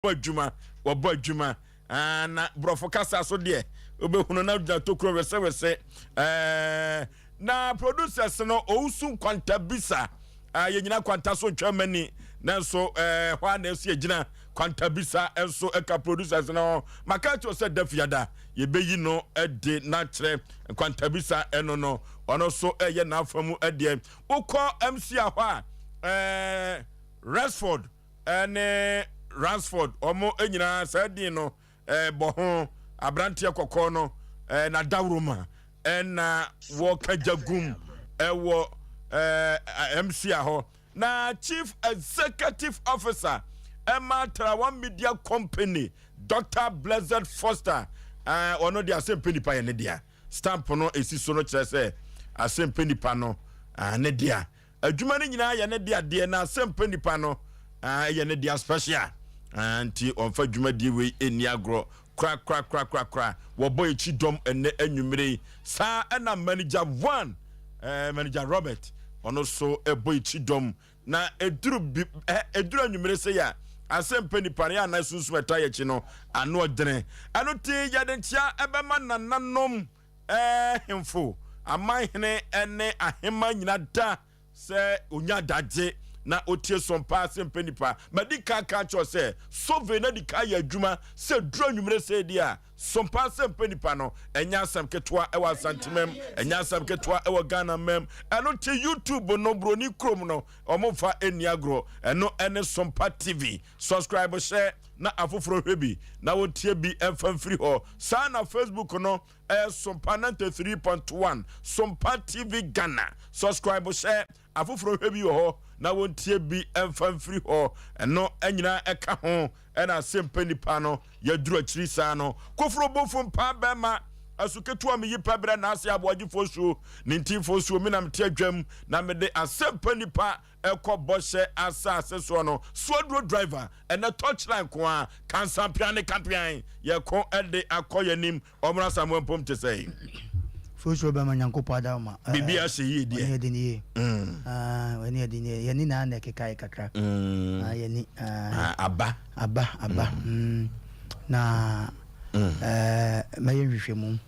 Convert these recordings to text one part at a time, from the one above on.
Adwuma, wɔbɔ adwuma. Ah, na borɔfo kasa so deɛ wobɛhunu na gyina tokuro wesewese. Eh, na producers no owusu nkwanta bisa. Ah, yɛnyina kwanta so ntwa mani nanso eh, hɔ a na ɛsi yɛgyina kwanta bisa nso ɛka producers no. Maka kyerɛ sɛ da fiada yɛbɛyi no de n'akyerɛ nkwanta bisa ɛno no ɔno nso ɛyɛ n'afa mu ɛdeɛ. Wokɔ MC a hɔ a eh, Rexford ne Ransford, wɔn nyinaa saa din no bɔ ho. Aberanteɛ kɔkɔɔ no na dawuroma na wɔka gya gum wɔ MCA hɔ. Na Chief Executive Officer ɛma Tarawa Media Company, Dr. Blessed Foster, ɔno de asɛmpɛ nipa yɛ ne dea. Stamp no esi so no kyerɛ sɛ asɛmpɛ nipa no ne dea. Adwuma no nyinaa yɛ ne dea deɛ na asɛmpa nipa no yɛ ne dea special nti ɔmfa dwumadie wei nni agorɔ korakorakorakorakora. Wɔbɔ akyi dɔm ɛnɛ anwummere yi. Saa ɛna manager one eh, manager Robert ɔno so ɛbɔ akyi dɔm na ɛduru bi ɛduru anwummere sɛ yɛ asɛmpa nipa no yɛ anan sunsum ɛta yɛ akyi no ano ɔdene. Ɛno ti yɛde nkyea ɛbɛma nananom Ahemfo, amanhene ne ahemma nyina da sɛ onya adagye na otie som paa se mpɛ nipa. Madi kan aka akyerɛ wo sɛ survey no adi kan ayɛ adwuma sɛ duru anwummere sɛɛ di a, som paa sɛ mpɛ nipa no ɛnyɛ asɛm ketewa ɛwɔ Asantemam, ɛnyɛ asɛm ketewa ɛwɔ Ghana mam. Ɛno nti YouTube no broni kurom no wɔn mfa nni agorɔ. Ɛno ɛne Sompa TV. Subscribe hyɛ na afoforɔ hwɛ bi na wɔntie bi mfa mfiri hɔ. Saa na Facebook no ɛyɛ Sompa 93.1 Sompa TV Ghana. Subscribe hyɛ afoforɔ hwɛ bi wɔ hɔ na wɔntie bi mfa mfiri hɔ. Ɛno nyinaa ɛka ho ɛna asɛmpa nipa no yɛduru akyiri saa no. Koforo bofo mpaa bɛrima asu ketewa meyi pɛ berɛ na ase aboagyefoɔ suo ne ntinfoɔ suo me na mete adwam na mede asɛmpa nipa ɛkɔ bɔhyɛ asase soɔ no soaduro driver ɛnɛ torchline nko a kansampean ne kampean yɛko ɛde akɔ yɛnim ɔmra Samuel mpom te sɛ Fosuo bɛma Nyankopɔn adawoma. Biribi ahyɛ yie deɛ. Ɔne ɛde ne yie. Ɔne ɛde ne yie. Yɛni na na ɛkeka yɛ kakra. Yɛni. Aba. Aba aba. Na mɛyɛ nhwehwɛmu.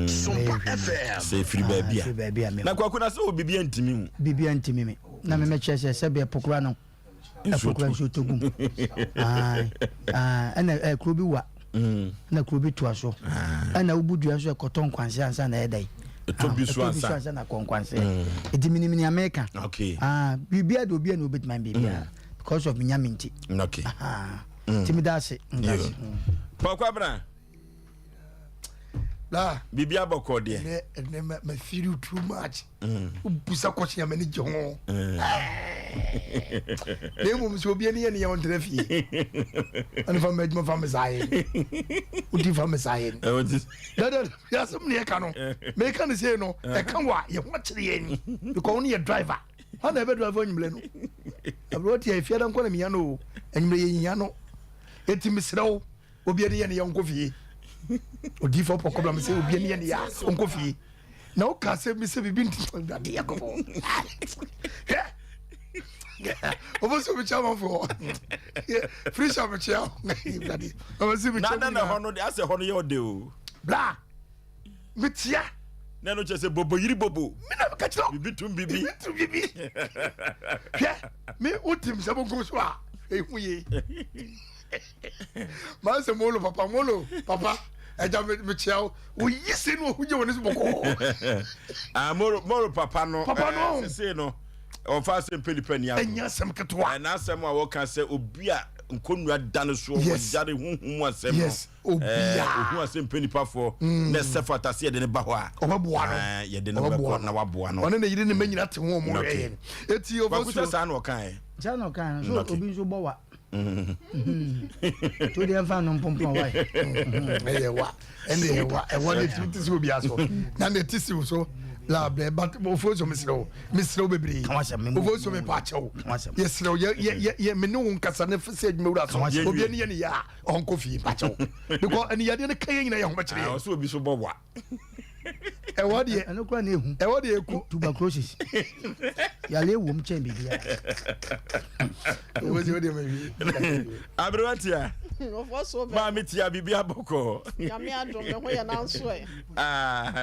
Sompa FM. Sɛ efiri baabi a. Efiri baabi a. Na kwaku na sɛ wɔ biribi antimi wo. Biribi antimi me. Na me mɛkyerɛ sɛ sɛbi ɛpo kora no. Ɛpo kora nsuo tɔ gum. Ɛna kuro bi wa. Ɛna kuro bi toa so. Ɛna wobu dua nso ɛkɔtɔ nkwanse ansa na ɛyɛ dɛn. Ɛtɔ bi so ansa na akɔ nkwanse. Eti minim nea meka. Biribiara de obiara na obetuma biribiara because of nyame nti. Okay. Ti mi da ase. Pɔkɔ abena. Bla. Biribi abɔkɔ deɛ. Ɛnɛ ɛnɛ ma ma feel you too much. Wobusa question a m'ani gye ho. Na mmom sɛ obi ani yɛ ne yɛ ɔntena fie. Ɛne fa mma adwuma fa me saa yɛ. Wodi fa me saa yɛ. Dada asɛm ne ɛka no. Meka ne sei no ɛka wɔ a yɛ ho akyere yɛn. Because wo ne yɛ driver. Hwan na ɛbɛ driver anwummerɛ no? Aberɛ ɔte a efiada nkɔ na mehia no o. Anwummerɛ yɛhia no. Enti mesrɛ wo. Obi ani yɛ ne ya ɔnkɔ fie. Odiifo pɔkɔ bla me sɛ obi ani yɛ ne ya ɔnkɔ fie. Na woka sɛ me sɛ biribi nti Awurade Nyankopɔn. Hwɛ. Ɔbɔ sɛ obi kyɛ amanfoɔ. Firi mekyea wo. Awurade. Ɔbɔ sɛ mekyɛ Na na hɔ no de asɛ hɔ no yɛ ɔde o. Bla. Metia. Na no kyɛ sɛ bobo yiri bobo. Me na meka kyerɛ wo. Bibi tum bibi. Bibi tum bibi. Hwɛ. Me wotim sɛ bonkum so a. Ehu ye. Maa sɛ molo papa molo papa ɛgya mekyia wo woyi se no ɔho gye wɔ ne so bɔkɔɔ. Ah, molo molo papa no papa no eh, sese no ɔmfa asɛm pɛ nipa ni agorɔ. Ɛnyɛ asɛm ketewa. Ɛna asɛm a wɔka sɛ obi a nkonnwa da no soɔ wɔyare huhu mu asɛm no. Yes, obia. Ohu asɛm pɛ nipa foɔ na ɛsɛ fata sɛ yɛde ne ba hɔ a. Ɔbɛboa no. Yɛde no bɛkɔ na waboa no. Ɔne ne yere ne mma nyina te ho ɔmo hwɛ yɛn. Eti ɔfɔ so. Kwaku sɛ saa na ɔka ɛ. Saa na ɔka no so obi nso bɔ wa. To deɛ nfa no mpompɔn wa yi. Ɛyɛ wa ɛna ɛyɛ wa ɛwɔ ne ti ti si obi aso na ne ti si so la bɛ but ofo so mesrɛ wo mesrɛ wo bebree ofo so mepa akyɛ wo yɛsrɛ wo yɛ yɛ yɛ me ne wo nkasa ne sɛ adwuma wura so obi ani yɛ ne yɛ a ɔnkɔ fie mpa kyɛ wo because ɛne yadeɛ no ka yɛ nyina yɛ ho bɛkyerɛ yɛ. Ɔsɛ obi so bɔ wa. Ɛwɔ deɛ. Ɛno koraa na ehu. Ɛwɔ deɛ eku. Tuberculosis. Yale wom kyɛn biribiara. Wo si wo deɛ ma wi. Aberewa tia. Ɔfɔ so bɛ. Maame tia biribi abɔkɔ. Nyame adom me ho yɛ nanso ɛ. Ah.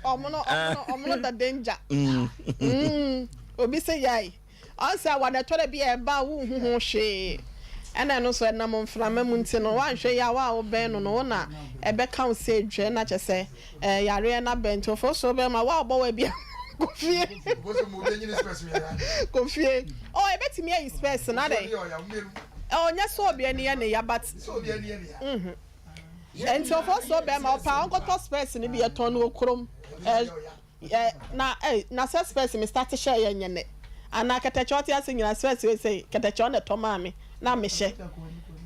Ɔmo no ɔmo no ɔmo no da danger. Mm. Obi sɛ yai. Ɔn sɛ awa no ɛtɔ da bi a ɛba a wonhu ho hwee. Ɛna ɛno nso ɛnam mframa mu nti no woanhwɛ yie a wo a wobɛn no no wo na ɛbɛka wo sɛ dwɛ na kyerɛ sɛ ɛɛ yareɛ no abɛn nti ofosuo bɛma wo a wobɔ wa bi kɔ fie kɔ fie oh ɛbɛtumi ayi spɛs no adɛn oh nyɛ sɛ obi ani yɛ ne ya but mhm nti ofosuo bɛma ɔpɛ a ɔnkɔtɔ spɛs no bi yɛtɔn no wɔ kurom ɛɛ Yɛ na ei na sɛ spɛs me starte hyɛɛ yɛ nyɛ nɛ anaa kɛtɛkyɛ ɔte ase nyina spɛs wei sei kɛtɛkyɛ ɔna ɛtɔ maa me na me hyɛ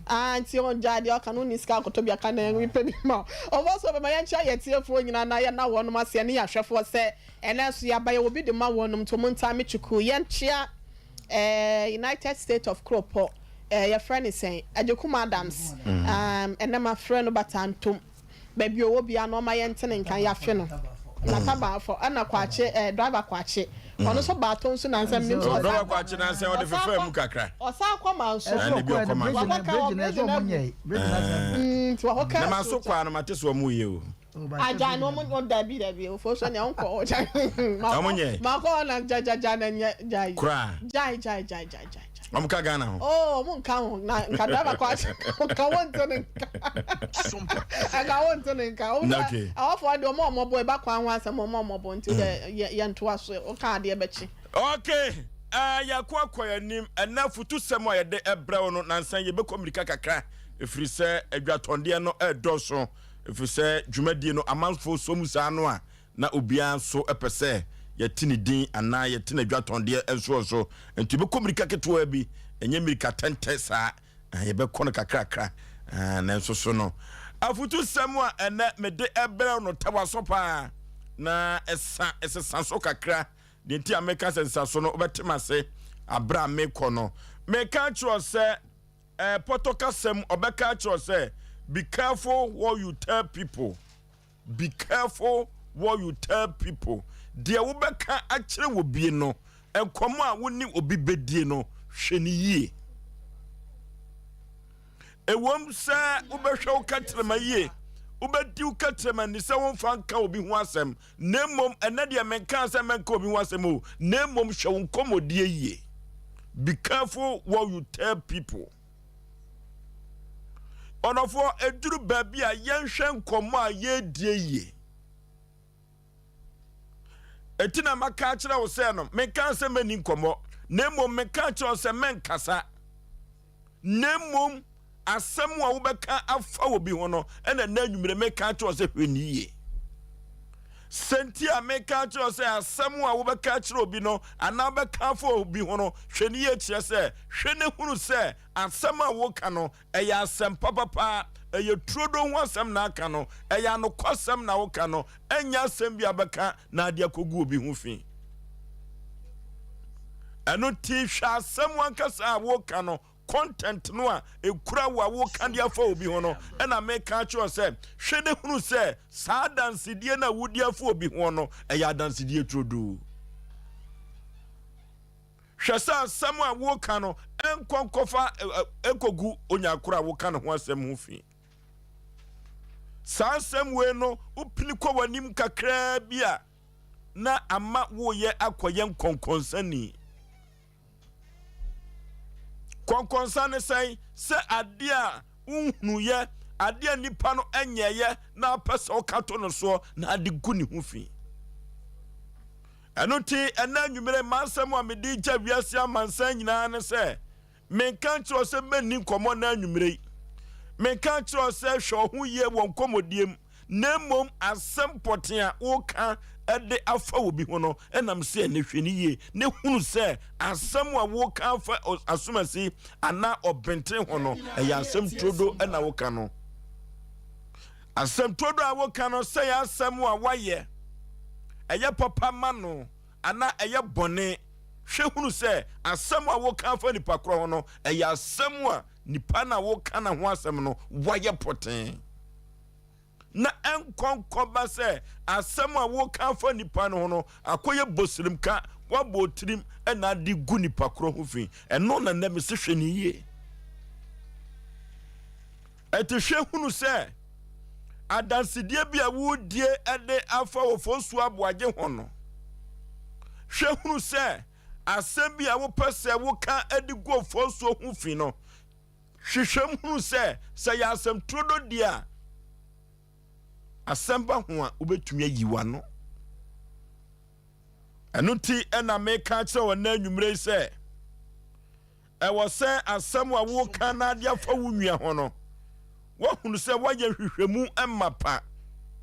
aa nti ɔngyae deɛ ɔka no wonni sika akɔtɔ bi aka na me pɛ bi ma wo ɔfɔ so bɛma yɛnkyerɛ yɛ tiefoɔ nyina na yɛna wɔnom aseɛ ne yɛ ahwɛfoɔ sɛ ɛnɛ nso yɛaba yɛwɔ bi de ma wɔnom nti ɔmo ntaa me twukuu yɛnkyea ɛɛ United State of Kuropɔ ɛɛ yɛfrɛ ne sɛn Agyekum Adams ɛɛm ɛnɛ mafrɛ no but antom. Baabi ɔwɔ biara no ɔma yɛnte ne nka yɛafe no N'atabaafo ɛna Kwakye ɛɛ driver Kwakye ɔno nso baa tɔ nsu nansa menim sɛ ɔsan Driver Kwakye nansa ɔde fefaa mu kakra ɔsan kɔ manso Ɛna bi ɔkɔ manso wakɔ ka wɔ bridge no abu nti wakɔ ka Na manso kɔ a no mate sɛ ɔmo yɛ o Agya no ɔmo ɔmo dabi dabi ofo so nea ɔnkɔ hɔ gya Ɔmo nyɛ makɔ hɔ na gya gya gya na nyɛ gyae koraa gyae gyae gyae gyae gyae. Wɔn ka Ghana ho. Oh, wɔn nka ho na nka driver kɔ ahyɛ nka wɔn nte ne nka. Nka wɔn nte ne nka. Wɔn Okay. Awɔfo de wɔn a wɔn bɔ eba kwan ho asɛm wɔn a wɔn bɔ nti dɛ yɛ yɛ ntoa so ɔka adeɛ bɛkye. Okay. Uh, yɛakɔ akɔ yɛn anim ɛnɛ afutusɛm a yɛde ɛbrɛ wo no nansa yɛbɛkɔ mmirika kakra ɛfiri sɛ adwatɔndeɛ no ɛredɔɔso ɛfiri sɛ dwumadie no amanfoɔ sɔ mu saa no a Na obiara nso pɛ sɛ yɛte ne din anaa yɛte n'adwatɔndeɛ nso so. Nti yɛbɛkɔ mmirika ketewaa bi, ɛnyɛ mmirika tɛntɛ saa, yɛbɛkɔ no kakrakra. Nanso so no, afutusɛm a ɛnɛ mede ɛbrɛ no tɛ w'aso paa na ɛsa ɛsesa so kakra. Deɛ nti a meka sɛ nsa so no, wobɛte m'ase aberɛ a mekɔ no. Meka akyerɛ sɛ pɔtɔ kasɛm ɔbɛka akyerɛ sɛ be careful what you tell people. Be careful what you tell people, Deɛ wobɛka akyerɛ obie no, nkɔmmɔ a wo ne obi bɛdie no, hwɛ no yie. Ɛwom sɛ wobɛhwɛ wo kɛtrɛma yie, wobɛdi wo kɛtrɛma ni sɛ womfa nka obi ho asɛm, na mmom ɛnɛ deɛ menkaa sɛ mɛnka obi ho asɛm o, na mmom hwɛ wo nkɔmmɔdie yie. Be careful what you tell people. Ɔdɔfoɔ, ɛduru baabi a yɛnhwɛ nkɔmmɔ a yɛredie yie. Enti na maka akyerɛ wo sɛ no, menka sɛ mɛni nkɔmmɔ, na mmom meka akyerɛ wo sɛ mɛnkasa. Na mmom asɛm a wobɛka afa obi ho no, ɛna na anwummerɛ meka akyerɛ wo sɛ hwɛ ne yie. Sɛ nti a meka akyerɛ wo sɛ asɛm a wobɛka akyerɛ obi no anaa wobɛka afa obi ho no, hwɛ ne yie kyerɛ sɛ hwɛ na hunu sɛ asɛm a woka no, ɛyɛ asɛm papapa, ɛyɛ turodoo ho asɛm na aka no, ɛyɛ anokwasɛm na woka no, ɛnyɛ asɛm bi a bɛka na ade akɔgu obi ho fi. Ɛno nti hwɛ asɛm ankasa a woka no, content no a ɛkura wo a woka de afa obi ho no, ɛna meka akyerɛ sɛ hwɛ na hunu sɛ saa adansedie no a wodi afa obi ho no, ɛyɛ adansedie turodoo. Hwɛ sɛ asɛm a woreka no nkɔ nkɔfa nkɔgu onyaa koro a woka ne ho asɛm ho fi. Saa asɛm wei no, wopini kɔ w'anim kakraa bi a, na ama woyɛ akɔyɛ nkɔnkɔnsani. Kɔnkɔnsa ne sɛn? Sɛ adeɛ a wonhunuyɛ, adeɛ a nipa no nyɛɛyɛ na apɛ sɛ ɔka to no soɔ na ade gu ne ho fi. Ɛno nti, ɛnnɛ anwummere, m'asɛm a mede regya wiase amansan nyinaa ne sɛ, Menka nkyerɛ wo sɛ mɛnni nkɔmmɔ nnɛ anwummere yi. Menka nkyerɛ wo sɛ hwɛ wo ho yie wɔ nkɔmmɔdie mu, na mmom asɛm pɔtee a woreka de afa obi ho no, ɛnam sɛ ɛnnɛ hwɛ no yie na hunu sɛ asɛm a woreka afa asomasi anaa ɔbenten ho no, ɛyɛ asɛm turodo na woka no. Asɛm turodoo a woka no, sɛ ɛyɛ asɛm a woayɛ, ɛyɛ papa ma no anaa ɛyɛ bɔne, hwɛ hunu sɛ asɛm a woka afa nipa korɔ ho no, ɛyɛ asɛm a nipa no a woka ne ho asɛm no wayɛ pɔtee. na ɛnkɔ nkɔba sɛ asɛm a woka afa nipa no ho no akɔyɛ bosirimka, woabɔ otirim na ade gu nipa korɔ ho fi. Ɛno na nnɛ mese hwɛ ne yie. Ɛte hwɛ hunu sɛ adansedie bi a wodie de afa Ofosu Aboagye ho no, hwɛ hunu sɛ asɛm bi a wopɛ sɛ woka de gu Ofosuo ho fi no, hwehwɛ mu hunu sɛ sɛ yɛ asɛm turodo deɛ a, asɛm ba ho a wobɛtumi ayi w'ano. Ɛno nti ɛna meka akyerɛ wɔ nnɛ anwummerɛ yi sɛ ɛwɔ sɛ asɛm a woka na ade afa wo nua ho no, woahunu sɛ woayɛ nhwehwɛmu mapa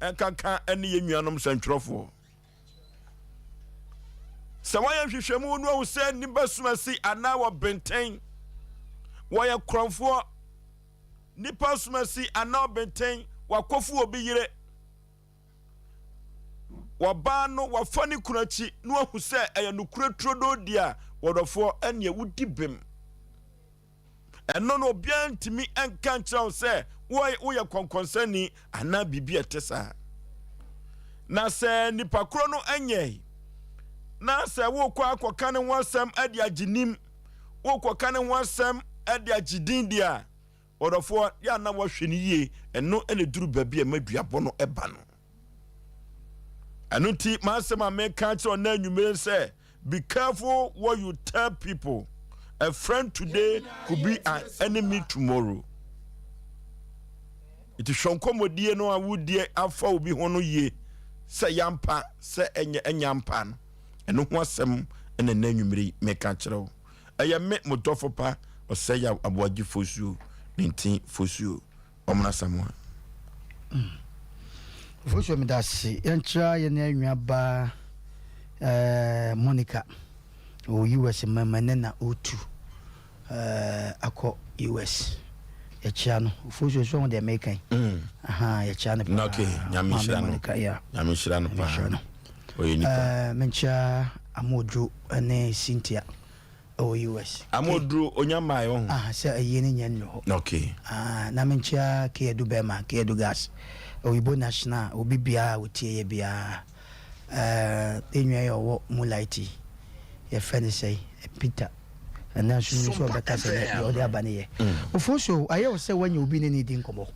ɛnkanka ɛne yɛn nuanom sɛntwerɛfoɔ. Sɛ wɔyɛ nhwehwɛmu no ahu sɛ nnipa sumasi anaa wɔbenten, wɔyɛ korɔmfoɔ, nnipa sumasi anaa ɔbenten, wakɔfu obi yere, wɔbaa no wafa ne kunu akyi na wahu sɛ ɛyɛ nokorɛ turodoo di a, wɔdɔfoɔ ɛneɛ wodi bem. Ɛno no obiara ntumi nka nkyerɛ wo sɛ woyɛ kɔnkɔnsani anaa biribi a ɛte saa. Na sɛ nipa koro no nyɛe na sɛ wokɔ akɔka ne ho asɛm de agye nim, wokɔka ne ho asɛm de agye din deɛ a, ɔdɔfoɔ yɛ a na wɔhwɛ no yie. Ɛno na ɛduru baabi a ɛma duabɔ no ba no. Ɛno nti m'asɛm a meka kyerɛ ɔnna anwummere sɛ be careful what you tell people. A friend today could be an enemy tomorrow. Nti hwɛ nkɔmmɔdie no a wodie afa obi ho no yie sɛ yampa sɛ ɛnyɛ ɛnyɛ ampa no. Ɛno ho asɛm ɛna ɛnna anwummere yi meka kyerɛ wo. Ɛyɛ me mo dɔfo pa ɔsɛ yaw aboagye fosuo ne nti fosuo. Ɔmena Asamoah. Ofosuo meda ase. Yɛnkyerɛ yɛn nua baa eh, Monica. Ɔwɔ US mama ne na ɔretu eh, akɔ US. Yɛkyea no. Ofosuo so ɔho deɛ meka yi. Mm. Aha, yɛkyea no paa. Okay, nyame nhyira no. Monica, yeah. Nyame nhyira no paa. Ɔyɛ nipa. Eh, menkyea Amodwo ne Cynthia. ɛwɔ US. Ama oduro onya mmaeɛ ɔho. Ah sɛ ayie no nya nnuru hɔ. Okay. Ah na menkyea Keadu bɛɛma Keadu gas Oyibo national obi biaa a otie yɛ biaa eh yɛ nua yi a ɔwɔ Moonlight yi yɛfrɛ no sɛn Peter ɛnɛ nso menim sɛ ɔbɛka sɛ deɛ ɔde aba no yɛ Ofosuo ayɛ wo sɛ woanya obi ne no redi nkɔmmɔ.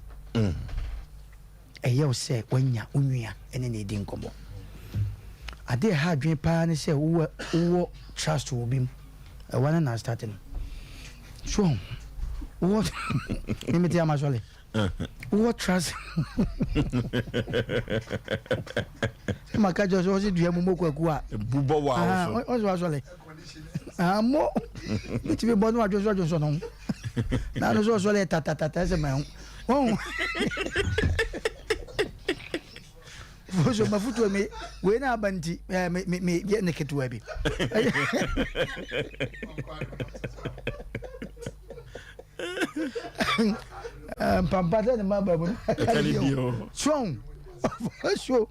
Ɛyɛ wo sɛ woanya wo nua ne no redi nkɔmmɔ. Ade a ɛha adwene paa ne sɛ wowɔ wowɔ trust wɔ obi mu. Ɛwa no na astarte no. So ho wowɔ me mete ama sɔle. Wowɔ trust. Sɛ maka kyerɛ sɛ ɔse dua mu mɔ kwaku a. Bubɔ wɔ awo so. Ɔse wasɔle. Ah, mo bitumi bɔ no adwonsɔ adwonsɔ no ho. Na no so ɔsɔle tatatata ɛsɛ ma ɛho. Wɔn so mafutuo mi wei na aba nti ɛɛ me me me yɛ ne ketewa bi. Mpampa sɛ ne ma ba mu no ɛka ne bio. So so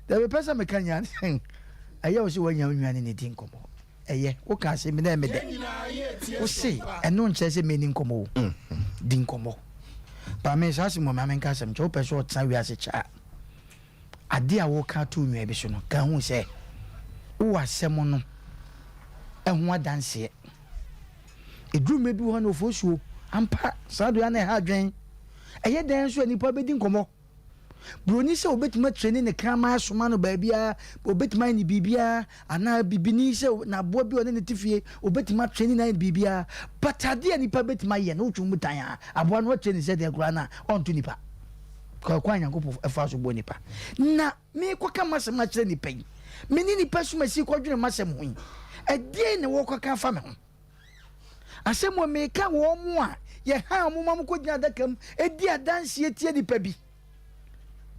dabi pɛ sɛ meka nya ɛyɛ wo sɛ woanya wo nua ne ne di nkɔmmɔ. Ɛyɛ, woka asɛm bi na ɛyɛ me dɛ. Wose ɛno nkyerɛ sɛ menni nkɔmmɔ o. Di nkɔmmɔ. But me saa asɛm wɔ me a menka asɛm nkyerɛ. Wopɛ sɛ ɔtena wiase kyɛ a, adeɛ a woka ato wo nua bi so no, ka hu sɛ wowɔ asɛm no ho adanseɛ. Ɛduru mmerɛ bi wɔ hɔ na ofosuo, ampa saa deɛ na ɛha adwene. Ɛyɛ dɛn nso a nnipa bɛdi nkɔmmɔ. Buroni sɛ obetumi atreni ne kraman asoma no baabiara, obetumi ayɛ no biribiara, anaa bibini sɛ n'aboa bi a ɔne no te fie, obetumi atreni no ayɛ no biribiara. But ade a nipa betumi ayɛ no, wotwe mu tan a, aboa no watreni sɛ deɛ koraa no a, ɔnto nipa. Kwan a Nyankopɔn fa so bɔ nipa. Na merekɔka m'asɛm akyerɛ nipa yi, me ne nipa sumasi kɔdwene m'asɛm ho yi, ɛdeɛn na wɔrekɔka afa me ho? Asɛm wɔ meka wɔn a yɛhaa wɔn ma wɔkɔgyina adaka mu di adanseɛ tia nipa bi.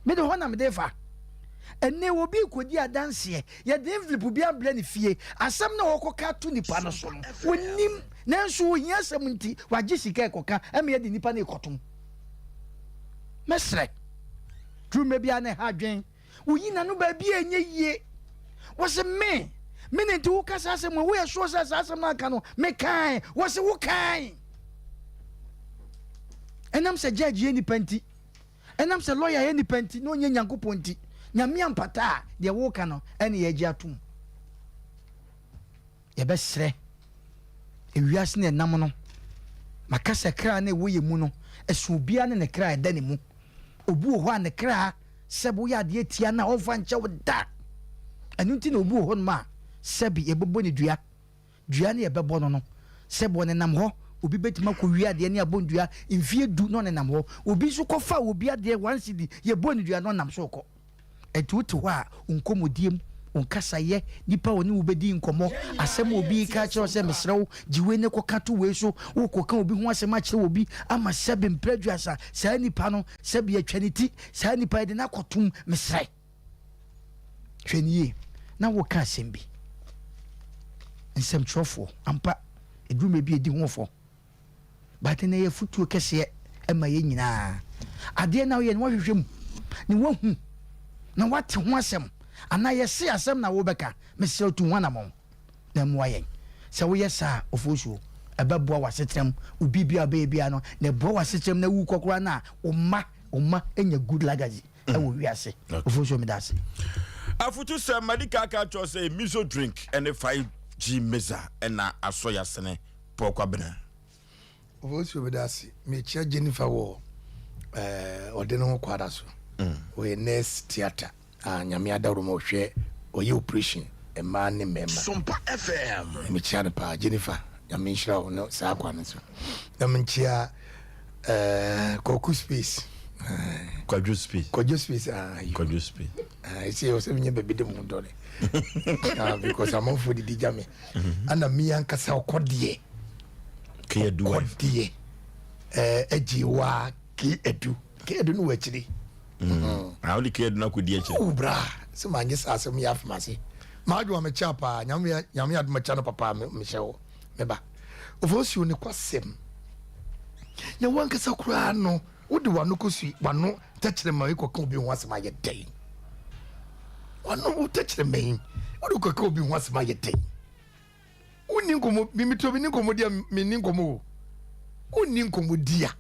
Mede hɔ na mede fa. Ɛnɛ obi rekɔdi adanseɛ, yɛde envelope bi abrɛ ne fie, asɛm no a wɔkɔka ato nipa no so no, wɔnim, nanso ohia asɛm nti, wagye sika rekɔka ma yɛde nipa no rekɔtom. Mɛsrɛ, duru mmerɛ biara na ɛha adwene. Woyi n'ano baabi a ɛnyɛ yie. Wɔse me, me na nti woka saa asɛm a woyɛ sure sɛ saa asɛm no aka no mekae. Wɔse wokae. Ɛnam sɛ judge yɛ nipa nti. Ɛnam sɛ lɔya yɛ nipa nti na ɔnyɛ Nyankopɔn nti, Nyame ampata a, deɛ woka no ɛne yɛgye atom. Yɛbɛsrɛ, ewiase no ɛnam no, maka sɛ kra no ɛwɔ yɛ mu no, ɛso obiara ne ne kra a ɛda ne mu. Obi wɔ hɔ a ne kra sɛbi woyɛ adeɛ tia no a ɔmfa nkyɛ wo da. Ɛno nti na obi wɔ hɔnom a sɛbi yɛbɛbɔ ne dua. Dua no yɛbɛbɔ no no, sɛbi ɔnenam hɔ, obi bɛtumi akɔwia adeɛ ne abɔ no dua mfeɛ du na ɔnenam hɔ. Obi nso kɔfa obi adeɛ one cedi, yɛbɔ no dua na ɔnam so rekɔ. Ɛnti wote hɔ a, wo nkɔmmɔdie mu, wo nkasayɛ, nnipa a wɔne wo bɛdi nkɔmmɔ, asɛm a obi reka akyerɛ wo sɛ mesrɛ wo gye wei na kɔka to wei so, worekɔka obi ho asɛm akyerɛ obi ama sɛbe mprɛ aduasa, saa nipa no sɛbe atwa ne ti, saa nipa yɛde no akɔtom, mesrɛ. Hwɛ no yie na woreka asɛm bi. Nsɛmtwerɛfoɔ, ampa, ɛduru mmerɛ bi a ɛdi ho fɔ. But ɛnɛ yɛ afutuo kɛseɛ ɛma yɛn nyinaa. Adeɛ na woyɛ no woahwehwɛ mu na woahu na woate ho asɛm anaa yɛse asɛm na wobɛka, mesrɛ wo tu ho anamɔn na ɛmmoa yɛn. Sɛ woyɛ saa a, Ofosuo, ɛbɛboa w'asetena mu, wo biribiara a wobɛyɛ biara no, na ɛboa w'asetena mu na wukɔ koraa no a, wo mma, wo mma nya good legacy ɛwɔ wiase. Ofosuo, meda ase. Afutu sɛm, madi kan aka akyerɛ wo sɛ miso drink ne 5G mixer na asɔ yasene. Paul Kwabena. Ofosuo meda ase. Mekyia Jennifer wɔ eh, ɔde ne ho kwada so. Ɔyɛ nurse theatre a Nyame adaworo ma ɔhwɛ ɔyɛ operation mmaa ne mmarima. Sompa FM. Mekyia no paa Jennifer, Nyame nhyira wo ne saa kwan no so. Na menkyia eh, Kwaku Space. Eh, Kwadwo Space. Kwadwo Space ah, you. Kwadwo Space. Ah, ɛsɛ ɔsɛ menyɛ baabi de mo dɔre. Ah, because amanfoɔ didi gya me. Ana mi ankasa ɔkɔdeɛ ɔkɔdeɛ ɛɛ agye wa ke adu ke adu no wɔ akyiri. Na wode ke adu no akɔdi akyiri. Wo bra sɛ ma nye saa asɛm yɛ afem ase. Maa adwuma me kyɛ paa nyame nyame adoma kyɛ no papa me hyɛ hɔ me ba. Ofosuo ne kwasɛm. Na wankasa koraa no wode wano kɔsui wano tɛkyerɛma yi kɔka obi ho asɛm ayɛ dɛn? Wano wo tɛkyerɛma yi wode kɔka obi ho asɛm ayɛ dɛn? Wonni nkɔmmɔ mimito bi ni nkɔmmɔ di a menni nkɔmmɔ o. Wonni nkɔmmɔ di a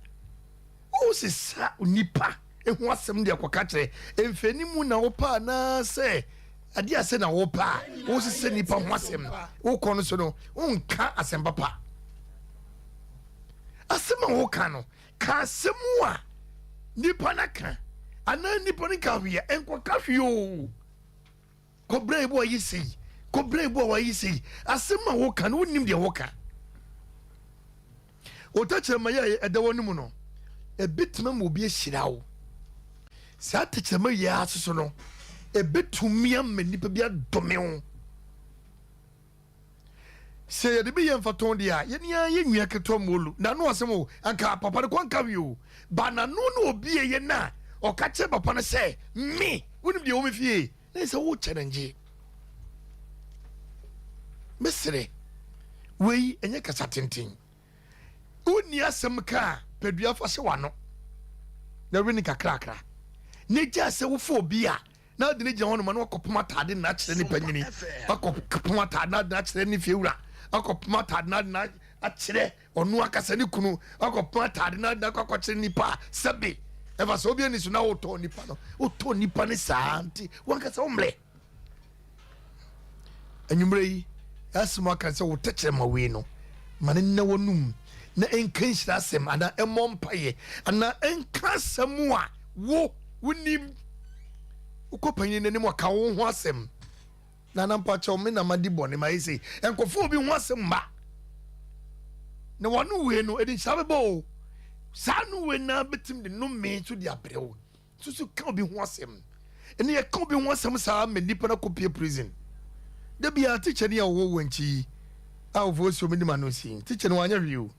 wosesa nipa ho asɛm de akɔka kyerɛ mfɛni mu na wopɛ anaasɛ adeɛ asɛ na wopɛ a wosesa nipa ho asɛm wokɔ no so no wonka asɛm papa. Asɛm a woka no Ka asɛm a nipa no aka anaa nipa no nka hwee a, nkɔka hwee oo. Kɔbrɛ ebu a ɔyɛ sei, kɔbrɛ ebu a wayɛ sei. Asɛm a woka no, wonnim deɛ woka. Wo tɛkyerɛma yi a ɛda w'anom no, ɛbɛtumi ama obi ahyira wo. Saa tɛkyerɛma yi ara soso no, ɛbɛtumi ama nipa bi adome wo. Sɛ yɛde bi yɛ mfatoho deɛ a, yɛn ara yɛn nua ketewa Molu, n'ano asɛm o, anka papa no kɔ nka hwee o, ba n'ano na obieeɛ no a, ɔka kyerɛ papa no sɛ, Me, wonim deɛ ɛwɔ me fie? Na ɛsɛ wo challenge. Mesrɛ, wei ɛnyɛ kasa tenten. Wonni asɛm ka a, pɛ dua fa hyɛ w'ano na we no kakrakra. Na gyaa sɛ wofa obi a na ɔde no gyina hɔ noma na wakɔpem ataade na akyerɛ ne panyini, wakɔpem ataade na akyerɛ ne fiewura, wakɔpem ataade na akyerɛ ɔno akasa ne kunu, wakɔpem ataade na akɔkyerɛ nipa a sɛbe ɛfa sɛ obi ani so na wotɔn nipa no, wotɔn nipa no saa nti wankasa wo mmerɛ. Anwummerɛ yi, asɛm aka sɛ wo tɛkyerɛma wei no, ma no nna w'anum na ɛnka nhyira asɛm anaa ɛmmɔ mpaeɛ anaa ɛnka asɛm a wo wonim. Wokɔ panyin no anim a, ka wo ho asɛm. Nana mpakyɛw, me na madi bɔne, mayɛ sei. Nkɔfa obi ho asɛm mma. Na w'ano wei no, ɛde nhyira bɛba o. Saa ano wei no ara bɛtumi de nnome nso de abrɛ wo. Susu ka obi ho asɛm. Ɛnna yɛka obi ho asɛm saa ma nnipa no akɔpie prison. Da biara tikyani a ɔwɔ wɔn akyi yi a ɔfoɔ si wɔn anim ano si yi, tikya no wanyɛ hwee o.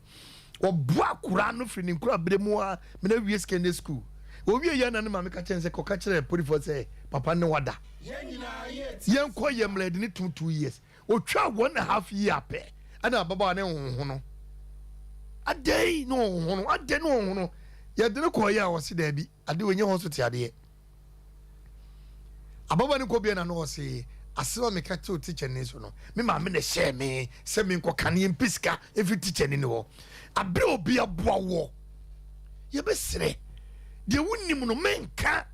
Wɔboa akwadaa no firi ne nkorabere mu ara ma no awie secondary school. Ɔwie yɛ na ne maame ka kyerɛ no sɛ kɔka kyerɛ polifoɔ sɛ papa ne wada. Yɛnkɔ yɛ mmara yɛde ne tom 2 years. Ɔtwa 1½ year pɛ ɛna ababaawa ne nhoho no. Adɛn ne ɔnhoho no? Adɛn ne ɔnhoho no? Yɛde no kɔɔ yɛ a ɔse daabi ade wei nyɛ hospital adeɛ. Ababaawa no kɔ bia na no ɔse asɛm a meka kyerɛ teacher ni so no me maame na ɛhyɛɛ me sɛ menkɔka ne yɛmpɛ sika ɛfiri teacher ni no hɔ. Aberɛ obi aboa woɔ yɛbɛserɛ. Deɛ wonim no menka.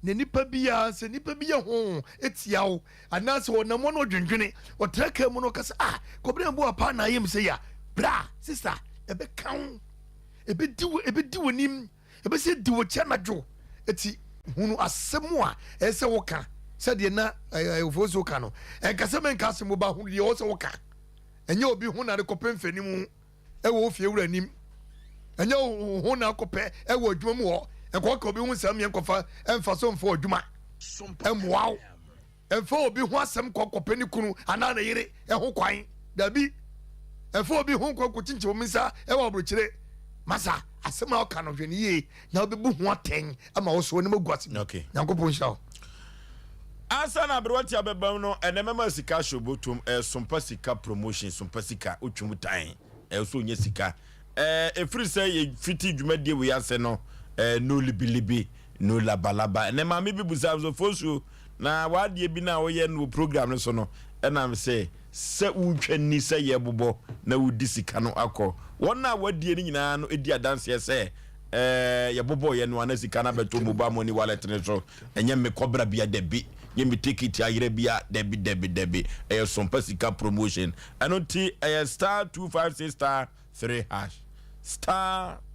Na nipa biara sɛ nipa bi yɛ ho tia wo anaasɛ ɔnam hɔ na ɔdwendwene ɔtra kaa mu na ɔka sɛ ah kɔbere mbo apa na ayɛ m sɛ ya bra sista ɛbɛka wo ɛbɛdi wo ɛbɛdi w'anim ɛbɛsɛ di w'akyi anadwo eti hunu asɛm a ɛsɛ sɛ woka sɛdeɛ na ɛfoɔ so ka no ɛnka sɛ menka asɛm ba hunu deɛ ɛwɔ sɛ woka ɛnyɛ obi ho na de kɔpɛ mfanimu ɛwɔ wo fie wura anim ɛnyɛ wo ho na akɔpɛ ɛwɔ adwuma mu hɔ nkɔka obi ho nsɛm yɛ nkɔfa ɛmfa so mfa adwuma ɛmmoa wo ɛmfa obi ho asɛm kɔkɔpɛ ne kunu anaa ne yere ɛho kwan dabi ɛmfa obi ho nkɔ kɔkyinkyin wɔn nsa ɛwɔ aburokyire masa asɛm a ɔka no hwɛ ne yie na wobɛbu ho atɛn ama wo so wɔn agu ase Okay. Nyankopɔn nhyira wo. Ansa na aberewa tia bɛbam no, ɛnɛ mɛma sika ahyɛ obotom. Ɛyɛ Sompa Sika Promotion. Sompa Sika wotwam tan ɛyɛ so onyɛ sika. Ɛfiri sɛ yɛfiti dwumadie wei ase no, no libilibi, no labalaba. Ɛnɛ maame bi busa so fosuo na wadeɛ bi no a woyɛ no wɔ program no so no, ɛnam sɛ wotwa ni sɛ yɛbobɔ na wodi sika no akɔ. Wɔn a wadie no nyinaa no di adanseɛ sɛ yɛbobɔ yɛ no ana sika no abɛtɔ mobile money wallet no so. Ɛnyɛ me kɔbra bia, dabi, nyɛ me ticket ayerɛ bia, dabi, dabi, dabi. Ɛyɛ Sompa Sika Promotion. Ɛno nti ɛyɛ *256*3#,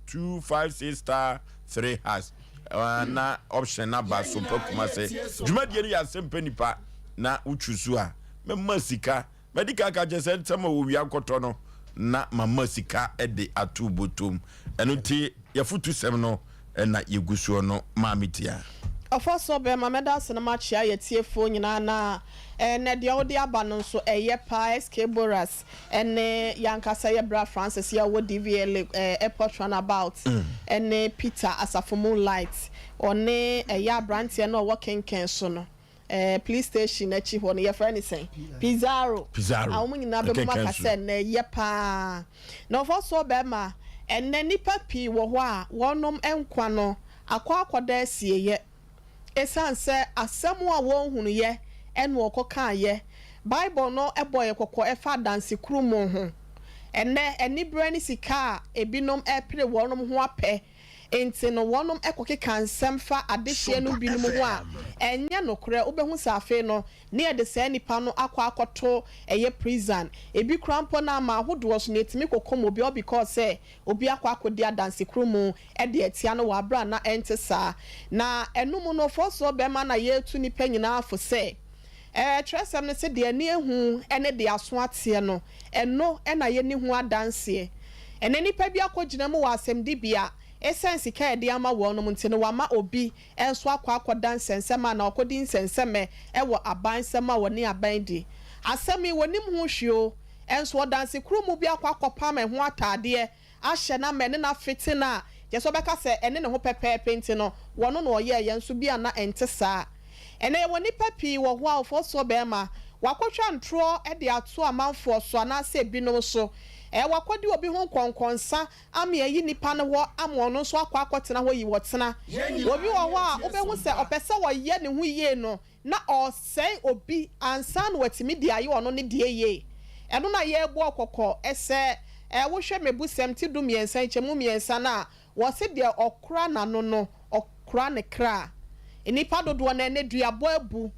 *256*3#, na option na ba Sompa Kumase dwumadie no yɛ asɛm nipa na wotwu so a mɛma sika. Mɛdi ka ka kyerɛ sɛ ntɛm a wɔwia nkɔtɔ no na mama sika de ato botom. Ɛno nti yɛfotu sɛm no ɛna yɛgu soɔ no, maame tia. Ɔfɔ so bɛrima, mɛda ase na makyia yɛtiefoɔ nyinaa na ɛnɛ deɛ wode aba no nso ɛyɛ paa. SK Boras ɛne yankasa yɛ bra Francis yɛ wɔ DVLA airport runabout, ɛne Peter Asafo Moonlight, ɔne ɛyɛ aberanteɛ no a ɔwɔ Kenken so no, police station akyi hɔ no, yɛfrɛ ne sɛn, Pizarro. Pizarro. A wɔn nyinaa bɛbɔ mu aka sɛ ɛnɛ ɛyɛ paa. Na ɔfɔ so bɛrima, ɛnɛ nipa pii wɔ hɔ a wɔnom nkwa no akɔ akɔda asieyɛ ɛsiane sɛ asɛm a wɔnhunu yɛ ɛna ɔkɔ kaayɛ. Bible no ɛbɔ yɛ kɔkɔ ɛfa adanse kurumu ho. Ɛnɛ aniberɛ ne sika a ebinom ɛpere wɔnom ho apɛ nti no, wɔnom ɛkɔkeka nsɛm fa adehyeɛ no binom ho a ɛnyɛ nokorɛ. Wobɛhu sɛ afei no ne yɛde saa nipa no akɔ akɔto ɛyɛ prison, ebi kora mpo no ama ahodoɔ so na etumi kɔkɔm obi all because sɛ obi akɔ akɔdi adanse kurumu ɛde ɛtia no wɔ abere a na ɛnte saa. Na ɛnum no fɔsoɔ bɛrima na yɛretu nipa nyinaa fo sɛ twerɛsɛm no sɛ deɛ ani ehu ɛne deɛ aso ateɛ no, ɛno ɛna yɛni ho adanseɛ. Ɛnɛ nipa bi akɔgyina mu wɔ asɛmdibea ɛsɛn sika yɛde ama wɔn nom nti no, wama obi nso akɔ akɔda nsɛnsɛm a na ɔkɔdi nsɛnsɛmɛ ɛwɔ aban nsɛm a wɔne aban di asɛm yi wɔnim ho hwee o. Ɛnso ɔdanse kurom bi akɔ akɔpam ɛho ataadeɛ ahyɛ na mɛ ne n'afete na kyɛ sɛ ɔbɛka sɛ ɛne ne ho pɛpɛɛpɛ nti no, wɔno na ɔyɛɛ yɛn nso bi a na ɛnte saa. Ɛnɛ yɛwɔ nipa pii wɔ hɔ a ɔfɔ so bɛrima wakɔtwa ntorɔ de ato amanfoɔ so anaasɛ ebinom so wakɔdi obi ho nkɔnkɔnsa ama yɛyi nipa no hɔ ama ɔno nso akɔ akɔtena hɔ yi wɔtena. Obi wɔ hɔ a wobɛhu sɛ ɔpɛ sɛ wɔyɛ ne ho yie no na ɔsɛe obi ansa na watumi de ayɛ ɔno ne deɛ yie. Ɛno na yɛrebɔ kɔkɔ ɛsɛ wohwɛ Mebusɛm ti 13 nkyɛmu 3 no a, wɔsi deɛ ɔkora n'ano no ɔkora ne kra. Nnipa dodoɔ na ɛnɛ duabɔ abu,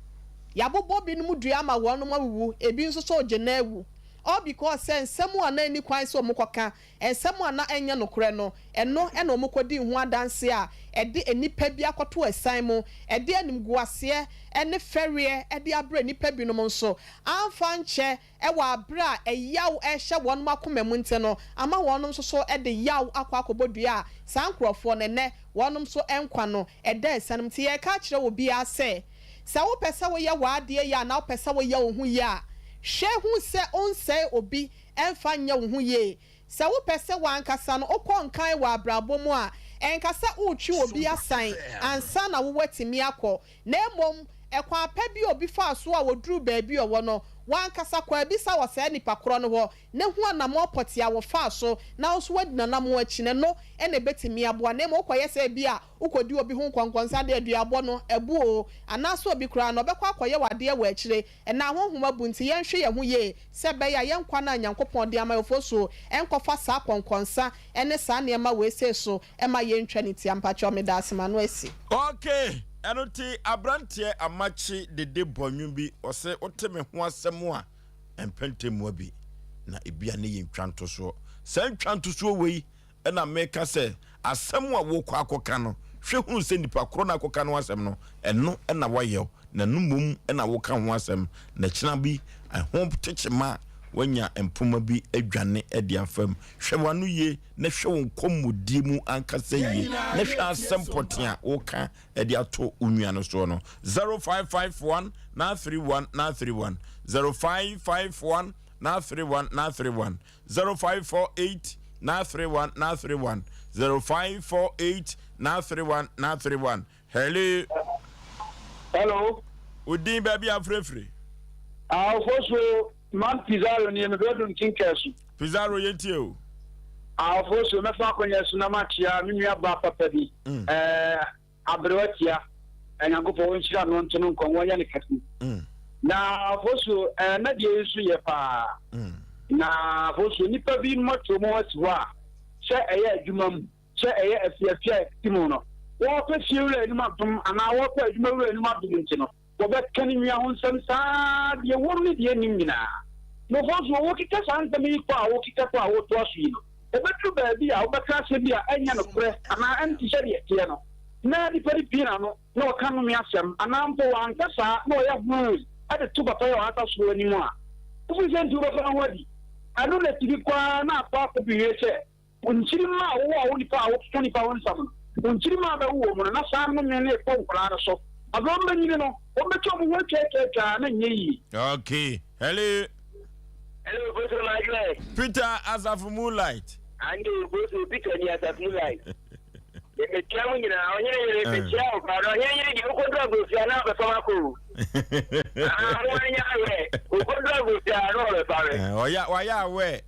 yɛabobɔ binom dua ama wɔn awuwu, ebi nso so ogye na awu all because sɛ nsɛm a na ani kwan sɛ wɔn kɔka nsɛm a na ɛnyɛ nokorɛ no, ɛno ɛna wɔn kɔdi ho adanse a ɛde nnipa bi akɔto ɛsan mu, ɛde animguaseɛ ɛne fɛreɛ ɛde abrɛ nnipa binom nso amfa nkyɛ ɛwɔ abere a ɛyaw ɛhyɛ wɔn akoma mu nti no, ama wɔn nso so ɛde yaw akɔ akɔbɔ dua a saa nkurɔfoɔ no ɛnɛ wɔn nso nkwa no ɛda ɛsan mu. Nti yɛreka akyerɛ wɔ biara sɛ sɛ wopɛ sɛ woyɛ w'adeɛ yie anaa wopɛ sɛ woyɛ wo ho yie a, hwɛ hu sɛ onsɛe obi ɛmfa nyɛ wo ho yie. Sɛ wopɛ sɛ wankasa no wokɔ nkan wɔ abrabɔ mu a, ɛnka sɛ wotwi obi asan ansa na wowatumi akɔ, na mmom ɛkwan pa bi a obi faa so a wɔduru baabi a ɔwɔ no. W'ankasa kɔ abisa wɔ saa nipa korɔ no hɔ na hu anammɔn pɔtee a wɔfaa so na wo nso woadi n'anammɔn akyi no, ɛno na ɛbɛtumi aboa. Na mmom wokɔyɛ sɛ ebia wokɔdi obi ho nkɔnkɔnsa de aduabɔ no abu oo, anaasɛ obi koraa no ɔbɛkɔ akɔyɛ wo adeɛ wɔ akyire. Ɛnnɛ ahonhom abu nti yɛnhwɛ yɛn ho yie sɛ ɛbɛyɛ a yɛn nkwa no a Nyankopɔn de ama yɛn fosuo ɛnkɔfa saa kɔnkɔnsa ne saa nneɛma wei sei so mma yɛntwa ne ti. Ampakyɛw medaase m'ano asi. Ok ɛno nti abranteɛ amakye dede bɔ nwom bi ɔse wote me ho asɛm a ɛmpɛ ntɛmua bi na ebia ne yɛ ntwa ntosoɔ saa ntwa ntosoɔ wei na meka sɛ asɛm a worekɔ akɔka no, hwɛ hunu sɛ nipa korɔ no a akɔka no asɛm no, ɛno na wayɛ na ɛno mmom na woka ho asɛm, na kyena bi ɛho tekyema woanya mpoma bi adwane de afa mu. Hwɛ w'ano yie na hwɛ wo nkɔmmɔdie mu ankasa yie, na hwɛ asɛm pɔtee a woka de ato wo nua no soɔ no. 0551 931 931 0551 931 931 0548 931 931 0548 931 931 Hello. Hello. Wo din baabi a frɛfiri. Ahofosuo man Pizarro nie mefrɛ dum Kinkɛsu. Pizarro yɛntie o. Ahofosuo mɛfa akonnwa so na makyea me nua baa papa bi. Mm. Eh, Aberewa tia, Nyankopɔn ɔnhyira no ɔnto no nkwa mu ɔnyɛ no kɛse. Na Fosuo, na deɛ yi nso yɛ paa. Na Fosuo, nnipa bi mmɔtoɔ mu asi hɔ a, sɛ ɛyɛ adwuma mu, sɛ ɛyɛ afiafi a ɛtete mu no, wɔrepɛ fie wura anim adom anaa wɔrepɛ adwuma wura anim adom nti no, Wɔbɛka ne nua ho nsɛm saa ara, deɛ ɛwom ne deɛ ɛnnim nyinaa. Mmofra nso, wokeka saa nsɛm yi kɔ a wokeka kɔ a wotoa so yi no, ɛbɛduru baabi a wobɛka asɛm bi a ɛnyɛ nokorɛ anaa ɛnte sɛdeɛ ɛteɛ no, na nipa no pue n'ano na ɔka nnome asɛm, anaa mpo wanka saa na ɔyɛ hoo de to papa yi a ɔhata soro anim a, wofiri sɛ nti wobɛfa ne ho adi. Ɛno na ɛtumi kɔ ara na akɔ akɔwie sɛ Wo nkyirimma a wowɔ a wo nipa a wototo nipa ho nsɛm no, wo nkyirimma a bɛwo wɔ mu no, na saa nnome no rekɔ nkwadaa no so. Afei wɔn bɛnyini no, wɔn bɛtwa wɔn ho atwaatwaatwaa na ɛnyɛ yie. Okay, hello. Hello, Boso Madwe. Peter Asafo Moonlight. Ande Boso Peter ni Asafo Moonlight. Mekyia mo nyinaa, ɔhene yere mekyia wo paa, na ɔhene yere deɛ wokɔduru agorɔfia na ɔbɛfa m akɔ o. Ah, mo anya awɛ, wokɔduru agorɔfia na ɔbɛfa me. Ɔyɛ wayɛ awɛ.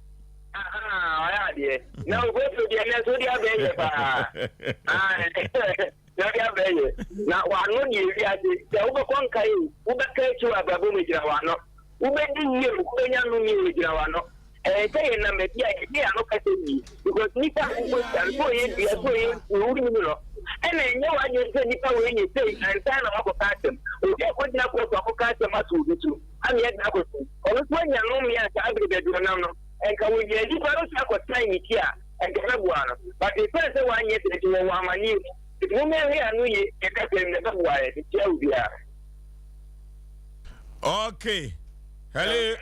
Ahaa ɔyɛ adeɛ na obosuo deɛ nɛ nso wode abɛn yɛ paa na wode abɛn yɛ na wano deɛ wiase sɛ wobɛkɔ nkae o wobɛka akyi wɔ abrabɔ mu gyina wano wobɛdi yie o wobɛnya nnome o gyina wano ɛyɛ sɛ yɛnam baabi a yɛde ano kasa yie because nipa a wokɔ hyia no sɛ ɔyɛ dua sɛ ɔyɛ nsuo wonim no ɛna ɛnyɛ w'adwene sɛ nipa wei nyɛ sei ansa na wakɔka asɛm obi akɔgyina kɔɔto akɔka asɛm ato obi so ama yɛde akɔto Ɔno nso anya nnome a saa bere baabi ɔnam no, nka wɔnyaa nipa no saa kɔsan ne ti a, nka ɛbɛboa no. But esiane sɛ wanyɛ saa nti, wɔwɔ amanneɛ mu. Nti momma yɛnhwɛ yɛn ano yie, yɛn kasa mu, na ɛbɛboa yɛn. Mekyia obiara. Okay. Hello.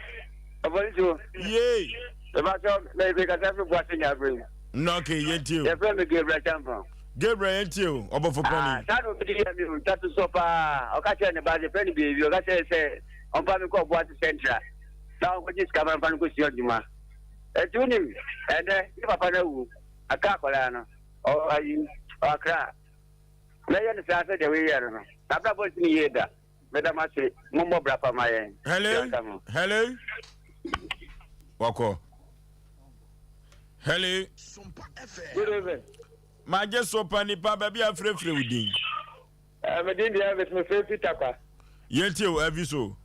Ɔbɔnso. Yay. Ɛbɛsɛ mɛ kasa fi buase nyabere. No, okay, yɛn ti o. Yɛfrɛ mi Gabriel Champon. Gabriel yɛn tie o, ɔbɔfo panyin. Ah, saa na obi de yɛ mi o, nta so sɔ paa. Ɔka kyerɛ ne ba sɛ, fɛ no beebi, ɔka kyerɛ sɛ ɔmfa me nkɔ Ɔboase Central na ɔnkɔgye sika ma mfa no nkɔsua adwuma. Ɛnti wonim, ɛnnɛ ne papa no awu, aka akwadaa no, ɔwɔ ayi, ɔwɔ Accra. Mɛyɛ no saa sɛdeɛ wei yɛɛ no no. N'abrabɔ nsi no yie da. Meda mo ase, mommɔ bra pa ma yɛn. Hello, hello. Wakɔ. Hello. Good evening. Magye so pa nipa baabi a frɛfrɛ wo din. Eh, me din deɛ Elvis, mefrɛ fi Takwa. Yɛntie o Elvis o.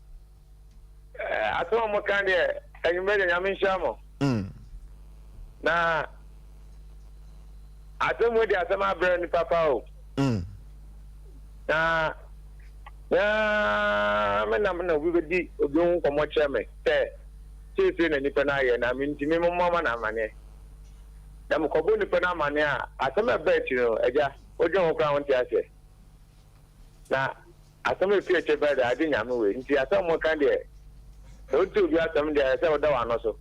Eh, asɛm a moka deɛ, anwummerɛ deɛ Nyame nhyira mo. Mm. Na asɛm wei de asɛm abrɛ nipa pa o. Mm. Na na me nam na obi bɛdi obi ho nkɔmmɔ kyerɛ me sɛ seesei na nipa no ayɛ na mentumi mommɔ ma no amaneɛ. Na mekɔbɔ nipa no amaneɛ a, asɛm a ɛba akyiri no, agya, wodwen ho koraa a wonte aseɛ. Na asɛm a ɛfiri akyire ba deɛ, agye Nyame wei. Nti asɛm a moka deɛ, sɛ wote obi asɛm deɛ, ɛyɛ sɛ woda w'ano so.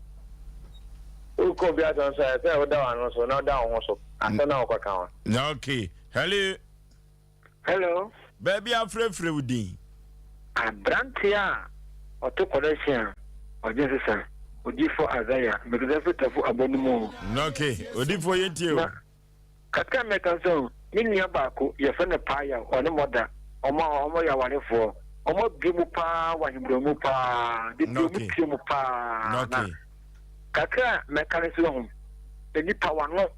Woka obi asɛm nso a, ɛyɛ sɛ woda w'ano so na woda wo ho so asɛm no a wokɔka ho. Okay. Hello. Hello. Baabi a frɛfrɛ wo din. Aberanteɛ a ɔto kɔlɛhyen a ɔgye nsesa, Odiyifoɔ Isaiah, mekasa firi Tafo abɔ no mu o. Ok, Odiyifoɔ yɛntie o. Na kakra a mɛka nso, me nua baako, yɛfrɛ no Paayaw, ɔne Mɔda, wɔn a wɔyɛ awarefoɔ. Wɔn abue mu paa wɔ ahemmerɛ mu paa. De bi wɔn tie mu paa. Na kakra a mɛka ne sɛ ho nnipa wano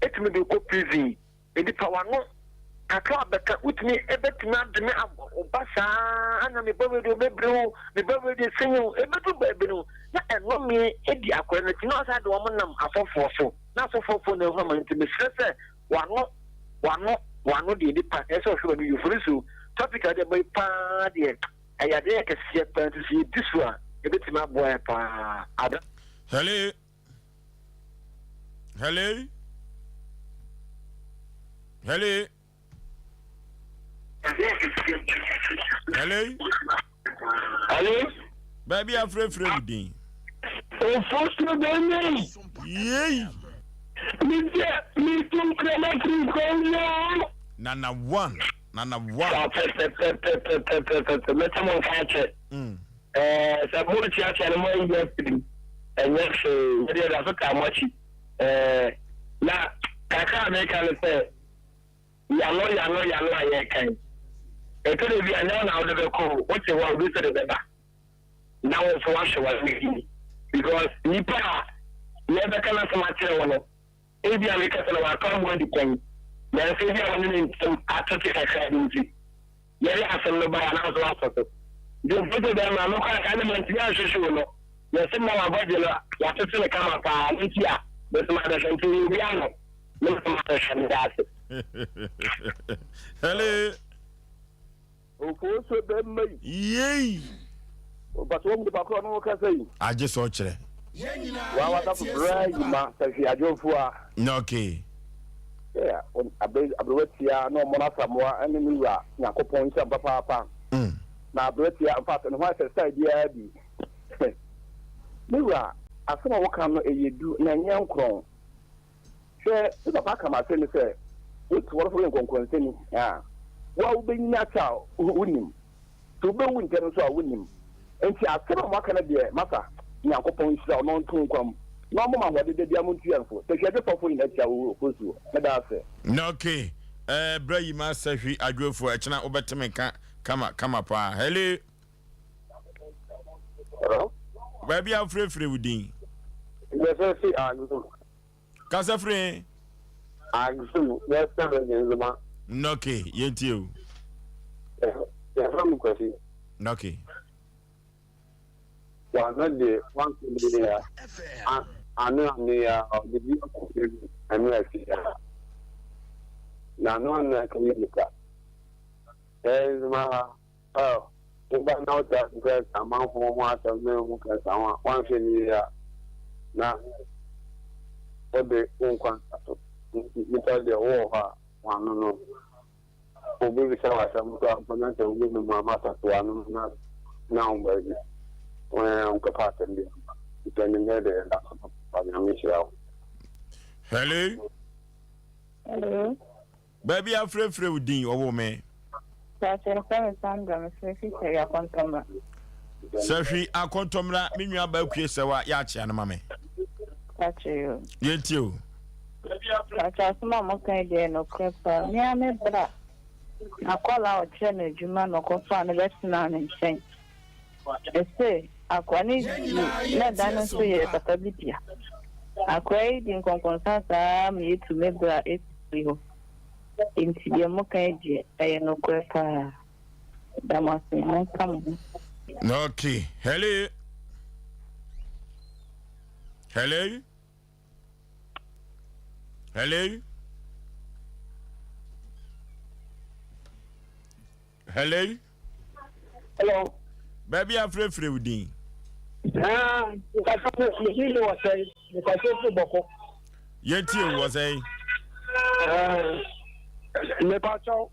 etumi de kɔ prison. Nnipa wano kakra a bɛka wotumi ebetumi adome ɔba saa ana me ba wei de ɔbɛbiri o me ba wei de sɛn o ebedu baabi no na ɛnome edi akɔrɔ no ti na ɔsan de wɔn nam asɔfoɔ so na asɔfoɔfoɔ na ehu ama nti mesrɛ sɛ Wano wano wano deɛ nipa ɛsɛ ɔhwɛ wano yie ofori so topic a wode aba yi paa deɛ ɛyɛ adeɛ kɛseɛ paa nti sɛ yɛdi so a ɛbɛtumi aboa yɛ paa ada. Hello. Hello. Hello. Hello. Hello. Baabi afrɛfrɛ wo din. Ofosu bɛnɛ. Yei. Medeɛ metu nkrama firi nkwan mu. Nana one. Nana one. Saa pɛpɛpɛpɛpɛpɛpɛ mɛsɛ mo nka akyɛ. Ɛɛ sɛ mo kyiakyia no mo ayi afiri mu ɛnyɛ hwee yɛde yɛda so taa mo akyi ɛɛ na kakra a meka no sɛ. Yano yano yano a yɛreka yi, ɛtɔ da bi a nyɛ wo na wode bɛkɔ o, wote hɔ a obi nso de bɛba na wo nso woahwɛ w'ano yie because nipa a yɛrebɛka n'asɛm akyerɛ wo no, ebi a meka sɛ na watɔ amoa adi pɛn, nanso ebi a wo ne ne ntam atete kakra bi nti, yɛde asɛm no baeɛ a na wo nso woasɔ so. Nti mfomso bɛn ma mekɔ anka ne mantumi anhwehwɛ wo no, yɛse na wabɔgye no yɛatete no kama paa, ne nti a mesoma bɛhwɛ nti yɛ obi ano. Hello. Ofoso bɛmma yi. Yei. Ɔbata wɔn nipa korɔ no kasa yi. Agye sɛ ɔkyerɛ. Wa wasafo bra yi ma sahwi adwofo a. Na okay. Yeah, aberewa tia na ɔmɔ n'asamoa ɛne ne wura Nyankopɔn nhyira papaapa. Na aberewa tia in fact ne ho ayɛ sɛ style biara bi. Me wura asɛm a woka no ɛyɛ du na ɛnyɛ nkorɔn. Hwɛ, me papa aka m'asɛm yi sɛ, Wote hɔ no sɛ woyɛ nkɔnkɔnsani a, wo a wubenyin akyɛ a wunnim, sɛ wubewu ntɛm nso a wunnim. Enti asɛm a moaka no deɛ, masa, Nyankopɔn nhyira wo na ɔnto wo nkwa mu, na ɔmmɔ mo ahoɔden da biara montu yɛn fo. Sɛhwi adwefɔfoɔ nyinaa kyia wo Ofosuo. Meda ase. Na ok eh bra yi ma sɛhwi adwofoɔ ɛkyena wobɛte me nka kama kama paa hello. Hello. Baabi a wofrɛfrɛ wo din. Yɛfrɛ fi Axum. Kasa firi. Axum, Western Region Nzema. Nɔke, yɛntie o. Yɛfrɛ me Kwasi. Nɔke. Wano de wanka bi ya ano ano ya ɔde bi akɔ bi ɛno afi ya na ano ano ɛka yi ka ɛɛ nzema ha. Well, wo ba na wotaa keka amanfoɔ ho asɛm ne ho kasa ho a, woanhwɛ no yie a, na wode wo nkwa ato. Nti nipa deɛ wowɔ hɔ a, w'ano no, obi bisa wo asɛm koraa mpo na sɛ wobɛnu mu a, masa to w'ano mu na na wo baabi. Wonkɔfa asɛm bi amba. Nti anwummerɛ deɛ yɛda so papa, Nyame nhyira wo. Hello. Hello. Baabi a frɛfrɛ wo din ɔwɔ me. Pakyɛ yɛfrɛ me Sandra mefrɛ fi Sɛhwi Akɔntɔmmra. Sɛhwi Akɔntɔmmra me nua baa kue sɛwa yɛ akyea no ma me. Pakyɛ yo. Yɛntie o. Pakyɛ asɛm a moka yi deɛ nokorɛ paa me ara me bra n'akwadaa a ɔkyerɛ no adwuma na ɔkɔfaa no bɛtenaa ne nkyɛn mese akoa no di na dan no nso yɛ papa bi dea akoa yi di nkɔnkɔnsa saa ma yɛtu me bra firi hɔ. Enti deɛ moka yi deɛ, ɛyɛ nokorɛ paa. Meda mo ase. Monka mo ho. Okay. Hello. Hello. Hello. Hello. Hello. Baabi afrɛfrɛ wo din. Ah, nkasa mi mi wɔ sɛn, nkasa fi bɔkɔ. Yɛn tie wɔ sɛn. Mepa kyɛw.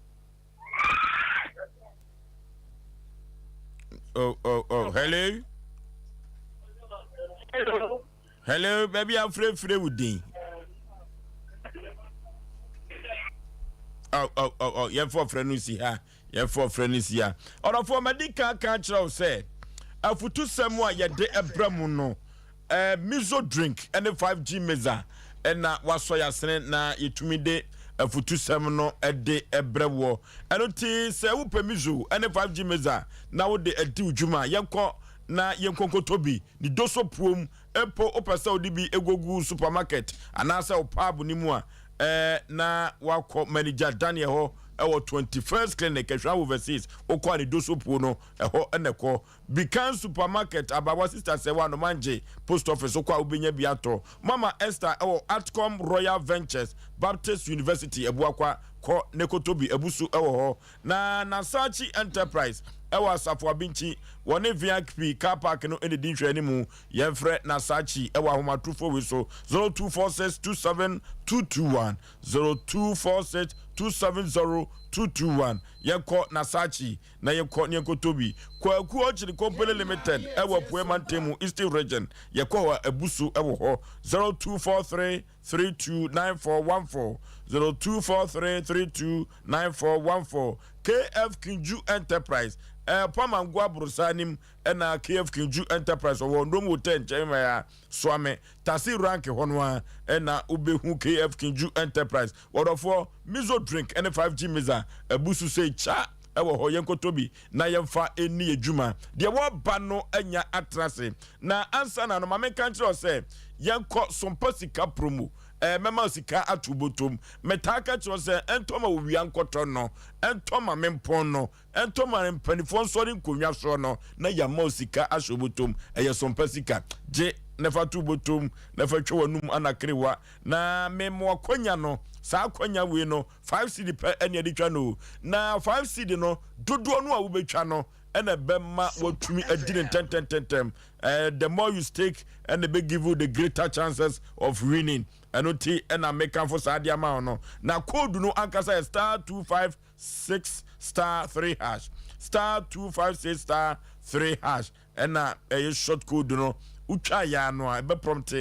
Oh, oh, oh, hello. Hello. Hello, baabi afrɛfrɛ wo din. Oh, oh, oh, oh, yɛmfa ɔfrɛ no si ha. Yɛmfa ɔfrɛ no si ha. Ɔdɔfoɔ, madi kan aka akyerɛ wo sɛ afutusɛm a yɛde ɛbrɛ mu no, eh, miso drink ne 5G meza na wasɔ yɛasene na yɛtumi de afutusɛm no de brɛ woɔ. Ɛno nti sɛ wopɛ Mizo ne 5G Meza na wode adi wo dwuma a, yɛnkɔ na yɛnkɔnkɔtɔ bi. Ne doso puom mpo wopɛ sɛ wode bi gugu supermarket anaasɛ wo pub no mu a, na woakɔ Manager Daniel hɔ wɔ 21st Clinic, Ahwea Overseas. Wokɔ a ne doso puo no, ɛhɔ na ɛkɔ. Bikan Supermarket, Abawa Sister Sɛwa Nomangye Post Office, wokɔ a wobɛnya bi atɔ. Mama Esther wɔ Atcom Royal Ventures, Baptist University, Abuakwa, kɔ ne kɔtɔ bi, Abusu wɔ hɔ. Na Nasachi Enterprise wɔ Asafo Abinkyi, wɔne VIP Car Park no na ɛdi nhwɛanimu. Yɛmfrɛ Nasachi wɔ ahomatorofo wei so, 0246 27 221, 0246 270 221. Yɛnkɔ Nasachi. na yɛkɔ ne yɛnkɔtɔ bi. Kwaku Ɔkyere Company Limited ɛwɔ Apueɛ Mantam mu, Eastern Region. Yɛkɔ hɔ a, abu so wɔ hɔ. 0243 329414, 0243 329414. KF Kinju Enterprise, ɛɛ Pamango Aborosa anim ɛna KF Kinju Enterprise ɔwɔ Ndom Hotel nkyɛn ha yi ara. Soame, Tasi Rank hɔ no ara ɛna wobɛhu KF Kinju Enterprise. Wɔdɔfoɔ, Mizo Drink ɛne 5G Miza abu so sei kya. wɔ hɔ, yɛnkɔtɔ bi na yɛmfa nni yɛn dwuma. Deɛ wɔreba no anya atena ase. Na ansa na no, ma menka nkyerɛ wo sɛ yɛnkɔ Sompa Sika Promo. Ɛɛ, mɛma wo sika ato wo bɔtɔm. Metaa ka kyerɛ wo sɛ ɛntɔ ma owia nkɔtɔ no, ɛntɔ ma mempɔn no, ɛntɔ ma mpanimfoɔ nsɔre nkonnwa soɔ no, na yɛama wo sika ahyɛ wo bɔtɔm. Ɛyɛ Sompa Sika. Gye na fa to wo bɔtɔm na fa twa w'anum anakrewa. Na mema wo akwanya no, saa akwanya wei no, 5 cedi pɛ ɛne ɛde twa no o. Na 5 cedi no dodoɔ no a wobɛtwa no ɛna ɛbɛma watumi adi ne ntɛntɛntɛntɛm. Eh, the more you stake ɛna ɛbɛ give you the greater chances of winning. Ɛno ti ɛna mekamfo saa de ama wo no. Na code no ankasa yɛ star 256 star 3 hash. Star 256 star 3 hash ɛna ɛyɛ short code no. Wotwa yɛ ano a ɛbɛ prompt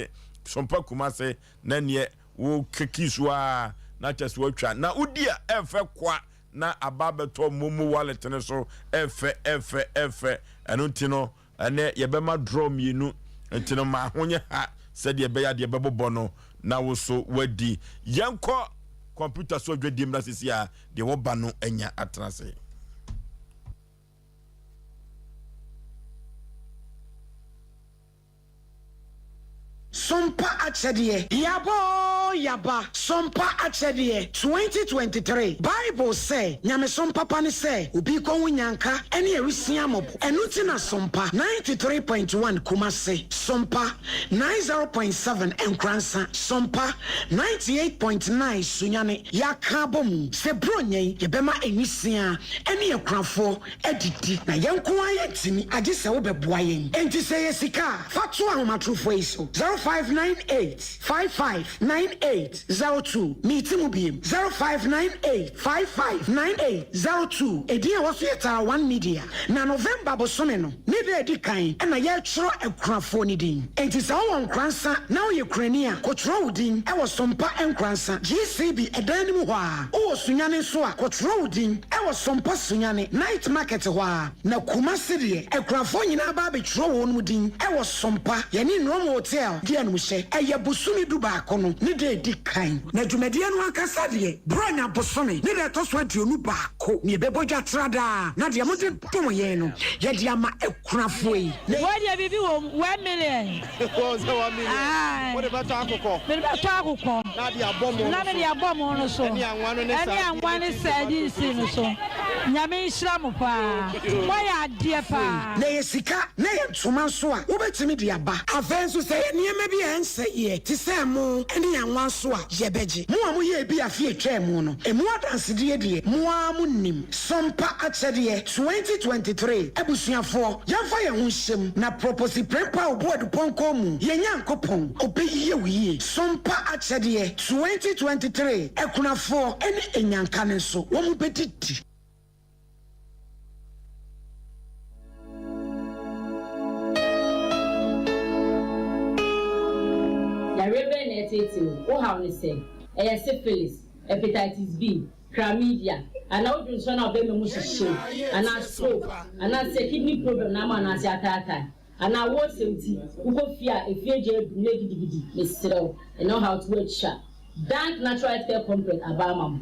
Sompa Kumase na neɛ Wo keki so aa na kyɛ sɛ watwa na wodi a ɛfɛ kwa na aba abɛtɔ momo wallet no so ɛfɛ ɛfɛ ɛfɛ ɛno nti no ɛnɛ yɛbɛma draw mmienu nti no ma ho nyɛ ha sɛdeɛ ɛbɛyɛ adeɛ bɛbobɔ no na wo so wadi yɛnkɔ computer so adwadie mmra sisi a deɛ wɔba no anya atena ase. Sompa Akyɛdeɛ, Yaba oo yaba, Sompa Akyɛdeɛ, 2023 Bible sɛ, Nyamesom papa ne sɛ obi rekɔhu nyanka ne awisiaa mmɔbɔ. Ɛno nti na Sompa 93.1 Kumasi, Sompa 90.7 Nkoransa, Sompa 98.9 Sunyani yɛaka abɔ mu sɛ Buronya yi yɛbɛma nwisiaa ne akunafoɔ adidi, na yɛn nko ara yɛntumi, agye sɛ wobɛboa yɛn. Enti sɛ ɛyɛ sika a, fa to ahomatorofoɔ yi so, 0598 55 98 02. Meti mu biem, 0598 55 98 02. Edin a ɛwɔ so yɛ Tara One Media. Na November bosome no ne da a ɛdi kan na yɛretwerɛ akunafoɔ no din. Enti sɛ wowɔ Nkoransa na woyɛ kunani a, kɔtwerɛ wo din wɔ Sompa Nkoransa, GCB ɛdan no mu hɔ ara. Wowɔ Sunyani nso a, kɔtwerɛ wo din wɔ Sompa Sunyani, Night Market hɔ ara. Na Kumasi deɛ, akunafoɔ nyinaa ba abɛtwerɛ wɔn din wɔ Sompa, yɛne Nrom Hotel di animhyɛ. Ɛyɛ bosome dubaako no ne da a ɛdi kan. Na dwumadie no ankasa deɛ, Buronya bosome ne da ɛtɔ so 21 na yɛbɛbɔ dwa tra daa, na deɛ mode dom yɛn no, yɛde ama akunafoɔ yi. Wei deɛ biribi wɔ mu, 1 million. Wɔn sɛ 1 million. Aye. Wode bɛtɔ akokɔ. Mede bɛtɔ akokɔ. Na de abɔ mo Na mede abɔ mo no so. Ɛne anwa no ne Ɛne anwa ne sardines no so. Nyame nhyira mo paa. Moayɛ adeɛ paa. Na ɛyɛ sika na ɛyɛ ntoma nso a, wobɛtumi de aba. Afei nso, sɛ ɛyɛ nneɛma bi a ɛnsɛeɛ te sɛ ɛmo ne anwa nso a, yɛbɛgye. Mo a moyɛɛ bi afe a ɛtwaa mu no, ɛmu adansedie deɛ, mo ara monim. Sompa Akyɛdeɛ 2023 Abusuafoɔ, yɛmfa yɛn ho nhyɛ mu na Proposi Prempeh a ɔbu adupɔnkɔ mu, yɛn Nyankopɔn, ɔbɛyie wo yie. Sompa Akyɛdeɛ 2023 Akunafoɔ ne Anyanka no nso, wɔn bɛdidi. Yareɛ bɛn na ɛreteetee wo? Wo haw ne sɛn? Ɛyɛ syphilis, hepatitis B, chlamydia, anaa wo dwonsɔ no a ɔbɛma mu hyehye wo, anaa stroke, anaasɛ kidney problem na ama w'anase ataatae, anaa woresɛm ti, wokɔ fie a efie gya adum na gidigidi, mesrɛ wo, ɛnnɛ wo haw to atwa. Dank Natural Health Care Complex aba ama mo.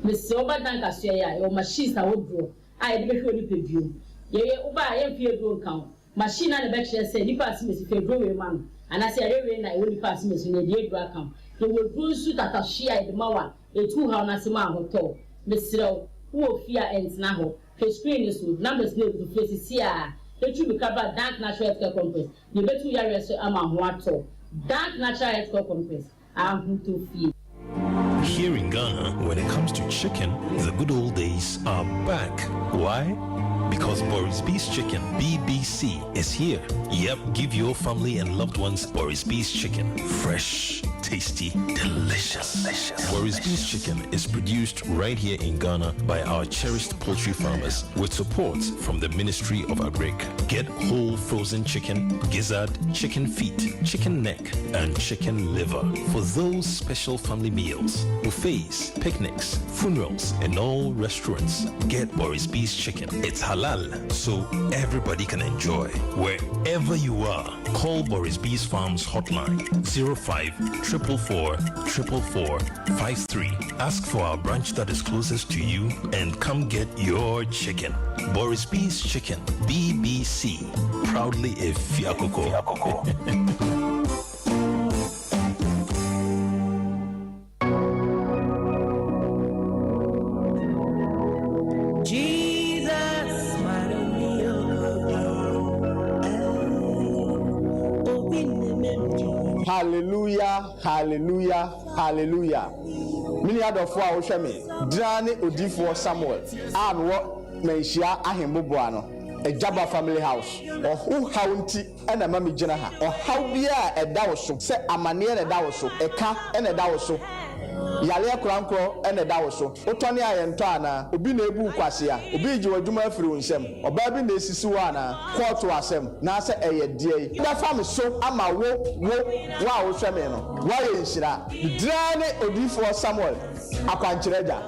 Mesrɛ wo ba Dank asoɛeɛ a, yɛwɔ machines ahodoɔ a yɛde bɛhwɛ wo nipadua mu. Yɛyɛ, wo ba a, yɛmfa yɛn aduro nka ho. Machine no ara na ɛbɛkyerɛ sɛ nipa asemesi fa aduro wei ma no, anaasɛ yareɛ wei na ɛwɔ nipa asemesi no, yɛde aduro aka ho. Yɛwɔ aduro nso tatahwe a yɛde ma wo a, ɛtu wo haw no ase ma ahotɔ wo. Mesrɛ wo, wowɔ fie a, ɛntena hɔ. Hwɛ screen no so, numbers no agu so, frɛ seesei ara na tu mmirika bra Dank Natural Health Care Complex na yɛbɛtu wo yareɛ so ama ho atɔ wo. Dank Natural Health Care Complex, ahotɔ fie. Here in Ghana, when it comes to chicken, the good old days are back. Why? Because Boris B's Chicken, BBC, is here. Yep, give your family and loved ones Boris B's Chicken. Fresh, tasty, delicious. delicious. Boris B's Chicken is produced right here in Ghana by our cherished poultry farmers with support from the Ministry of Agric. Get whole frozen chicken, gizzard, chicken feet, chicken neck, and chicken liver for those special family meals, buffets, picnics, funerals, and all restaurants. Get Boris B's Chicken. It's halal, so everybody can enjoy. Wherever you are, call Boris B's Farms hotline 05 444 444 53. Ask for our branch that is closest to you and come get your chicken. Boris B's Chicken, BBC. Proudly a Fiakoko. Hallelujah, hallelujah, hallelujah. Me nua dɔfoɔ a wohwɛ me, Dina ne odiyifoɔ Samuel a mewɔ Manhyia Ahemboboa no, Agyaba Family House. Ɔho haw nti na ɛma migyina ha. Ɔhaw biara a ɛda wo so, sɛ amanneɛ na ɛda wo so, ɛka na ɛda wo so, yareɛ korankorɔ na ɛda wo so, wotɔne a yɛntɔ anaa, obi na ebu wo kwasea, obi regye w'adwuma afiri wo nsam, ɔbaa bi na esisi wo anaa, kɔɔto asɛm, naasɛ ɛyɛ deɛn. Bɛfa me so ama wo, wo, wo a wohwɛ me no, woayɛ nhyira. Me din ara ne Odiyifoɔ Samuel Akwankyerɛ Agya.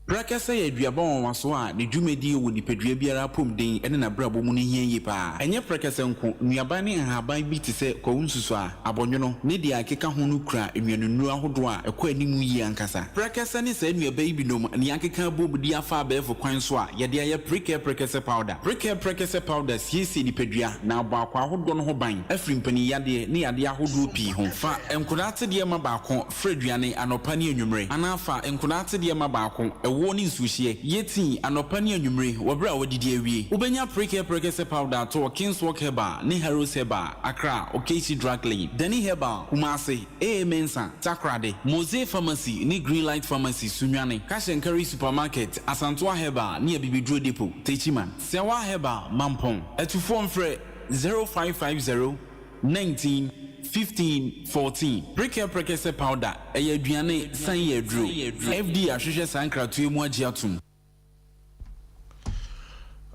Prɛkɛsɛ yɛ aduaba nwanwaso a ne dwumadie wɔ nipadua biara apɔmuden ne n'abrabɔ mu no hia yie pa ara. Ɛnyɛ prɛkɛsɛ nko, nnuaba ne nhaban bi te sɛ kwawu nsusuaa, abɔnwono, ne deɛ ɛkeka ho no kura nnuanennuro ahodoɔ a ɛkɔ anim yie ankasa. Prɛkɛsɛ ne saa nnuaba yi binom na yɛakeka abom de afa abɛɛfo kwan so a yɛde ayɛ Prekɛ Prɛkɛsɛ Powder. Prekɛ Prɛkɛsɛ Powder siesie nipadua na abɔ akwaa ahodoɔ no ho ban afiri mpaninyadeɛ ne yadeɛ ahodoɔ pii ho. Fa nkwadaa atedeɛ ma baako Fra aduane anɔpa ne anwummere, anaa fa nkwadaa atedeɛ ma baako, ɛwoɔ ne nsuohyeɛ. Yɛ tii anɔpa ne anwummere wɔ berɛ a woadidi awie. Wobɛnya Prekɛ Prɛkɛsɛ Powder atɔ wɔ Kingswalk Herbal ne Harrows Herbal, Accra, Okaishie Drug Lane, Dani Herbal, Kumasi, AA Mensah, Takoradi, Mose Pharmacy ne Greenlight Pharmacy, Sunyani, Cash and Carry Supermarket, Asantoa Herbal ne Abibiduro Depot, Techiman, Sewa Herbal, Mampong. Atufoɔ mfrɛ 0550 19, 15, 14. Prekɛ Prɛkɛsɛ Powder, ɛyɛ aduane, san yɛ aduro. FDA ahwehwɛ saa nkratoɔ yi mu agye atom.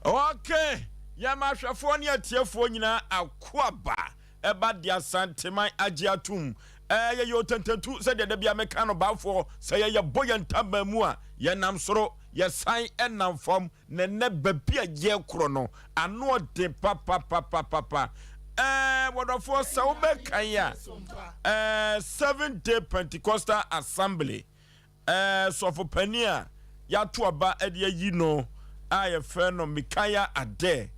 Okay, yɛma ahwɛfoɔ ne atiefoɔ nyinaa akoaba ɛba de Asanteman agye atom. Ɛɛ yɛyɛ otententu sɛdeɛ da bia meka no baafoɔ sɛ yɛyɛ bɔ yɛn ntaban mu a yɛnam soro yɛsan ɛnam fam Na nnɛ baabi a yɛrekorɔ no, ano ɔden papapapapapa. Ɛɛ, wɔdɔfoɔ, sɛ wobɛkan a, ɛɛ, Seventh Day Pentecostal Assembly, ɛɛ, sɔfo panin a yɛato aba de ayi no a yɛfrɛ no Micaiah Adair,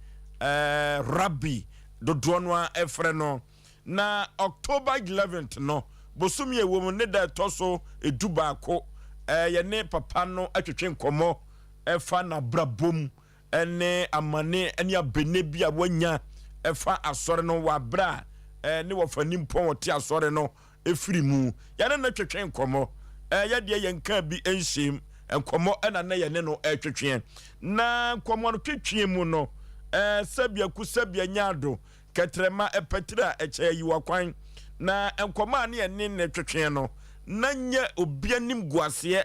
ɛɛ, Rabbi dodoɔ no ara ɛfrɛ no. Na October 11th no, bosome a ɛwɔ mu ne da ɛtɔ so 11, ɛɛ, yɛne papa no atwetwe nkɔmmɔ. ɛfa n'abrabɔ mu ne amane ne abene bi a wanya ɛfa asɔre no wɔ abere a ne wɔfa nimpɔn ɔte asɔre no ɛfiri mu. Yɛne no twetwe nkɔmmɔ. Yɛdeɛ yɛnka bi nhyɛm. Nkɔmmɔ ɛna na yɛne no ɛtwetweɛ. Na nkɔmmɔ no twetweɛ mu no, sɛbia ku sɛbia nyaado, kɛtrɛma ɛpɛtiri a ɛkyɛ ayiwa kwan. Na nkɔmmɔ a ne yɛne no twetweɛ no, na nyɛ obi anim guaseɛ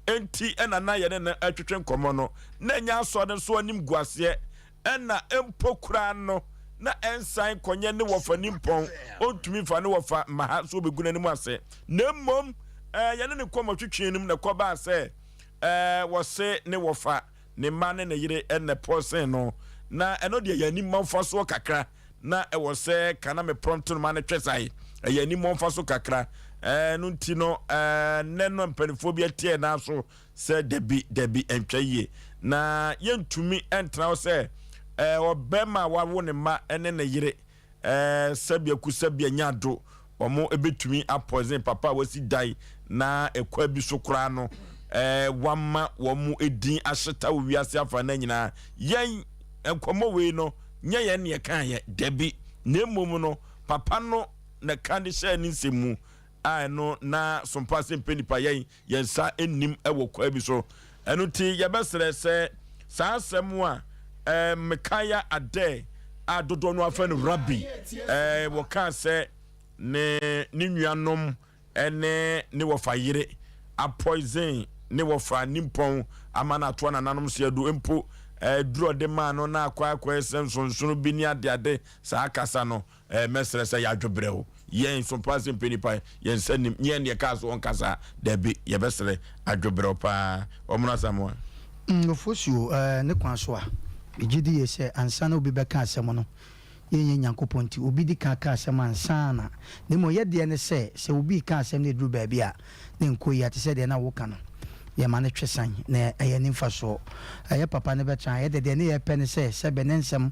nti na na yɛne no retwetwe nkɔmmɔ no, na ɛnyɛ asɔre no nso animguaseɛ, ɛna mpo koraa no, na ɛnsan kɔnyɛ ne wɔfa nimpɔn, ɔntumi mfa ne wɔfa mma ha sɛ ɔbɛgu n'anim ase, na mmom eh, yɛne ne nkɔmmɔtwetwe no mu na ɛkɔbaa sɛ eh, wɔse ne wɔfa, ne mma ne ne yere na ɛpɔsee no, na ɛno deɛ yɛn ani ma mfasoɔ kakra. na ɛwɔ sɛ ka na me prompt no ma no twɛ sae. Ɛyɛ animɔ mfa so kakra. Ɛno nti no, nnɛ no mpanimfoɔ bi ateɛ nan so sɛ dabi, dabi, ɛntwa yie. Na yɛntumi ntena hɔ sɛ ɔbarima a wawo ne mma ne ne yere sɛbea ku sɛbea nya do, wɔn bɛtumi apɔisen papa a wasi dan na ɛkwa bi so koraa no wama wɔn din ahyeta wɔ wiase afa no nyinaa. Yɛn nkɔmmɔ wei no nyɛ yɛn ne yɛkaeɛ, dabi, na mmom no papa no na ka de hyɛɛ ne nsɛm mu a ɛno na sompa sɛ mpɛ nipa yɛn yɛn nsa nnim wɔ kwa bi so. Ɛno nti yɛbɛsrɛ sɛ saa asɛm a eh, Micaiah Adair a dodoɔ no afɛ no Rabbi eh, wɔkaa sɛ ne ne nuanom ne ne wɔfa yere apoison ne wɔfa nimpɔn ama no atoa nananom so adu mpo eh, duru ɔde maa no na akɔ akɔyɛ sɛ nsonsono bi ne adeade saa kasa no Eh, mɛsrɛ sɛ yɛadwo brɛ o. Yɛn so paa sɛ mpɛ nipa, yɛn nsa nim. Nyɛ yɛn deɛ kaa so ɔnkasa. Dabi, yɛbɛsrɛ adwo brɛ wo paa. Ɔmono Asamoah. Mm, Ofosuo, eh, ne kwan so a, megye di yie sɛ ansa na obi bɛka asɛm no, yɛnyɛ Nyankopɔn nti, obi di kan ka asɛm ansa na, na mmom yɛ deɛ ne sɛ, sɛ obi reka asɛm na ɛduru baabi a, na ɛnkɔ yie a, te sɛ deɛ na woka no, yɛma no twe san, na ɛyɛ ne mfasoɔ. Ɛyɛ papa no bɛtra. Yɛ de, deɛ ne yɛpɛ ne sɛ, sɛbe ne nsɛm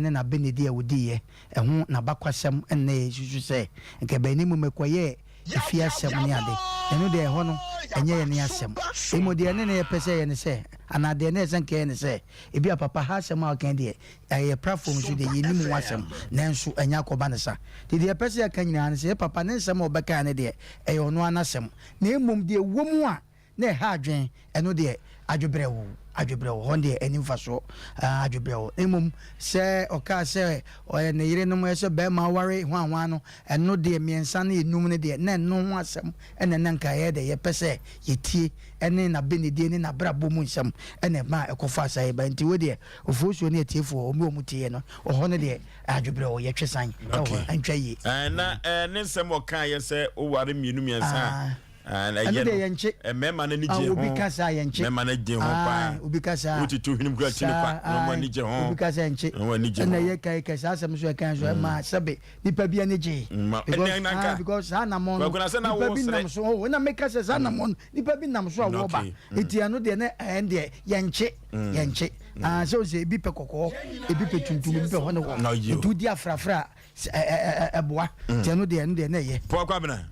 ne n'abenedie a ɔdiiɛ, ɛho n'abakwasɛm na yɛsusu sɛ nka ɛbɛyɛ, na mmom ɛkɔyɛɛ efie asɛm ne ade. Ɛno deɛ, ɛhɔ no, ɛnyɛ yɛn asɛm. Mmom deɛ ne ne yɛpɛ sɛ yɛyɛ ne sɛ, anaa deɛ na ɛsɛ nka yɛyɛ ne sɛ, ebia papa ha asɛm a ɔka yi deɛ, Ɛyɛ platform so deɛ yɛnnim ho asɛm nanso ɛnyɛ akɔba no sa. Nti deɛ yɛpɛ sɛ yɛka nyinaa ne sɛ yɛ papa ne nsɛm a ɔbɛkaeɛ no deɛ ɛyɛ ɔno ara n'asɛm na mmom deɛ ɛwɔ mu a na ɛha adwene ɛno deɛ adwebrɛw adwebrɛw hɔ deɛ ɛnni mfasoɔ ah, adwebrɛw. Na mmom sɛ ɔkaa sɛ ɔyɛ ne yerenom ɛyɛ sɛ barima aware hwanhwan no ɛno deɛ mmiɛnsa ne enum no deɛ na ɛno ho asɛm ɛna na nka ɛyɛ dɛ yɛpɛ sɛ yɛtie ɛne n'abenedie ne n'abrabɔ mu nsɛm ɛna ɛma ɛkɔfaa saa yi ba nti wei deɛ Ofosuo ne atiefoɔ wɔn a wɔn tieɛ no wɔ hɔ no deɛ adwebrɛ wɔ yɛtwe san wɔ hɔ ɛntwa yie. Ɛɛ na ɛɛ ne nsɛm ɔka yɛ sɛ oware mmienu mmiɛnsa a ɛyɛ no deɛ yɛnkye mmarima no ani gye ho obi ka saa yɛnkye mmarima no gye ho paa obi ka saa wotutu hwenem kura ti ne kwa na wɔn ani gye ho obi ka saa yɛnkye wɔn ani gye ho ɛna yɛ kae kae saa asɛm so ɛkan so ɛma sɛbe nipa bi ani gye because ah because saa anamɔn no nipa bi nam so oh ɛna meka sɛ saa anamɔn no nipa bi nam so a wɔba eti ɛno deɛ ne ɛn deɛ yɛnkye. Mm. Yɛnkye. Mm. Ah, sɛ ɔsɛ ebi pɛ kɔkɔɔ, ebi pɛ tuntum, ebi pɛ hɔ ne hɔ. Nti wodi afrafra a ɛboa. Mm. Nti ɛno deɛ ɛno deɛ na ɛyɛ. Pɔn Kwabena.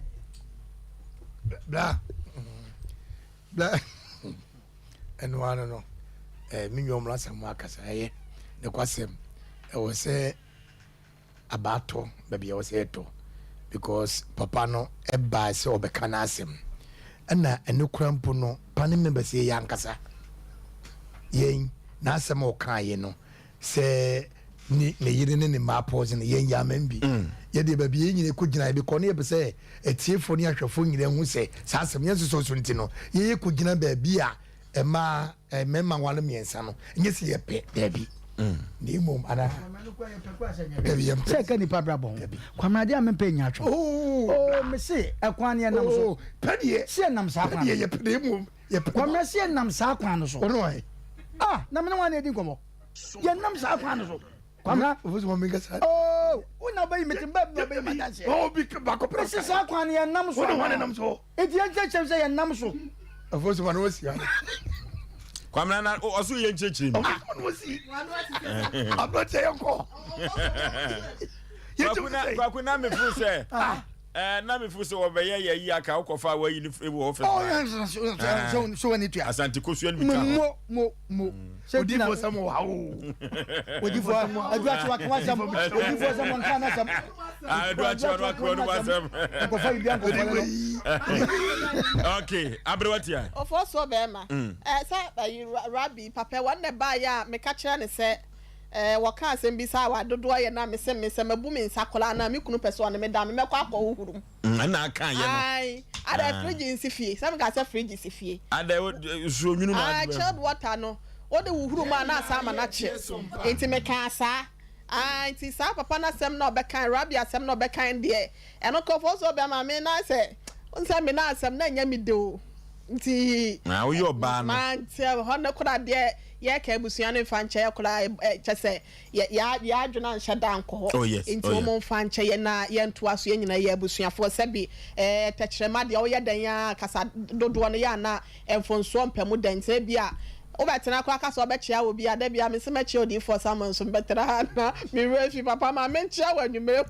Bla. Bla. Ɛno ano no, eh, me nwa ɔmla sɛm akasa ɛyɛ. Ne kwasɛm ɛwɔ sɛ aba atɔ baabi a ɛwɔ sɛ ɛtɔ because papa no ɛbaa sɛ ɔbɛka n'asɛm ɛna ɛno kora mpo no pane members yɛ yɛ ankasa yɛn n'asɛm a ɔkaeɛ no sɛ ne ne yere ne ne mma apɔɔse no yɛn yɛ amam bi mm. yɛdeɛ baabi yɛn nyina kɔgyina yɛ bikɔ ne yɛpɛ sɛ atiefoɔ ne ahwɛfoɔ nyina hu sɛ saa asɛm yɛn nsosɔ so nti no yɛyɛ kɔgyina baabi a Mmaa, mmarima nware mmiɛnsa no, nyɛ sɛ yɛpɛ, daabi. Na mmom, anaa? Daabi, yɛmpɛ. Sɛ ɛka nipa abrabɔ ho. Kwame adeɛ a mempɛ nya atwom. Oh, oh, mese ɛkwan no yɛnam so. Oh, pɛ deɛ. Sɛ yɛnam saa kwan no. Pɛ deɛ yɛpɛ na mmom yɛpɛ. Kwame sɛ yɛnam saa kwan no so. Ɔno ayɛ. Ah, na mene wɔn na edi nkɔmɔ. Yɛnam saa kwan no so. Kwame. Ofosu ma mi nkasa. Oh, wo na ɔbɛyi mi ti mbɛ mi ɔbɛyi mi adanseɛ. Oh, bi baako pɛ. Mese saa kwan no yɛnam so. Wo na wɔn nam so. Enti yɛnkyerɛkyerɛ mu sɛ yɛnam so. Afo so ma no wasi ha. Kwamina na ɔso yɛ nkyerɛkyerɛ mu. Ɔso ma no wasi. Aberanteɛ yɛ nkɔ. Kwaku na mefiri sɛ ah. eh, na mefiri sɛ wɔbɛyɛ yɛ yi aka wokɔfa a wayi no firi wɔ ɔfis. Oh, eh, so wani tua. Asante kosua no bi ka ho. Mo mo mo. Odifo sɛ mo wa o. Odifo aduakye wa ka wasɛm. Odifo sɛ mo nka n'asɛm. Aduakye wa ka wɔn wasɛm. Nkɔfa bibi ankɔfa no. Okay, aberewa tia. Ofo so bɛrima. Ɛ sɛ ayi rabi papa wɔn na ɛbaa yɛ a meka kyerɛ ne sɛ ɛɛ wɔka asɛm bi sɛ awa dodoɔ yɛ na me se me sɛ mabu me nsa koraa na me kunu pɛ sɛ ɔne me da me mɛkɔ akɔ huhuru mu. Ɛna aka yɛ no. Ayi ada ah. fridge nsi fie sɛ meka sɛ fridge si fie. Ada nsuo nwunu na adi. Chilled water no wode huhuru mu a na asa ama no akye nti mekaa saa. Ah nti saa papa no asɛm na ɔbɛkan Rabbi asɛm na ɔbɛkan deɛ ɛno nkurɔfoɔ sɛ ɔbɛma me na sɛ nsɛ me na asɛm na ɛnyɛ me de o. Nti. Na woyɛ ɔbaa no. Mante hɔ no koraa deɛ yɛka abusua no mfa nkyɛ yɛ koraa kyɛ sɛ yɛ yɛ yɛ adwene anhyɛ da ankɔ hɔ. Oh yes, Nti oh yeah. wɔn mfa nkyɛ yɛn na yɛntoa so yɛn nyinaa yɛ abusuafoɔ sɛbi ɛɛ tɛkyerɛma deɛ woyɛ dɛn ara kasa dodoɔ no yɛ a na mfonsoɔ mpɛ mu dɛn nti ebia wobɛtena koraa ka sɛ wobɛkyea obi a da biara mese mɛkyea odiyifoɔ Samuel nso mebɛtena ha na me werɛ afi papa ma menkyea wo anwummerɛ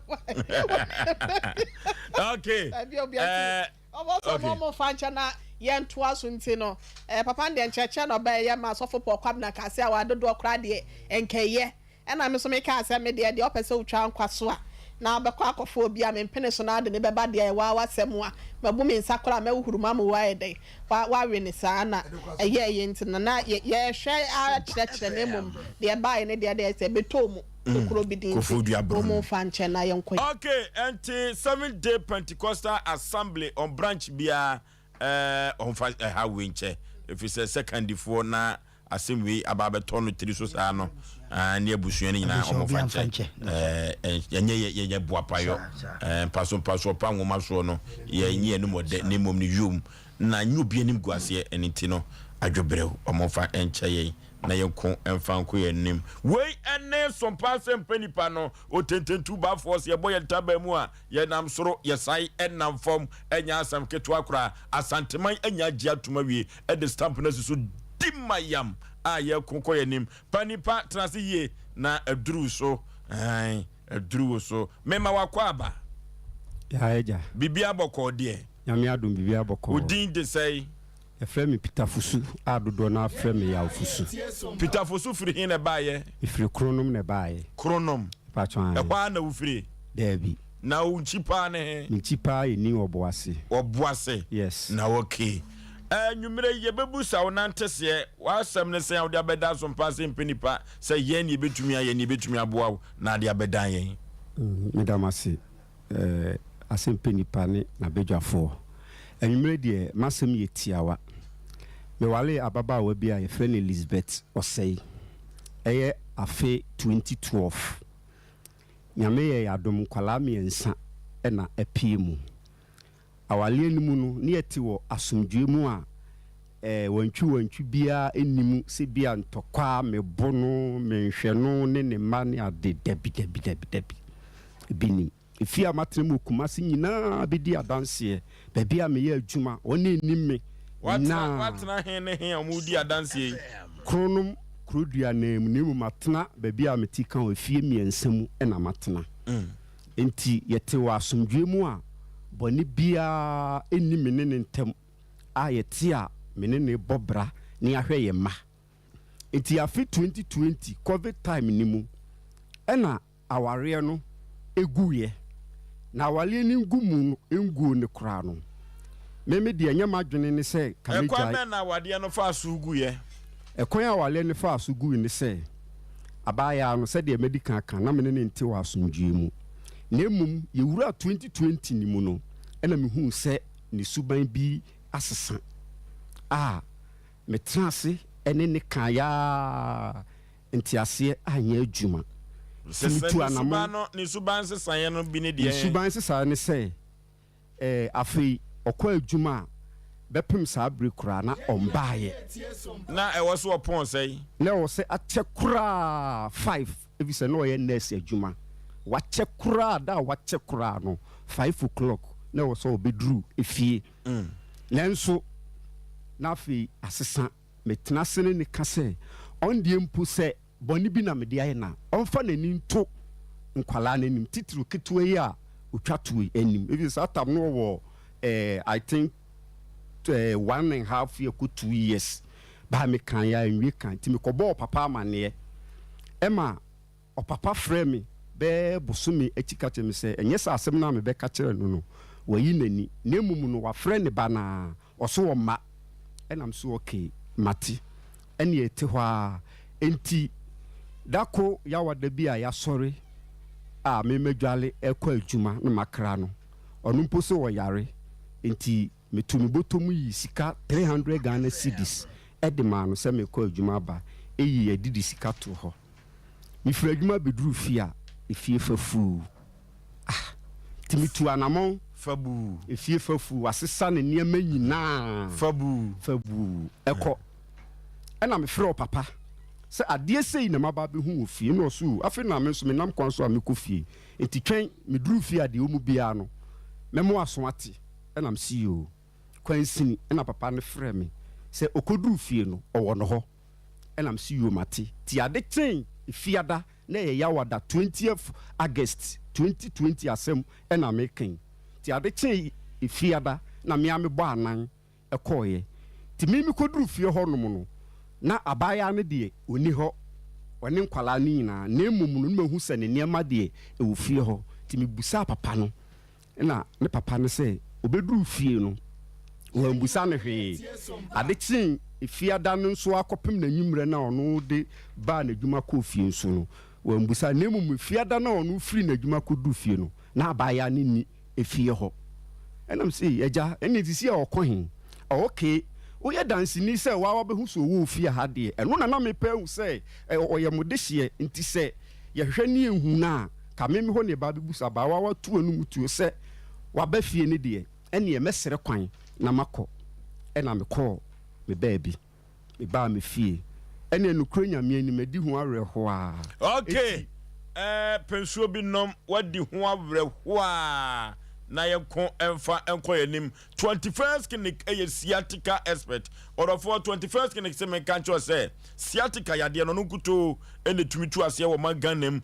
Okay. Baabi a obi ati Eh, Ɔbɔ sɛ okay. ɔmo ɔmo fa nkyɛ na yɛn toa so nti no eh, papa no deɛ nkyerɛkyerɛ na ɔbɛyɛ yɛ ma sɔfo Paul Kwabena kaa sɛ aware dodoɔ koraa deɛ nkɛyɛ ɛna me nso me kaa sɛ me deɛ deɛ ɔpɛ sɛ otwa nkwa so a na ɔbɛkɔ akɔfa obi a me mpene so na ade ne bɛba deɛ ɛwɔ a wasɛm a mabu me nsa koraa mɛhuhuru mu ama wayɛ dɛn wa wawe ne saa na ɛyɛ ɛyɛ nti no na yɛ yɛhwɛ akyerɛkyerɛ na mmom deɛ ɛbaeɛ ne deɛ deɛ sɛ ɛbɛtɔɔ mu tokuro bi din Kofo nti dua wɔn brono. mfa nkyɛ na yɛnkɔ yɛn. Okay, ɛnti Seventh Day Pentecostal Assembly on branch biara eh, ɔmfa ɛha wei nkyɛ ɛfiri sɛ sɛkandifoɔ na asɛm wei aba abɛtɔ no tiri so saa no ah, ne abusua no nyinaa Abusua ɔmfa obiara mfa nkyɛ nkyɛ. Eh, ɛnyɛ yɛ yɛnyɛ boapayɔ Saa, eh, mpaso mpaso ɔpa nwoma soɔ no yɛnyɛ yɛn anim ɔdɛ na mmom no yom na nyɛ obi anim guaseɛ ɛno nti no adwobrɛw ɔmfa nkyɛ yɛn na yɛnko mfa nko yɛn anim. Wei ne Sompa Asɛmpa Nipa no, Otententu Bafoɔ, sɛ yɛbɔ yɛn ntaban mu a, yɛnam soro, yɛsan nam fam, ɛnyɛ asɛm ketewa koraa. Asanteman anya agye atom awie de stamp no asi so di ma yam a yɛko kɔ yɛn anim. Pa nipa tena ase yie na aduru wo so, ae, aduru wo so. Mema w'akwaaba. Yaa agya. Biribiara bɔkɔɔ deɛ? Nyame adom biribiara bɔkɔɔ. Wo din de sɛn? Yɛfrɛ me Peter Fosu a dodoɔ no ara frɛ me Yaw Fosu. Peter Fosu firi he na ɛbaeɛ? Mefiri Kronom na ɛbaeɛ. Kronom? Mpakyɛ ae. Ɛhɔ ara na wofiri? Daabi. Na wo nkyi paa ne he? Me nkyi paa yɛ New Ɔboase. Ɔboase? Yes. Na okay. Anwummerɛ yi yɛbɛbusa wo nanteseɛ, w'asɛm ne sɛn a wode abɛda asompa ase mpɛ nipa sɛ yɛn ne yɛbɛtumi ayɛ ne yɛbɛtumi aboa wo na ade abɛdan yɛn? Meda mo ase. Asɛmpɛ nipa ne n'abadwafoɔ. Anwummerɛ deɛ m'asɛm yɛ tiawa. Mewaree ababaawa bi a yɛfrɛ no Elizabeth Osei. Ɛyɛ afe 2012. Nyame yɛɛ yɛn adom nkwadaa mmiɛnsa na apue mu. Awareɛ no mu no, ne yɛte wɔ asomdwoeɛ mu a wantwiwantwi biara nni mu sɛ bi a ntɔkwa, mebo no, menhwɛ no ne ne mma ne ade. Dabi, dabi, dabi, dabi. Ebi nnim. Efie a matena mu wɔ Kumasi nyinaa bɛdi adanseɛ. Baabi a meyɛ adwuma, wɔn a ɛnim me Woatena, nyinaa. woatena he ne he a wɔredi adanseɛ yi? Kronom kurodua no ara mu, na mmom matena baabi a mete ka wɔ efie mmiɛnsa mu na matena. Enti yɛte wɔ asomdwoeɛ mu a bɔne biara nni me ne ne ntam a yɛte a me ne no rebɔ bra na yɛahwɛ yɛn mma. Enti afe 2020 covid time no mu ɛna awareɛ no guiɛ. Na awareɛ no ngu mu no nguo no koraa no, me me deɛ ɛnyɛ m'adwene ne sɛ ka Ɛkwan mɛgyae. bɛn na awadeɛ no faa so guiɛ? Ɛkwan a awareɛ no faa so gui ne sɛ, abaayaa no, sɛdeɛ madi kan aka, na me ne no nte wɔ asomdwoeɛ mu. Na mmom yɛwuraa 2020 no mu no, ɛna mehuu sɛ ne suban bi asesa a metenaa ase ne no kaeɛ ara nteaseɛ anyɛ adwuma. Nti metuu anammɔn. Ne suban nsesaeɛ no bi ne Ne deɛn? suban nsesaeɛ ne sɛ, eh, afei ɔkɔ adwuma a, bɛpem saa bere koraa na ɔmbaeɛ. Na ɛwɔ sɛ ɔpɔn sɛn? Na ɛwɔ sɛ akyɛ koraa five, efisɛ na ɔyɛ nurse adwuma. Wakyɛ koraa, da a wakyɛ koraa no, five o'clock na ɛwɔ sɛ ɔbɛduru efie. Nanso, na afei asesa. Metena ase ne no ka sɛ, ɔno deɛ mpo sɛ bɔne bi na mede ayɛ no a, ɔmfa n'ani nto nkwadaa no anim, titiriw ketewa yi a ɔtwa toɔ yi anim. Efisɛ saa tam no ɔwɔ eh, I think eh, one and half year kɔ 2 years. Baa mekaeɛ a ɛnwie ka nti mekɔbɔɔ papa amanneɛ. Ɛma Ɔpapa frɛɛ me bɛyɛ bosome akyi ka kyerɛɛ me sɛ ɛnyɛ sɛ asɛm no a mebɛka kyerɛɛ no no, wayi n'ani, na mmom no wafrɛ ne ba no ara, ɔso ɔmma. Ɛna me so okay, mate. Ɛnneɛ ɛte hɔ ara. Enti da ko Yawada bi a yɛasɔre a me madwale rekɔ adwuma na makra no, ɔno mpo sɛ ɔyare, enti meto me bɔtɔ mu yii sika 300 Ghana cedis de maa no sɛ merekɔ adwuma aba, eyi adidi sika too hɔ. Mefiri adwuma bɛduruu fie a, efie fa fuu. Ah! Nti metuu anamɔn. Fabuu. Efie fafuu, wasesa ne nneɛma nyinaa. Fabuu. Fabuu. Ɛkɔ. Ɛna mefrɛ ɔpapa sɛ adeɛ sei na maba abɛhu wɔ fie. Ɛna ɔse o, afei na me nso menam kwan so a mekɔ fie. Nti twɛn, meduru fie a deɛ ɛwɔ mu biara no, mɛma w'aso ate. Ɛna mese yoo. Kwansini ɛna papa no frɛɛ me sɛ ɔkɔduru fie no, ɔwɔ no hɔ. Ɛna mese yoo mate. Nti ade kyee Fiada na ɛyɛ Yawada twentieth August 2020 asɛm ɛna meka yi. Nti ade kyee Fiada na me ara mebɔɔ anan kɔeɛ. Nti me mekɔduru fie hɔ nom no, na abaayaa no deɛ ɔnni hɔ, ɔne nkwadaa no nyinaa, na mmom no na mahu sɛ ne nneɛma deɛ ɛwɔ fie hɔ. Nti mebusaa papa no, Ɛnna ne papa no sɛ ɔbɛduruu fie no, wammisa no hwee. Ade kyee Fiada no nso ara kɔpem n'anwummerɛ no a ɔno de baa n'adwuma kɔɔ fie nso no, wammisa. Na mmom Fiada no a ɔno firii n'adwuma kɔduruu fie no, na abaayewa no nni efie hɔ. Ɛnna mese, Agya, ɛnneɛ seesei a ɔkɔ he? Okay, woyɛ danseni sɛ wo ara wabɛhu sɛ ɔwɔ ofie ha deɛ, ɛno na na mepɛ ahu sɛ ɔyɛ mo dehyeɛ, nti sɛ yɛhwehwɛ ne yɛnhu no a, ka me me hɔ ne ɛba abɛbu abaawa watu anum tuo sɛ waba fie no deɛ, ɛnneɛ mɛsrɛ kwan na makɔ. Ɛna mekɔɔ me baabi. Mebaa me fie. Ɛnneɛ nokorɛ Nyame anim, madi ho awerɛhoɔ ara. Ok, Enti. eh, pɛ nsuo bi nom, woadi ho awerɛhoɔ a, na yɛnko mfa nkɔ yɛn anim. 21st Clinic yɛ sciatica expert. Ɔdɔfoɔ, 21st Clinic se menka nkyerɛ wo sɛ, sciatica yadeɛ no, ɔno nkutoo na ɛtumi tu aseɛ wɔ man Ghana mu.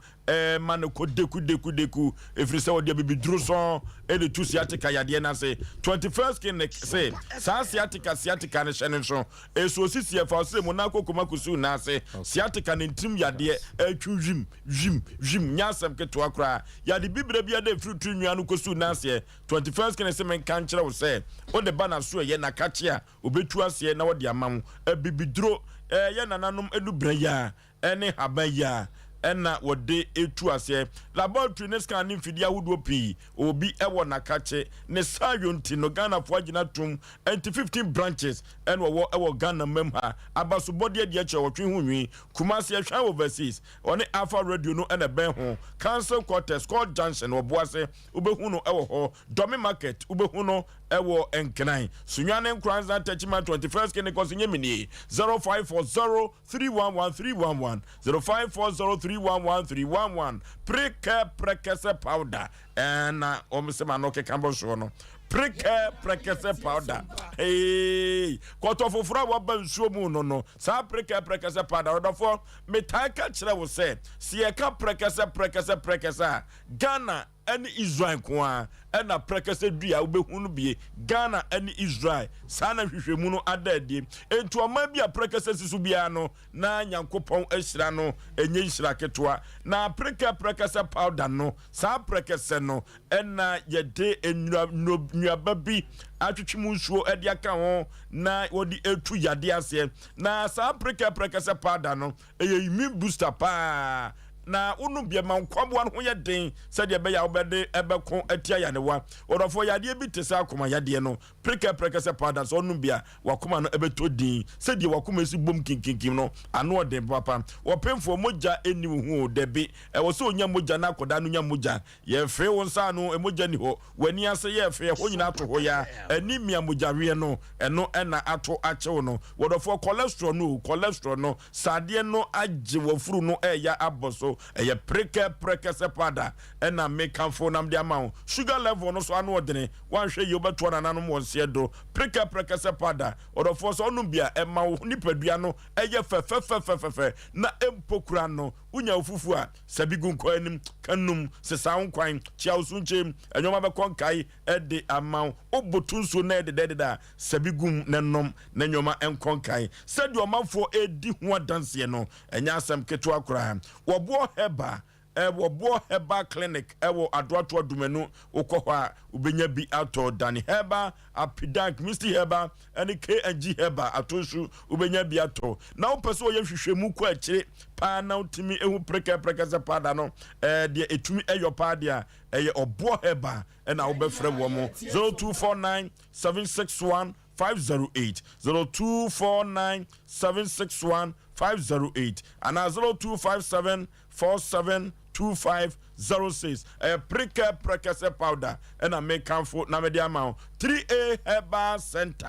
ma no kɔ deku deku deku ɛfiri sɛ ɔde abibiduro sɔn de tu sciatica yadeɛ no ase. 21st Clinic se saa sciatica sciatica no hyɛ no nso ɛso osisi ɛfa ɔsrɛ mu na akɔ koma kusuu nan ase. Sciatica ne ntirim yadeɛ ɛtwi wim wim wim nyɛ asɛm ketewa koraa. Yade bibire bi ada ɛfiri tiri nwia no kɔsuu nan aseɛ. 21st Clinic se menka nkyerɛ wo sɛ wode ba n'aso ɛyɛ nakakye a ɔbɛtu aseɛ na ɔde ama wo. Abibiduro ɛyɛ nananom anubena yi a ne nhaban yi ara na wɔde tu aseɛ. Laboratory ne scan ne mfidie ahodoɔ pii wɔ bi wɔ Nakakye. Ne saayɔ nti no Ghanafoɔ agyina atom nti 15 branches na wɔwɔ wɔ Ghana mam ha. Abasobɔdeɛ deɛ kyerɛ ɔtwe ho nwi. Kumasi Ɛhwan Overseas ɔne Alpha Radio no na ɛbɛn ho. Council Quarters, Court Junction wɔ Boase wobɛhu no wɔ hɔ. Dɔme Market wobɛhu no wɔ Nkran. Sunyani Nkoranza Techiman 21st Kinekɔsi Nyemenie 0540 311 311 0540 311 311 Prekɛ prɛkɛsɛ powder ɛna wɔn sɛ ma no keka bɔ soɔ no prekɛ prɛkɛsɛ powder hey kɔtɔ foforɔ a waba nsuo mu no no saa prekɛ prɛkɛsɛ powder ɔdɔfoɔ metaa ka kyerɛ wo sɛ sɛ yɛka prɛkɛsɛ prɛkɛsɛ prɛkɛsɛ a Ghana ne Israel nko ara na prɛkɛsɛ dua a wobɛhu no bie, Ghana ne Israel, saa na nhwehwɛmu no ada adie. Enti ɔman bi a prɛkɛsɛ si so biara no, na Nyankopɔn ahyira no, ɛnyɛ nhyira ketewa. Na prekɛ prɛkɛsɛ powder no, saa prɛkɛsɛ no na yɛde nnuaba bi atwetwe mu nsuo de aka ho na wɔde etu yadeɛ aseɛ. Na saa prekɛ prɛkɛsɛ powder no, Ɛyɛ immune booster paa na wonom bi ɛma nkwaboa no ho yɛ den sɛdeɛ ɛbɛyɛ a wobɛde ɛbɛko atia yanewa. Ɔdɔfoɔ yadeɛ bi te sɛ akoma yadeɛ no prekɛprɛkɛ sɛ powder sɛ ɔnom bi a wakoma no ɛbɛtɔ din sɛdeɛ wakoma si bom kinkinkim no ano ɔden papa. Ɔpemfoɔ mogya ɛnni wo ho o dabi ɛwɔ sɛ ɔnya mogya na akɔdaa no nya mogya Yɛfee wo nsa ano, mogya nni hɔ. W'ani ase yɛɛ fee, ɛhɔ nyinaa ato hɔ yaa. Anemia, mogyaweɛ no, ɛno na ato akye wo no. Wɔdɔfoɔ, cholesterol no o, cholesterol no, sradeɛ no agye w'afuru no ɛreyɛ abɔ so. Ɛyɛ prekɛ prɛkɛsɛ powder ɛna mekamfo na mede ama wo. Sugar level no so ano ɔdene, woanhwɛ yie wobɛtoa nananom wɔn seɛ do. Prekɛ prɛkɛsɛ powder, ɔdɔfoɔ sɛ wonom bi a, ɛma wo nipadua no yɛ fɛfɛfɛfɛfɛ na mpo koraa no, wonya wo fufuo a, Sɛ bi gu nkɔ anim, ka num, sesa wo nkwan, kyia wo so nkyem, nnoɔma bɛkɔ nkae de ama wo. Wo bo to nsuo na ɛdedɛdedɛ a, sɛ bi gu mu na nom na nnoɔma nkɔ nkae. Sɛdeɛ ɔmanfoɔ redi ho adanseɛ no, ɛnyɛ asɛm ketewa koraa. Wɔboɔ Herbal, Wɔboɔ Herbal Clinic wɔ Adoato Adumanu, wokɔ hɔ a wobɛnya bi atɔ. Danny Herbal, Apidank, Misty Herbal ne KNG Herbal ato nso wobɛnya bi atɔ. Na wopɛ sɛ wɔyɛ nhwehwɛmu kɔ akyire paa na wotumi hu prekɛprɛkɛ sɛ powder no deɛ ɛtumi ɛyɔ paa deɛ a, ɛyɛ ɔboɔ herbal ɛna wobɛfrɛ wɔn 0249 761. 508, 0249 761 508 anaa 0257 47 2506. Ɛyɛ Prekɛ Prɛkɛsɛ powder ɛna mekamfo na mede ama wo. 3A Herbal Center.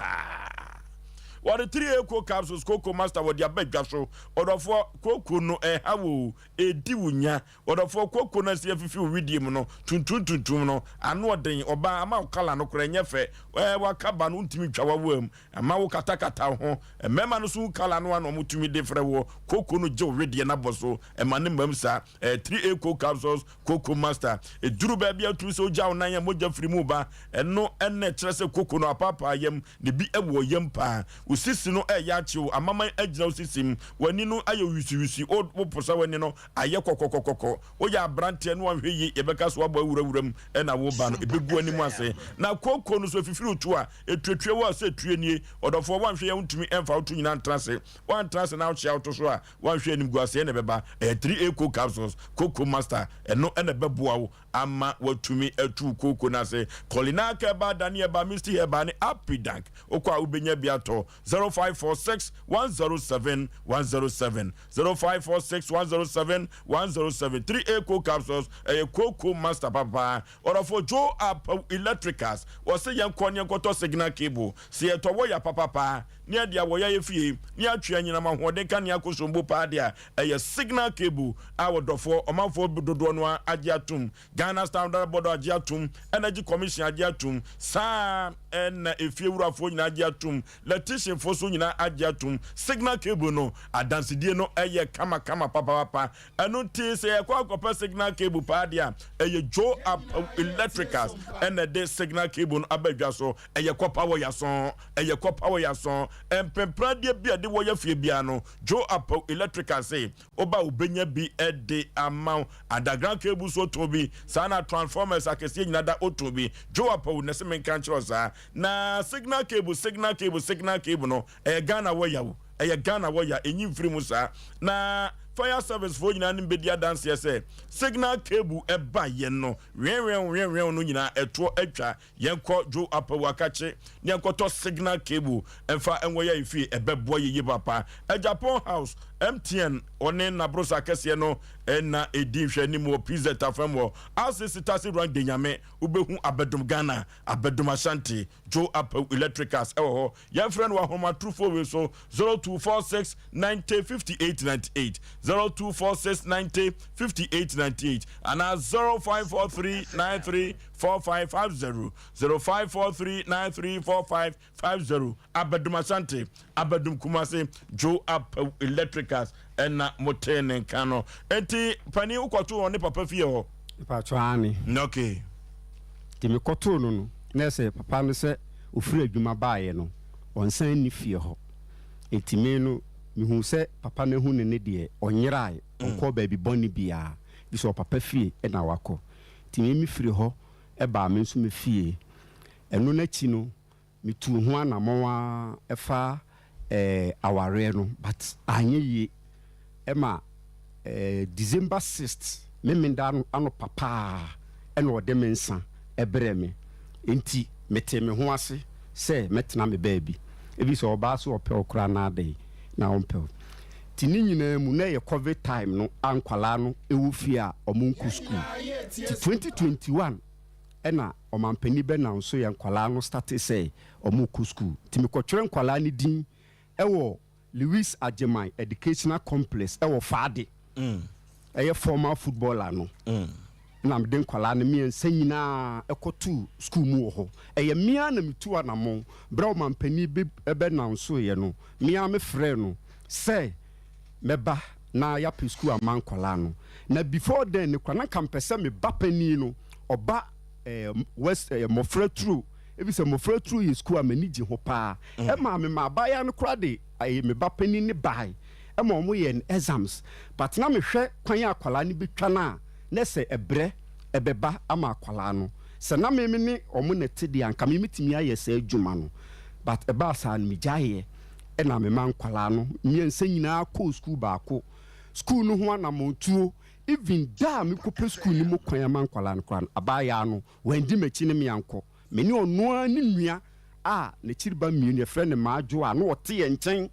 Wɔde 3A Co capsules, Coco Master wɔde aba dwa so. Ɔdɔfoɔ, koko no ɛha wo, ɛdi wo nya. Ɔdɔfoɔ, koko no asi afifi wo widie mu no, tuntum tuntum no, ano ɔden, ɔbaa ama wo kala no koraa ɛnyɛ fɛ. Ɛɛ wakaba no wontumi ntwa w'awoa mu. Ɛma wo katakata wo ho. Mmarima no nso hu kala no a na wɔtumi de frɛ woɔ. Koko no gye wo wedeɛ no abɔ so. Ɛma no mmam saa. Ɛyɛ 3A Coke Capsules, Koko Master. Ɛduru baabi a wotumi sɛ wogya wo nan a mogya firi mu ba. Ɛno na ɛkyerɛ sɛ koko no apaapaa yam. Na ebi wɔ yam paa. Wo sisi no reyɛ akye wo. Amaman agyina wo sisi mu. W'ani no ayɛ wisiwisi. Woposa w'ani no, ayɛ kɔkɔkɔkɔkɔ. Woyɛ aberanteɛ na woanhwɛ yie, yɛbɛka sɛ woabɔ awura wuram na woreba no, ɛbɛgu w'anim ase. Na kooko no nso, ɛfifiri wo to a, ɛtuatua wo a sɛ tue nie. Ɔdɔfoɔ, woanhwɛ yie a wontumi mfa wo to nyinaa ntena ase. Woantena ase na wokyea wo to so a, woanhwɛ animguaseɛ na ɛbɛba. Ɛyɛ 3A Coke Capsules, Cocoa Master, ɛno na ɛbɛboa wo ama woatumi atu wo kooko no ase. Kolinak Herbal, Dani Herbal, Misty Herbal ne Apidank, wokɔ a wobɛnya bi atɔ. 0546 107 107. 0546 107 107 3A Coke Capsules ɛyɛ kooko master papapaa. Ɔdɔfo Joe Apawu Electricals wɔse yɛnkɔ ne yɛnkɔtɔ signal cable. Sɛ yɛtɔ wɔya papapaa ne yɛde awɔ yɛayɛ fie ne yɛatwe anyinam ahoɔden kanea akosombo paa de a, ɛyɛ signal cable a ɔdɔfoɔ ɔmanfoɔ dodoɔ no ara agye atom. Ghana Standard Board agye atom, Energy Commission agye atom, saa ara na efie wurafoɔ nyinaa agye atom. Lɛtihyenfoɔ nso nyinaa agye atom. Signal cable no adansedie no yɛ kamakama papaapa. Ɛno nti sɛ yɛkɔ akɔpɛ signal cable paa deɛ a, ɛyɛ Joe Apawu Electricals ɛna ɛde signal cable no aba dwa so. Ɛyɛ kɔpa wɔ yaso, ɛyɛ kɔpa wɔ yaso. Mpempradeɛ bi a ɛde wɔ yɛ fie biara no, Joe Apawu Electricals se woba a wobɛnya bi de ama wo. Underground cable nso ɔtɔn bi, saa na transformers akɛseɛ nyinaa da ɔtɔn bi. Joe Apawu na ɛse menka nkyerɛ wo saa. Na signal cable, signal cable, signal cable no, ɛyɛ Ghana wɔ ya o, ɛyɛ Ghana wɔ ya, ɛnyi mfiri mu saa. Na fire service foɔ nyinaa nim bɛdi adanseɛ sɛ signal cable ɛba yɛn no, wɛnwɛn wɛnwɛn no nyinaa ɛtoɔ atwa. Yɛnkɔ Joe Apawu Akakye ne yɛnkɔtɔ signal cable ɛmfa ɛnwɔ yɛ efie, ɛbɛboa yɛyie papa. Agyapong House, MTN ɔne Nabrosa akɛseɛ no ɛna ɛdi nhwɛanim wɔ PZ afam wɔ RCC Taxi Rank Denyame, wobɛhu Abɛdom Ghana. Abɛdom Ashanti, Joe Apawu Electricals ɛwɔ hɔ. Yɛmfrɛ no wɔ ahomatorofoɔ wei so, 0246 90 58 98, 0246 90 58 98 anaa 0543 93 4550, 0543 93 4550. Abɛdom Ashanti, Abɛdom Kumasi, Joe Apawu Electricals ɛna motee ne nka no. Enti panin wokɔtoo wɔn ne papa fie hɔ? Mpakyɛw aane. Okay. Nti mekɔtoo no no na ɛsɛ papa no sɛ ofiri adwuma baeɛ no ɔnsan nni fie hɔ. Nti me no mehuu sɛ papa no ahu no ne deɛ ɔnyerae, ɔnkɔɔ baabi bɔne biara, gye sɛ ɔpapa fie na wakɔ. Nti me mefiri hɔ baa me nso me fie. Ɛno no akyi no Metuu ho anamɔn ara ɛfa eh awareɛ no but anyɛ yie ɛma eh December sixth Memenda anɔpa paa ɛna ɔde me nsa ɛbrɛɛ me enti metee me ho ase sɛ mɛtena me baabi ebi sɛ ɔbaa sɛ ɔpɛ wo koraa na adɛn na ɔmpɛ wo nti ne nyinaa mu na ɛyɛ covid time no a nkwadaa no ɛwɔ fie a ɔmo nkɔ school nti 2021 ɛna ɔmanpanin bɛ na nso yɛ nkwadaa no starte sɛ ɔmo kɔ school nti me kɔ twerɛ nkwadaa no din ɛwɔ Lewis Agyeman Educational Complex ɛwɔ Faade ɛyɛ former footballer no ɛna mede nkwadaa no mmiɛnsa nyinaa ɛkɔ too school mu wɔ hɔ ɛyɛ mea na me tu anamɔn berɛ ɔmanpanin bɛ ɛbɛ na nso yɛ no mea me frɛ no sɛ mɛba na yɛapɛ sukuu ama nkwadaa no. Na before then no koraa na nka mepɛ sɛ me ba panin no ɔba eh, West eh, Mmɔfra Turo. Ebi sɛ Mmɔfra Turo yɛ sukuu a m'ani gye ho paa. Ɛmaa me ma abaayewa no koraa de eh, me ba panin no bae ɛma wɔn yɛɛ no exams. But na mehwɛ kwan a akwadaa no bɛtwa no a, na ɛsɛ ɛbrɛ ɛbɛba ama akwadaa no. Sɛ na me me ne wɔn na ɛte deɛ a, nka me mɛtumi ayɛ saa adwuma no. But ɛbaa saa no megyaeɛ. Ɛna mema nkwadaa no mmiɛnsa nyinaa kɔɔ sukuu baako. Sukuu no ho anamɔntuo, even da a mekɔpɛ sukuu no mu kwan ama nkwadaa no koraa no, abaayaa no, wandi m'akyi ne me ankɔ. Me ne ɔno ara ne nua a n'akyiri ba mmienu, yɛfrɛ no Maadwo a na ɔte yɛn nkyɛn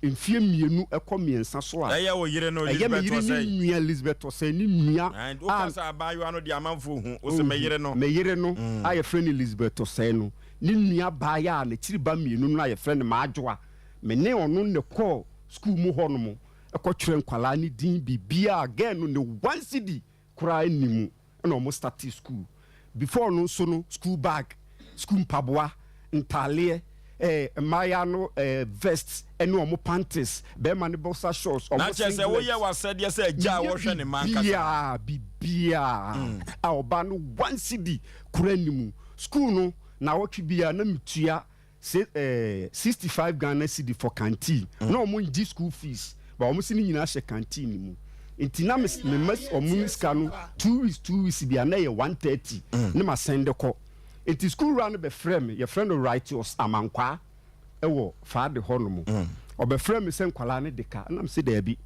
mfeɛ mmienu kɔ mmiɛnsa so a, Ɛyɛ wo yere no ɛyɛ me Elizabeth yere ne Osei. nua Elizabeth Osei ne nua And a woka sɛ abaayewa no deɛ amanfoɔ hu, wo se me yere no. Me yere no a yɛfrɛ no Elizabeth Osei no ne nua baayewa a n'akyiri ba mmienu no a yɛfrɛ no Maadwoa, me ne ɔno na ɛkɔɔ sukuu mu hɔnom kɔtwerɛ nkwadaa no din, biribiara, girl no ne one cedi koraa nni mu na ɔmo starte school. Before no nso no school bag, school mpaboa, ntaaleɛ, eh, mmaayaa no eh, vest ɛne ɔmo panties, bɛɛma no boxer shorts, Na ɔmo kyerɛ sɛ singlet. woyɛ w'asɛdeɛ sɛ agya a Meyɛ wɔhwɛ ne mma ankasa. biribiaa, biribiaa a ɔbaa no one cedi koraa nni mu. School no naawɔtwe biaa na metua Se eh 65 Ghana cedi for canteen na ɔmo ngye school fees but ɔmo se ne nyinaa hyɛ canteen no mu nti na me me ma ɔmo sika no 2 weeks 2 weeks bia na ɛyɛ 130 ne ma send kɔ nti school wura no bɛ frɛ me, yɛfrɛ no Righteous Amankwaa ɛwɔ Faade hɔ nom. Ɔbɛ frɛ me sɛ nkwalaa no de ka na me se daabi,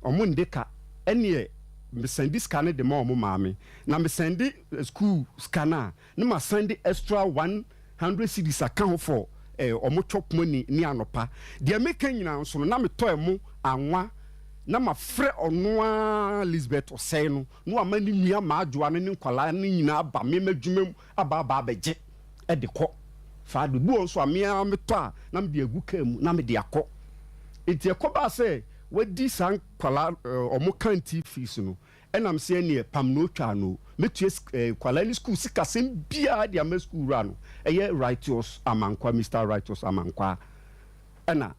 ɔmo nde ka, ɛneɛ me send sika no de ma ɔmo maame na me send school sika no a ne ma san de extra 100 cedis aka ho for eh, ɔmo chop money ne anɔpa. Deɛ meka nyinaa nso no, na metɔ ɛmo anwa na mafrɛ ɔno ara Lisbeth Osei no na wama ne nua Maadwoa no ne nkwadaa no nyinaa aba me m'adwuma mu aba aba abɛgye de kɔ. Fa de bi wɔ nso a me ara metɔ a na mede agu kaa mu na mede akɔ. Nti ɛkɔbaa sɛ wadi saa nkwadaa eh, ɔmo canteen fees no, Ɛna mese ɛneɛ pam no otwa no mɛtua nkwadaa no school sikasɛm biara de ama school wura no, ɛyɛ Righteous Amankwa, Mister Righteous Amankwa. Ɛna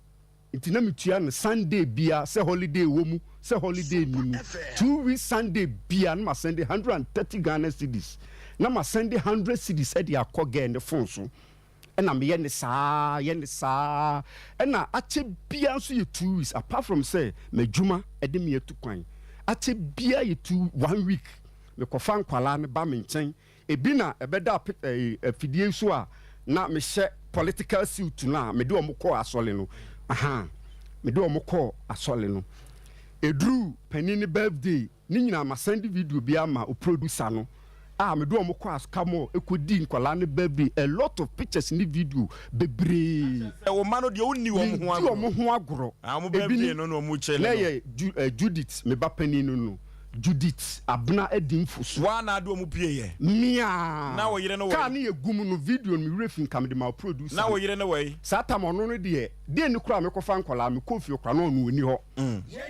nti na metua no Sunday biara, sɛ holiday wɔ mu sɛ holiday nni mu, 2 weeks Sunday biara na masɛnde 130 Ghana cedis, na masɛnde 100 cedis de akɔ girl ne phone so. Ɛna meyɛ ne saa, yɛ ne saa, ɛna akyɛ biara nso yɛ 2 weeks, apart from sɛ m'adwuma ɛde me atu kwan, akyɛ biara yɛ two one week mekɔfa nkwalaa no ba me nkyɛn. Ebi na ɛbɛda ɛɛ afidie yi so a na mehyɛ political suit no a mede wɔn kɔɔ asɔle no, ahan, mede wɔn kɔɔ asɔle no, eduru panin ne birthday ne nyinaa ma send video bi ama o producer no a mede wɔn kɔ Askamore kɔdii nkwadaa no birthday, a lot of pictures ne video bebree. Sɛ wo mma no deɛ wonni wɔn ho Mendi agorɔ. wɔn ho agorɔ. Ah, wɔn Ebi birthday ni no na wɔn kyele na no. ɛyɛ Ju, eh, Judith, me ba panin no no, Judith Abena Adinfosu. Woa na ade wɔn pie yɛ? Me a. Na wo yere no wɔ Kaa he? no yɛ gum no, video no me werɛ fi nka mede ma wo producer Na no. wo yere no wɔ he? Saa tam ɔno no deɛ, deɛ ni koraa mekɔfa nkwadaa, mekɔɔ fie koraa na ɔno ɔnni hɔ.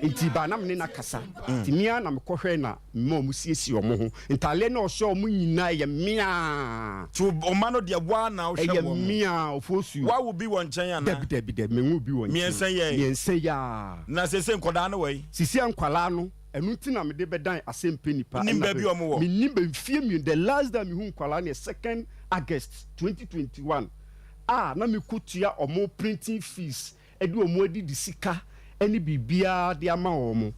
Nti baa na me ne no akasa. Nti me ara na mekɔhwɛe na mema wɔn siesie wɔn ho. Ntadeɛ no a ɔhyɛ wɔn nyinaa ɛyɛ me ara. Nti wo mma no deɛ wo ara na wohwɛ Ɛyɛ wɔn? me ara, Ofosuo. Woawo bi wɔ nkyɛn anaa? Dabi, dabi, dabi, menwoo bi wɔ nkyɛn. Mmiɛnsa yi ɛ? Mmiɛnsa yi ara. Na seesei nkwadaa no wɔ he? Seesei nkwadaa no, ɛno nti na mede bɛdan asɛmpɛ nipa. Wonnim Ɛna baabi a wɔwɔ? Mennim baabi, mfeɛ mmienu, the last day a mehuu nkwadaa no yɛ second August 2021 a na mekɔtua wɔn printing fees de wɔn adidi sika ne biribiara de ama wɔn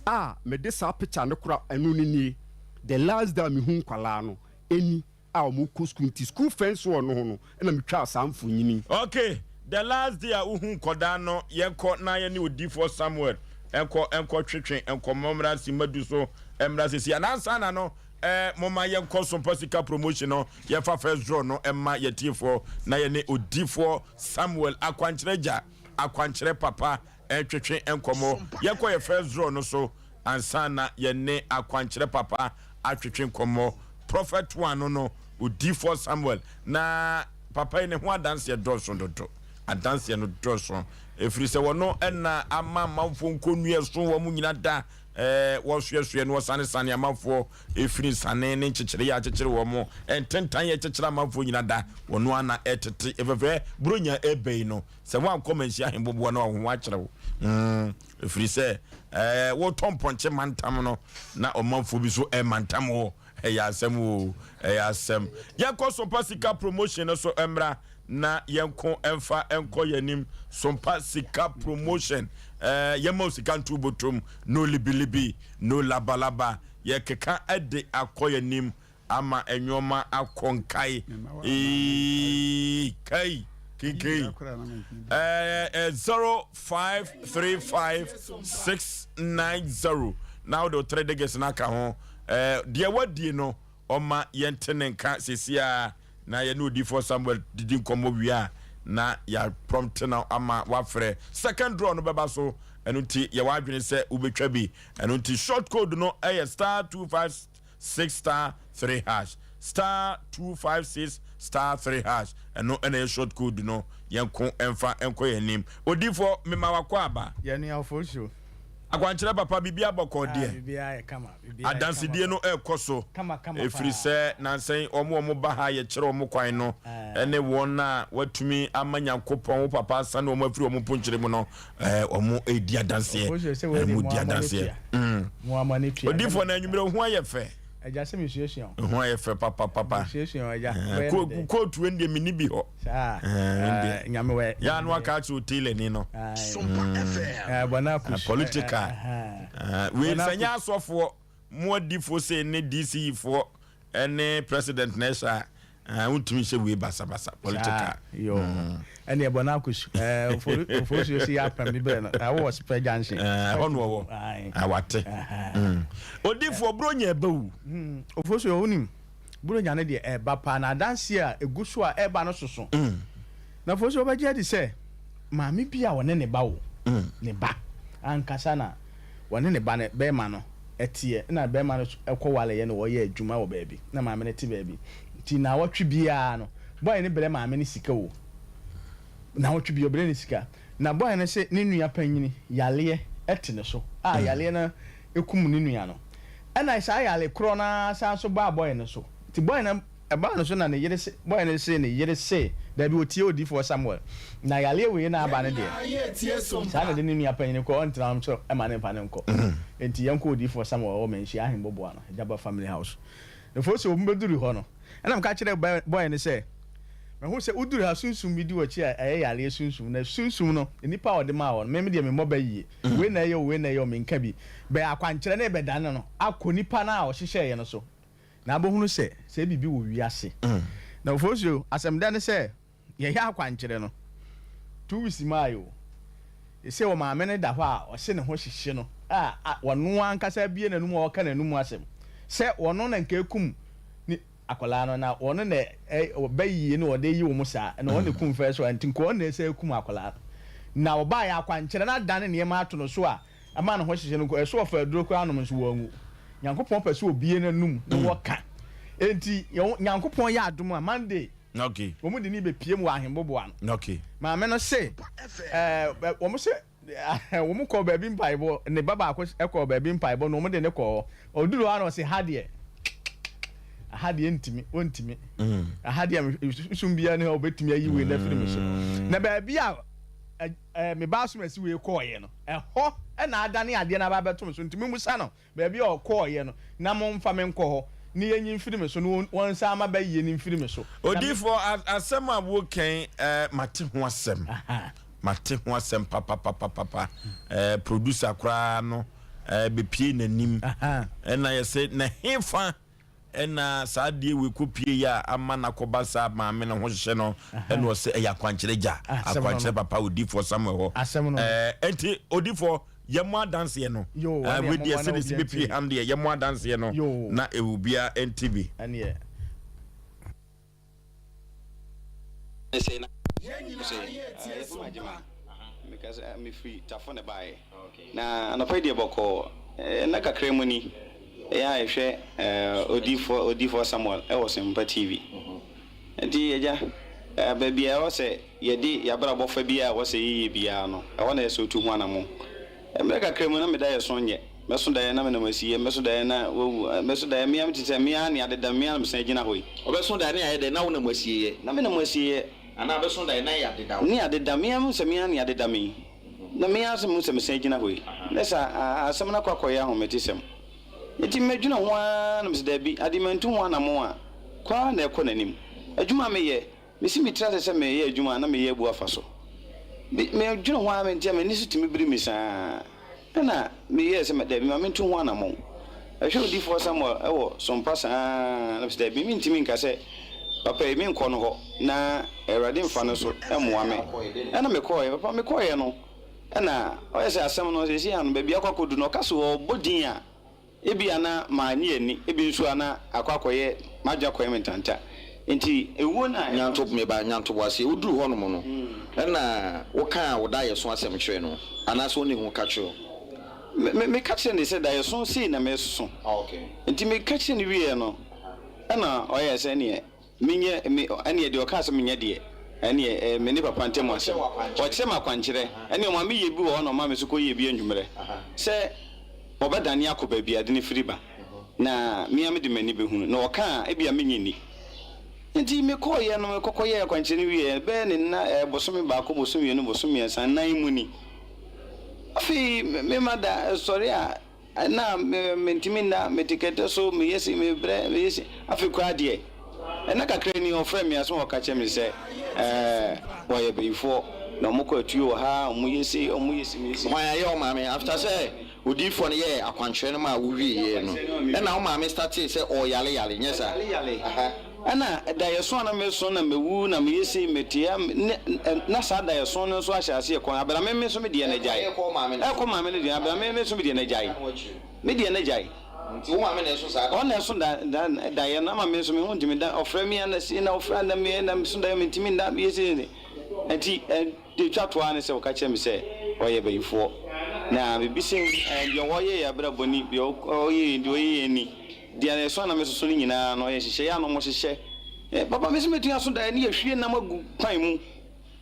a mede saa picture no kora, ɛno no nie, the last day a mehu nkwadaa no ɛni a wɔn kɔ school, nti school fence wall no ho no ɛna metwaa saa mfonyini. Ok, the last day a wohu nkwadaa no, yɛnkɔ na yɛne odiyifoɔ Samuel nkɔ nkɔ twetwe nkɔmmɔ mmra simma du so mmra sisi anaa ansa na no eh, momma yɛnkɔ Sompa Sika promotion no, yɛmfa first draw no mma yɛtiefoɔ na yɛne odiyifoɔ Samuel akwankyerɛ gya, akwankyerɛ papa ntwetwe nkɔmmɔ. Yɛnkɔ yɛ first draw no so ansa na yɛne akwankyerɛ papa atwetwe nkɔmmɔ. Prophet one no no, odiyifoɔ Samuel. Na papa yi ne ho adanseɛ dɔɔso dodo. Adanseɛ no dɔɔso. Ɛfiri sɛ wɔno na ama amanfoɔ nkɔnnua so wɔn nyina da. Ɛɛ, wɔsoɛsoɛ na wɔsanesane amanfoɔ ɛfiri nsane ne nkyekyereɛ a akyekyere wɔn, ntentan a ɛkyekyere amanfoɔ nyina da, wɔno ara na ɛtete. Ɛfɛfɛ, Buronya ɛreba yi no, sɛ woankɔ manhyia ahemboboa no a, wo ho akyere wo. Mm, ɛfiri sɛ, ɛɛ, wotɔ mpɔnkye mantam no, na ɔmanfoɔ bi so ɛmantam wo. Ɛyɛ asɛm o, ɛyɛ asɛm. Yɛnkɔ Sompa Sika Promotion no so mmra na yɛnko mfa nkɔ yɛn anim. Sompa Sika Promotion, eh, yɛma wo sika nto botom, no libilibi, no labalaba. Yɛkeka de akɔ yɛn anim ama nneɛma akɔ nkae. Eii, kai, kinkei. Eh, eh, 0535690 na wode wo three digits no aka ho. Eh, deɛ wadie no, ɔma yɛnte ne nka seesei ara. Na yɛne Odiyifoɔ Samuel didi nkɔmmɔ wie a, na yɛaprɔmte no ama wafrɛ. Second draw no bɛba so, ɛno nti yɛ w'adwene sɛ wobɛtwa bi. Ɛno nti short code no yɛ star 256 star 3 hash, star 256 star 3 hash. Ɛno na ɛyɛ short code no. Yɛnko mfa nkɔ yɛn anim. Odiyifoɔ, mema w'akwaaba. Yɛn nua Ofosuo. Akwankyerɛ papa, biribiara bɔkɔɔ deɛ? Ah, biribiara yɛ kama, biribiara yɛ kama Adansedie no rekɔ so, Kama kama ɛfiri paa. sɛ nansa yi wɔn a wɔba ha a yɛkyerɛ wɔn kwan no ne wɔn a wɔatumi ama Nyankopɔn, wo papa asane wɔn afiri wɔn mponkyerɛ mu no, eh, wɔn redi adanseɛ. Ofosuo sɛ wei de Wɔn mo di ama no adanseɛ. tua. Mm. Mo ama no tua. Odiyifoɔ na anwummerɛ wo ho ayɛ fɛ. Agya sɛ mesuasua wo. Ho ayɛ fɛ papapapa. Mesuasua wo agya. Eh, Wobɛyɛ no dɛn? Kootu wei deɛ menni bi hɔ. Saa. Eh, ɛndeɛ. Nyame wɛ. Yɛ ano aka akyerɛ o tailor ni no. Mm. Bɔna Ah, political. Ah, wei sɛ nyɛ asɔfoɔ mo adifoɔ sei ne DCE foɔ ne president na ɛhyɛ a ah, wontumi nhyɛ wei basabasa political. Yo. Ɛne ɛbɔ no akosu. Ofosuo si yɛ apam bi brɛ no. Ɛwɔ wɔ Spur Junction. Ɛhɔ no ɔwɔ. Ah, wate. Odifoɔ Buronya ɛba wu. Ofosuo wonim Buronya no deɛ ɛba paa na adanseɛ a ɛgu so a ɛba no soso. Na Ofosuo wobɛgye adi sɛ maame bi a ɔne ne ba wo ne ba ankasa na wɔne ne ba no bɛrima no teɛ na bɛrima no kɔ waleɛ na ɔyɛ adwuma wɔ baabi na maame no te baabi nti naawɔtwe biara no boy no brɛ maame no sika o naawɔtwe biara ɔbrɛ no sika na boy no se ne nua panyini yaleɛ te ne so a yaleɛ no kum ne nua no ɛna saa yale korɔ no ara san so baa boy no so nti boy no Ɛbaa no so na ne yere se, bɔe no se ne yere se, Dabi, ɔtie odiyifoɔ Samuel, na yareɛ wei na aba no deɛ, saa na ɛde ne nua panin kɔ, ɔntena hɔ nso mma no mfa no nkɔ. Enti yɛnkɔ odiyifoɔ Samuel hɔ manhyia ahemmɔboa no, Jabal Family House. Ɛfiri sɛ wɔbɛduru hɔ no, ɛna meka kyerɛɛ bɔe no sɛ, Mahu sɛ woduru ha, sunsum bi di w'akyi a ɛyɛ yareɛ sunsum, na sunsum no, nnipa a wɔde maa wo no, me deɛ memmɔ ba yie, wei na ɛyɛ o, wei na ɛyɛ o, menka bi. Bɛyɛ akwankyerɛ no rebɛdane no akɔ nipa no a ɔhyehyɛeɛ no so. Na abohunu sɛ, sɛ biribi wɔ wiase. Na Ofosuo, asɛm dɛ ne sɛ, yɛyɛ akwankyerɛ no, 2 weeks maae o, sɛ ɔmaame no da hɔ a ɔse ne ho hyehye no a, ɔno ankasa abue n'anum a ɔreka n'anum asɛm sɛ ɔno na nka ekum ne akwadaa no, na ɔno na ɔba yie na ɔde yi wɔn saa, na ɔno na ekum first one, nti nka ɔno na ɛsɛ ekum akwadaa no. Na ɔbaeɛ akwankyerɛ no adane nneɛma ato no so a, Ɛma ne ho hyehye no nko, ɛso ɔfa aduro koraa nom nso wanwu. Nyankopɔn pɛ sɛ obue n'anum na wɔka. Enti Nyankopɔn yɛ adom a, Monday, Okay. wɔn de ne bepie mu wɔ ahemboboa no. Okay. Maame no se, ɛɛ, wɔn se, wɔn kɔɔ baabi mpaebɔ, ne ba baako kɔɔ baabi mpaebɔ na wɔn de ne kɔɔ hɔ. Ɔduru hɔ a na ɔse, ha deɛ, aha deɛ ntumi, ɔntumi. Aha deɛ, sum biara ni hɔ a ɔbɛtumi ayi wei no afiri me so. Na baabi a ɛɛ me ba asomasi wei kɔɔeɛ no, ɛhɔ na adane adeɛ no aba abɛto me so, nti mommusa no baabi a ɔkɔɔeɛ no, na momfa me nkɔ hɔ, na yɛnyi mfiri me so, na wɔnsan mma bɛyie no mfiri me so. Na me. Odiyifoɔ, asɛm a woreka yi, eh, mate ho asɛm. Mate ho asɛm papapapapa. Eh, producer koraa no, eh, bɛpie n'anim. Ɛna yɛsɛ, na hefa Ɛna saa adeɛ wei kɔ pie yɛ a ama no akɔba saa maame no ho hyehyɛ no ɛna ɔsɛ ɛyɛ akwankyerɛ gya akwankyerɛ papa odifoɔ Samuel hɔ ɛɛ ɛnti odifoɔ yɛ mo adanseɛ no ɛɛ wei deɛ sɛde si bɛpie ha no deɛ yɛ mo adanseɛ no na ɛwɔ biara ɛnti bi. Sɛ na sɛ yɛfrɛ me Agyema meka sɛ mefiri Tafo na ɛbaeɛ na anɔpa yi deɛ bɔkɔɔ nna kakra mu ni ɛyɛ a yɛhwɛ odiyifoɔ odiyifoɔ Samuel ɛwɔ Sempa TV nti agya baabi a ɛwɔ sɛ yɛde yɛabrabɔ fa biara a ɛwɔ sɛ yɛyɛ biara no ɛhɔ na ɛyɛ sɛ otu ho anamo Mmerɛ kakra mu na me daeɛ so nyɛ. Mɛso daeɛ na menam asiyɛ, mɛso daeɛ na wawu, mɛso daeɛ me ara mete sɛ me ara nea adeda me ara na mesan gyina hɔ yi. Ɔbɛso daeɛ na ayɛ dɛn na wonam asieɛ? Na menam asieɛ. Anaa bɛso daeɛ na ayɛ adeda wo? Ne adeda me ara mehu sɛ me ara nea adeda me yi, na me ara nso mehu sɛ mesan gyina hɔ yi. Na saa asɛm no akɔ akɔyɛ ahometesɛm. Enti medwene ho ara na mese daabi, adeɛ mantu ho anammɔn a, kɔ ara na ɛkɔ n'anim. Adwuma a meyɛ, Mesi me tiri ase sɛ mereyɛ adwuma a na meyɛ abu afa so. Me, medwene ho ara mente a m'ani so tumi biri me saa. Ɛnna meyɛɛ sɛ, Dabi, ma mentu ho anammɔn. Mehwɛɛ odiyifoɔ Samuel wɔ sompa saa ara, na mese, Dabi, mentumi nka sɛ papa yi, menkɔ no hɔ na Awurade mfa no so mmoa me. Ɛnna mekɔeɛ. Papa, mekɔeɛ no, ɛnna ɔyɛ sɛ asɛm no, seesei ano, baabi akɔ akɔdu no, ɔka sɛ ɔrebɔ din a, Ebia na mannye anni, ebi nso a na akɔ akɔyɛ m'adwene akɔyɛ me ntanta. Nti ewuo no a ɛba Nyanto, no. me ba, nya ntoboaseɛ. Woduruu hɔnom no, ɛnna wokaa wo daeɛso asɛm kyerɛɛ no, anaasɛ ɔne ho ka kyerɛɛ wo? Me, me, meka kyerɛɛ no sɛ daeɛso sei na meresoso. Nti meka kyerɛɛ no wieeɛ no, ɛnna ɔyɛɛ sɛ ɛnneɛ menyɛ, me, ɛnneɛ deɛ ɔkaa sɛ menyɛ deɛ, ɛnneɛ ɛyɛ me ne papa ntam asɛm. Ɔkyerɛ me akwankyerɛ. Ɛnneɛ ɔma meyɛ bi wɔ hɔ na ɔma me nso kɔyɛɛ bi anwummerɛ, sɛ ɔbɛdane akɔ baabi a ade no firi ba. Na me ara mede m'ani bɛhunu. Na ɔka a, ebia mennye nni. Enti mekɔeɛ no, mekɔkɔyɛɛ akwankyerɛ no wieeɛ, bɛyɛ ne nna, ɛɛ, bosome baako, bosome mmienu, bosome mmiɛnsa, nnan mu ni. Afei me mma da sɔre a, na mentumi nna, mete kɛtɛ so, meyɛ sei, mebrɛ, meyɛ sei. Afei koraa deɛ, nna kakra ni, ɔfrɛɛ me asɛm a ɔka kyerɛɛ me sɛ, ɛɛ, wɔyɛ bayifoɔ, na wɔkɔ atuo wɔ ha, wɔyɛ sei, wɔyɛ sei, meyɛ sei. Hwan ayɛ wo maame? After sɛ Odiyifoɔ no yɛɛ akwankyerɛ no maa wo wieeɛ no, ɛna wo maame startee sɛ ɔreyale yale, nyɛ saa? Ɔyale yale. Ɛna daeɛso a na meso na mewu na meyɛ sei metea ne na saa daeɛso no nso ahyɛ aseɛ kɔ abena me me nso me deɛ no agyae. Ɛkɔ maame no so. Ɛkɔ maame no deɛ abena me me nso me deɛ no agyae. Me deɛ no agyae. Nti wo maame na ɛso saa daeɛ no? Ɔna ɛso da da daeɛ no ama me nso me ho ntumi da ɔfrɛ me a na sei na ɔfrɛ a na me na meso daeɛ mentumi nna meyɛ sei nti ɛ. Deɛ ɛtwa toɔ ara ne sɛ wɔka kyerɛɛ me sɛ wɔyɛ bayifoɔ. Na mebisa mu, ɛɛ, deɛ wɔyɛ yɛn abrabɔ ni, deɛ ɔyɛ yɛn, deɛ ɔyɛ yɛn ni, deɛ ɛso a na mesoso no nyinaa no, ɛyɛ nhyehyɛeɛ a na wɔhyehyɛ. Ɛɛ, papa, me nso mɛtumi aso daeɛ ne yɛahwie nam agu pan mu,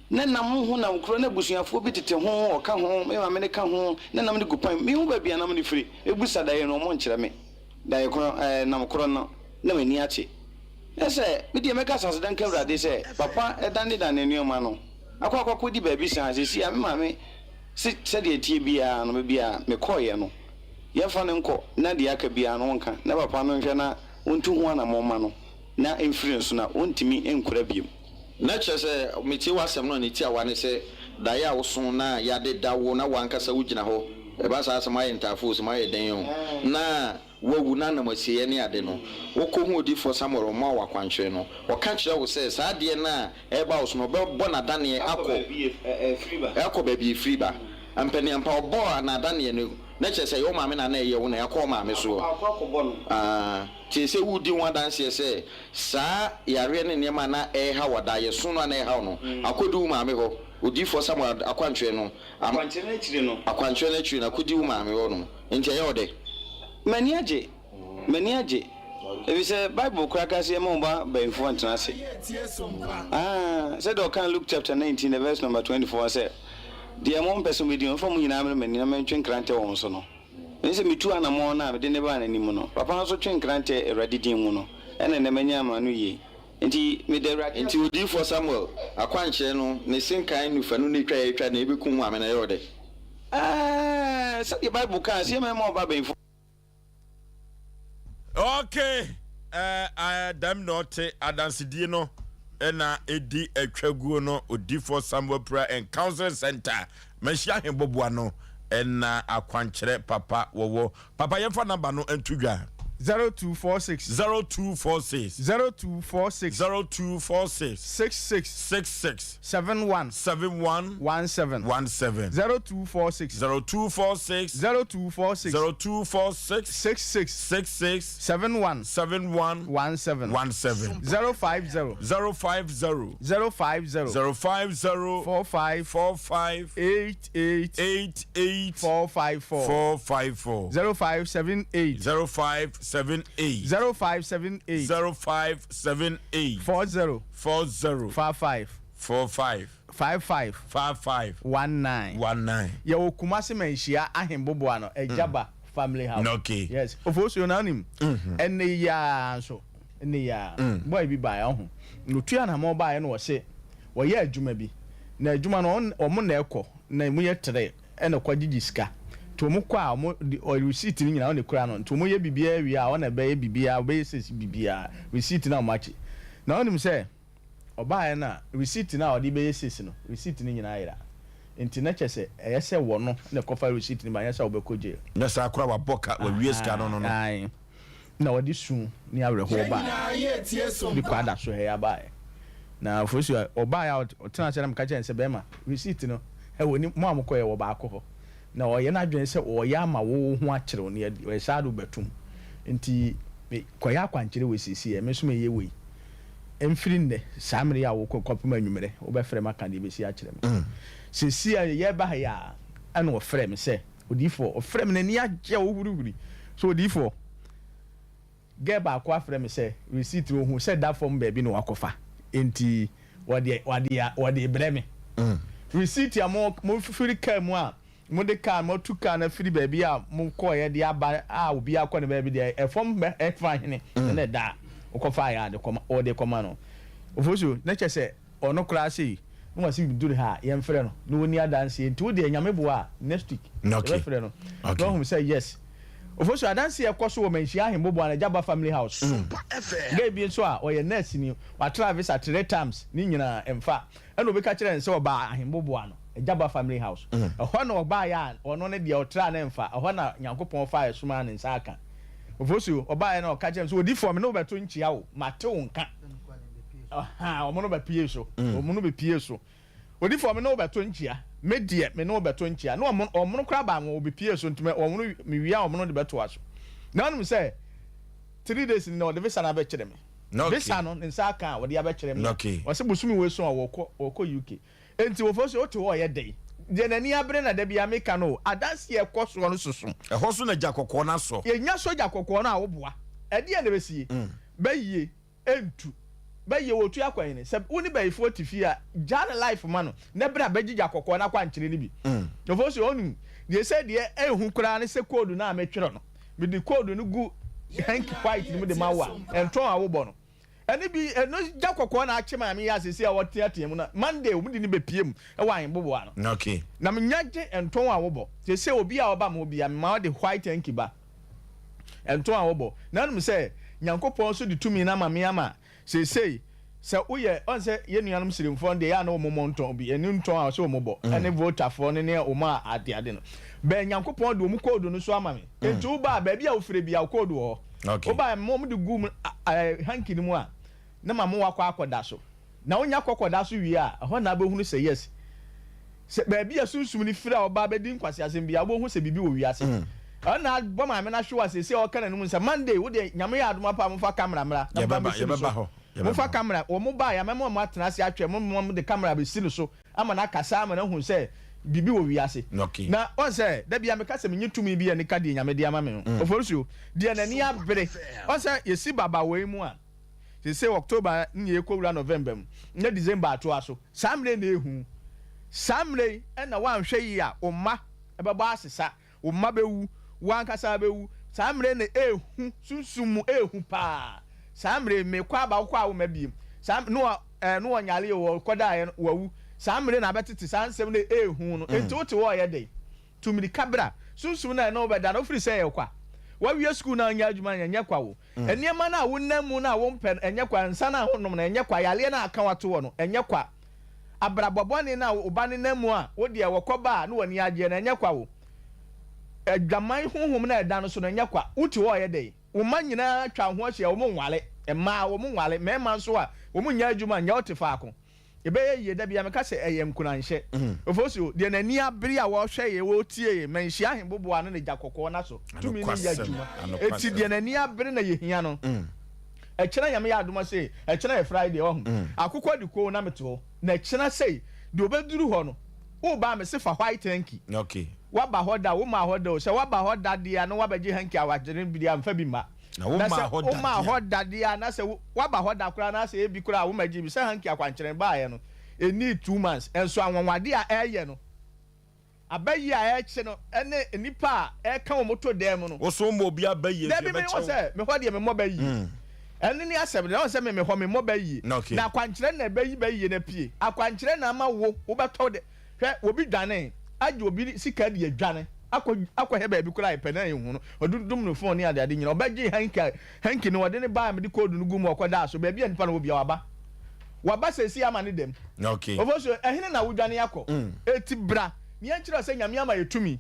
na nam ho nam korɔ, na abusuafoɔ bi tete ho, wɔka ho, me maame no ka ho, na nam no gu pan mu. Menhu baabi a nam no firi. Mebisa daeɛ no, wɔnkyerɛ me. Daeɛ korɔ, ɛɛ, nam korɔ no, na m'ani ate. Na sɛ, me deɛ mɛka asase nka Awurade sɛ, papa danedane nneɛma no, akɔ akɔ akɔdi baabi saa, seesei a me maame se sɛdeɛ ɛteɛ biara no, baabi a mekɔeɛ no, yɛmfa no nkɔ, na deɛ aka biara no ɔnka, na papa no nhwɛ na ɔntu ho anammɔn mma no, na ɛmfiri ne so, na ɔntumi nkura bio. Na kyerɛ sɛ, metie w'asɛm no a, ne tiawa ne sɛ, daeɛ a woso na yɛade da wo na w'ankasa wogyina hɔ, ɛba saa sɛ moayɛ ntaafo o, sɛ moayɛ dɛn o, na. Woawu na nam asieeɛ ne ade no, wokɔhu odiyifoɔ Samuel, ɔmaa wo akwankyerɛ no, ɔka kyerɛ wo sɛ saa adeɛ no a ɛreba wo so no, ɔbɛbɔ no adaneɛ akɔ akɔ baabi a ɛfiri ba. Ampaniampa, ɔbɔɔ no adaneɛ no, na kyerɛ sɛ ɛyɛ wo maame na na ɛyɛ wo na ɛakɔ wo maame soɔ. Aa, nti ɛsɛ wodi ho adanseɛ sɛ saa yareɛ ne nneɛma a na ɛreha wo, adaeɛso no a na ɛreha wo no, akɔdu wo maame hɔ. Odiyifoɔ Samuel akwankyerɛ no, Akwankyerɛ no akyiri no. Akwankyerɛ no akyiri no, akɔdi wo maame hɔ nom. Enti ɛyɛ wo dɛ? M'ani agye. M'ani agye. Efisɛ Bible koraa ka sɛ yɛmma wo ba bayifoɔ ntena ase. Ah, sɛdeɛ ɔkaa Luke chapter 19 the verse number 24 sɛ, Deɛ mompɛ sɛ mobɛdi no, momfa mo nyinaa mmrɛ m'anim na mentwe nkrantɛ wɔ mo so no. Ɛne sɛ metuu anammɔn no a mede no baa n'anim no, papa no nso twee nkrantɛ Awurade din mu no, ɛna nnɛ manya ama no yie. Enti meda Awurade Enti ase. odiyifoɔ Samuel akwankyerɛ no ne senkan nufanu no etwa a etwa na ebekum maame no ɛyɛ wo dɛ? Ɛɛ, sɛdeɛ Bible kaa sɛ, Yɛmma ɔba bɛnfo. Okay, eh, eh, dɛm na ɔte adansedie no na ɛdi atwaguo no odifoɔ Samuel Prayer and Counseling Center manhyia ahembɔboa no na akwankyerɛ papa wɔwɔ Papa yɛmfa number no nto dwa. 0246. 0246. 0246. 0246. 66. 66. 71. 71. 17. 17. 0246. 0246. 0246. 0246. 66. 66. 71. 71. 17. 17. 050. 050. 050. 050. 45. 45. 88. 88. 454. 454. 0578. 0578. 0578. 0578. 40. 40. 55. 45. 55. 55. 19. 19. Yɛwɔ Kumasi Manhyia Ahemboboa no, Agyaba Family House. Okay. Yes. Ofosuo na wonim. Ɛnne yi ara nso, ɛnne yi ara, boy bi baeɛ ɔho. Na otu anamɔ baeɛ na ɔse wɔyɛ adwuma bi. Na adwuma no wɔn na ɛkɔ na emu yɛ tere ɛna kɔ gyegye sika. Nti wɔn kɔ a wɔn de ɔ receipt no nyinaa wɔn na ekura no. Nti wɔn yɛ biribiara wie a wɔn na ɛbɛyɛ biribiara wɔbɛyɛ sales biribiara receipt no a wɔn akye. Na wonim sɛ ɔbaeɛ no a receipt no a ɔde bɛyɛ sales no receipt no nyinaa yera. Nti na kyerɛ sɛ ɛyɛ sɛ wɔno na ɛkɔfa receipt no ba anyɛ saa a wɔbɛkɔ jail. Nyɛ saa koraa wabɔ ka wawie sika no no no. Ae. Na ɔde su ne awerɛhoɔ baeɛ. De kɔ adaso ha yi ara baeɛ. Na Ofosu a ɔbaeɛ a ɔtenaa ase na meka kyerɛɛ no sɛ, Bɛrima, receipt no wɔ ni, mo a mokɔeɛ wɔ baako hɔ. Na ɔyɛ n'adwene sɛ ɔreyɛ ama wo wo ho akyere wo, na ɔyɛ saa de wobɛtom. Nti me kɔyɛ akwankyerɛ wei seesei ɛ, me nso meyɛ wei. Ɛmfiri nnɛ, saa mmerɛ yi a wokɔ kɔpem anwummerɛ, wobɛfrɛ me aka deɛ ɛbɛsi akyerɛ me. Seesei a yɛreba ha yi ara, ɛna ɔfrɛɛ me sɛ, Odiyifoɔ, ɔfrɛɛ me, n'ani agye a ɔhurihuri sɛ, Odiyifoɔ, girl baako afrɛ me sɛ receipt no ɔhuu sɛ ɛda fam baabi na wakɔfa, enti wɔde, wɔde, wɔde rebrɛ me. Receipt a mo, mofiri kaa mu a Mode kaa no, moatu kaa no afiri baabi a mokɔeɛ de aba a obiara kɔ ne baabi deɛ, ɛfam bɛ ɛfa hene na ɛda a wokɔfaeɛ a de kɔma, wode kɔma no. Ofosuo, na kyerɛ sɛ ɔno koraa sei, na wase duru ha a, yɛmfrɛ no na ɔnni adanseɛ nti wo deɛ Nyame boa a, next week yɛbɛfrɛ no na wahu sɛ yes. Ofosuo, adanseɛ ɛkɔ so wɔ Manhyia Ahemboboa no Agyaba Family House. Girl bi nso a ɔyɛ nurse ni, watra visa three times, ne nyinaa ɛmfa. Ɛna obi ka kyerɛɛ no sɛ ɔbaa ahemboboa no, Agyaba family house. Ɛhɔ na ɔbaeɛ a ɔno ne deɛ ɔtraa no mfa, ɛhɔ na Nyankopɔn faa ɛsom a ne nsa aka. Ofosuo, ɔbaeɛ na ɔka kyerɛɛ me sɛ, Odifoɔ, me ne wo bɛto nkyea o, mate wo nka. Ɔhaa, wɔn no bɛpue so, wɔn no bɛpue so. Odifoɔ, me ne wo bɛto nkyea, me deɛ, me ne wo bɛto nkyea. Na wɔn, wɔn no koraa baa wɔn, wɔbɛpue so, nti wɔn no, mewie a wɔn no de bɛtoa so. Na wonim sɛ, three days ni na ɔde visa no abɛkyerɛ me. Visa no ne nsa aka a ɔde abɛkyerɛ me a, ɔse bosome wei so a wɔkɔ wɔkɔ UK. Enti wɔfo so wote hɔ ɔyɛ dɛn? Deɛ n'ani abere na da biara meka no o, adanseɛ a ɛkɔ soɔ no soso. Ɛhɔ so na gya kɔkɔɔ no asɔ. Yɛnya sɔ gya kɔkɔɔ no a woboa. Ɛdeɛn na ɛbɛsie? Bɛyie ɛntu. Bɛyie wɔtu akɔ hene? Sɛ wo ne bayifoɔ te fie a, gyaa ne life ma no na bra bɛgye gya kɔkɔɔ no akwankyerɛ no bi. Wɔfo so ɔnim. Deɛ sɛ deɛ ɛnhu koraa ne sɛ code no a metwerɛ no, Mede code no gu hanky white no mu de ma wo a, ɛntɔn a wobɔ no. Ɛno bi, ɛno gya kɔkɔɔ na akye maame yi a seesei a ɔteatea mu no. Monday, wɔde no bepue mu wɔ ahenboboa ano. Okay. Na menya gye ɛntɔn a wobɔ. Seesei obi a ɔba me hɔ biara, mema ɔde white hanky ba. Ɛntɔn a wobɔ. Na wonim sɛ Nyankopɔn nso de tumi no ama me ama Seesei, sɛ woyɛ, ɔn sɛ yɛn nuanom Sirimfoɔ no deɛ, ɛyɛ a na wɔn mmɔ ntɔn bi, ɛne ntɔn a ɔsɛ wɔn bɔ, ɛne Voltafoɔ no ne wɔn a ade ade no. Bɛɛ Nyankopɔn de wɔn koodu no nso ama me. Enti woba a, baabi a wofire biara, wo koodu wɔ hɔ. Woba a, mema wɔn de gu mu, a, hanky no mu a, na ma mo wakɔ akɔda so. Na wonya kɔ kɔda so wie a, ɛhɔ na wobɛhunu sɛ yes, sɛ baabi a sunsum no firi a ɔba abɛdi nkwaseasɛm biara, wobɛhu sɛ biribi wɔ wiase. Ɛhɔ na abɔ maame no ahwewa seesei a ɔka n'anom sɛ, Monday, wo deɛ Nyame yɛ adom apa a momfa camera mmra na momfa mmɛsi no so. Momfa camera, wɔn baeɛ a mɛma wɔn atena ase atwɛn mo, mema wɔde camera bɛsi no so ama no akasa ama no ahu sɛ biribi wɔ wiase. Na wɔn sɛ, da biara meka sɛ menye tumi bi a ɛne ka deɛ Nyame de ama me no. Oforisuo, deɛ n'ani abere, wɔn sɛ yɛsi baba wei mu a, Seesei October ne yɛrekɔwura November mu, na December atoa so. Saa mmerɛ yi na ɛhu. Saa mmerɛ yi na woanhwɛ yie a, wo mma bɛbɔ asesa, wo mma bɛwu, wo ankasa bɛwu. Saa mmerɛ yi na ɛhu, sunsum mu ɛhu paa. Saa mmerɛ yi, mekɔ aba, wokɔ a womma biem. Saa no a, ɛɛ, no ɔnyare o, ɔkɔdaeɛ no, wawu. Saa mmerɛ na abɛtete saa nsɛm no ɛhu no. Enti wote hɔ ɔyɛ dɛn? Tu mmirika bra. Sunsum no a ɛne wo bɛda no, wofiri sɛ ɛyɛ kwa. Woawie sukuu na wonyɛ adwuma nyɛ, ɛnyɛ kwa o. Nneɛma no a wonam mu no a wompɛ no, ɛnyɛ kwa. Nsa no a wonom no, ɛnyɛ kwa. Yareɛ no a aka wo ato hɔ no, ɛnyɛ kwa. Abrabɔ bɔne no a wo ba nenam mu a wo deɛ wɔkɔ ba a na w'ani agyeɛ no, ɛnyɛ kwa o. Adwaman honhom no a ɛda no so no, ɛnyɛ kwa. Wote hɔ reyɛ dɛn? Wo mma nyinaa atwa wo ho ahyia, wɔnware. Mmaa, wɔnware. Mmarima nso a, wɔnnya adwuma nyɛ, wote faako. Ɛbɛyɛ yie, da biara meka sɛ ɛyɛ nkuranhyɛ. Ofosuo, deɛ n'ani abere a ɔrehwɛ yɛ, ɔretie yɛ, manhyia ahemboboa ano na gya kɔkɔɔ no aso, tumi no yɛ adwuma. Enti deɛ n'ani abere na yɛhia no. Ɛkyena Nyame yɛ adom a sei, ɛkyena yɛ Friday, wahu. Akokɔ adi koo na mete hɔ, na ɛkyena sei, deɛ ɔbɛduru hɔ no, woreba a mese fa white hanky. Woaba hɔ da o, wommaa hɔ da o, sɛ woaba hɔ da deɛ a na woabɛgye hanky a wagyene bi deɛ a, mfa bi mma. Na wo Na maa sɛ hɔ wo da maa deɛ. hɔ da deɛ a, na sɛ woaba hɔ da koraa na sɛ ebi koraa a wo ma gye bi sɛ hanky akwankyerɛ no baeɛ no, ɛnnii 2 months, nso anwanwadeɛ a ɛreyɛ no, aba yie a ɛrekye no, ne nnipa a ɛreka wɔn to dan mu no. Wo so woma obi aba yie nso Dabi, me yɛbɛkyɛ wɔ wo. sɛ me hɔ deɛ memmɔ ba yie. Ɛno ne asɛm no, na wɔn sɛ me me hɔ memmɔ ba yie. Okay. Na akwankyerɛ na ɛbɛyi ba yie no apue. Akwankyerɛ na ama wo wobɛtɔ de. Hwɛ, obi dwanee, agye obi sika de adwane akɔ akɔhɛ baabi koraa a yɛpɛ na yɛnhu no. Ɔdodom no fon ne adeade nyinaa. Ɔbɛgyee hanky a hanky no ɔde no bae a mede code no guu mu a ɔkɔdaa so. Baabi a nipa no wɔ biara waba. Waba seesei ama ne dam. Okay. Ofosu, ɛhene na wodwane akɔ? Eti bra na yɛnkyerɛ wo sɛ Nyame ama yɛ tumi.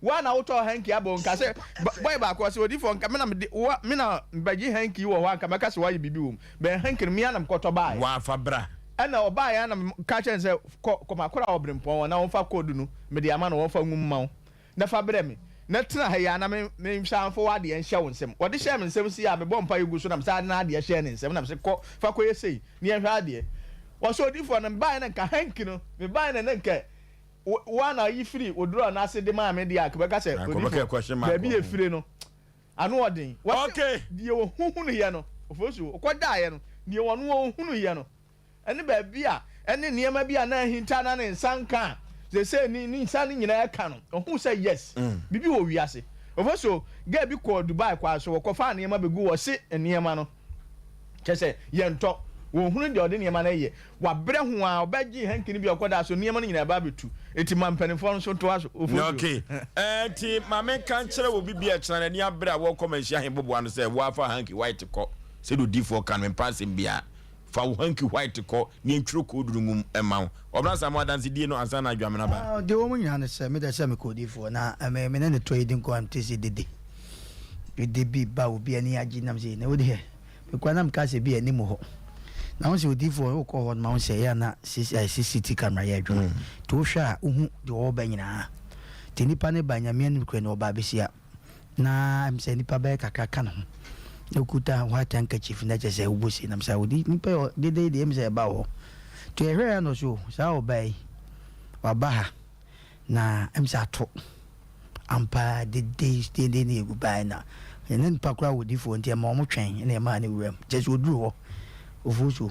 Wo a na wotɔɔ hanky abɔ wo nka sɛ boy baako ɔse odifoɔ nka me na mede wo me na bɛgye hanky wɔ hɔ a nka mɛka sɛ woayɛ biribi wɔ mu bɛn hanky no me a na mekɔtɔ baeɛ. Wafa bra. Ɛna ɔbaeɛ a na meka kyerɛ no sɛ kɔ kɔ makora ɔbrempɔn hɔ na wɔmfa code no mede ama no wɔmfa ngu mma wo na fa brɛ me. na tena ha yi ara na me mensan mfa w'adeɛ nhyɛ wo nsam. Ɔde hyɛɛ me nsam sei a, mebɔɔ mpaeɛ guu so na mesan de n'adeɛ hyɛɛ ne nsam na mese, Kɔ, fa kɔyɛ sei na yɛnhwɛ adeɛ. Ɔse, Odiyifoɔ no, mebaeɛ na nka hanky no, mebaeɛ na na nka wo wo ara na woyi firii wo drawer no ase de maa me deɛ a, nka wobɛka sɛ, Anka wobɛka Odiyifoɔ, question mark baabi wɔ a ho. ɛfire no, ano ɔden. Wɔse, Okay. deɛ ɔhuhunuiɛ no, Ofosuo, ɔkɔdaeɛ no, deɛ ɔno ɔhunuiɛ no, ne baabi a ɛne nneɛma bi a na ahinta na ne nsa nka a seesei ne ne nsa no nyinaa ka no, ohuu sɛ yes, biribi wɔ wiase. Ofa so, girl bi kɔɔ Dubai kwan so, wɔkɔfaa nneɛma begu hɔ, ɔse nneɛma no, kyerɛ sɛ yɛntɔ. Wɔnhunu deɛ ɔde nneɛma no yɛ. Wabrɛ ho ara, ɔbɛgyee hanky no bi a ɔkɔdaa so, nneɛma no nyinaa ɛba abɛtu. Enti ma mpanimfoɔ no nso ntoa so. Ofa so. Okay. Ɛnti ma menka nkyerɛ obi bi a ɛkyena n'ani abere a wɔrekɔ manhyia ahemboboa no sɛ woafa hanky white kɔ sɛdeɛ odiyifoɔ ka no, mempɛ asɛm biara. Fa wo hanky white kɔ na yɛntwerɛ code no ngum mma wo. Ɔbena Asamoah adansedie no ansa na Adwamena ba. Ah, deɛ ɛwɔ mu nyinaa ne sɛ, me deɛ sɛ mekɔ odiyifoɔ na me me ne no tɔ yi di nkɔmmɔ a mete sɛ dede. Dede bi ba obi ani agye nam sɛ na wo deɛ mekɔ a na meka sɛ bi anim hɔ. Na wo sɛ odiyifoɔ wokɔ hɔ no ma wo sɛ ɛyɛ a na CCT camera yɛ adwuma. Nti wohwɛ a wohu deɛ ɔwɔ ba nyinaa. Nti nipa no ba Nyame anim korɛ no ɔba abɛsia. Na ɛm sɛ nipa bɛyɛ kakra ka ne ho na okuta white handkerchief na kyerɛ sɛ wobɔ se nam sɛ wodi nipa yɛ dede yi deɛ ɛm sɛ ɛba wɔ hɔ nti ɛhwɛ ya no so saa ɔbaa yi waba ha na ɛm sɛ ato ampa dede dede ne egu baa na ɛne nipa koraa wɔ difoɔ nti ɛma wɔn twɛn ɛna ɛmaa ne wura mu kyerɛ sɛ oduru hɔ ofuo so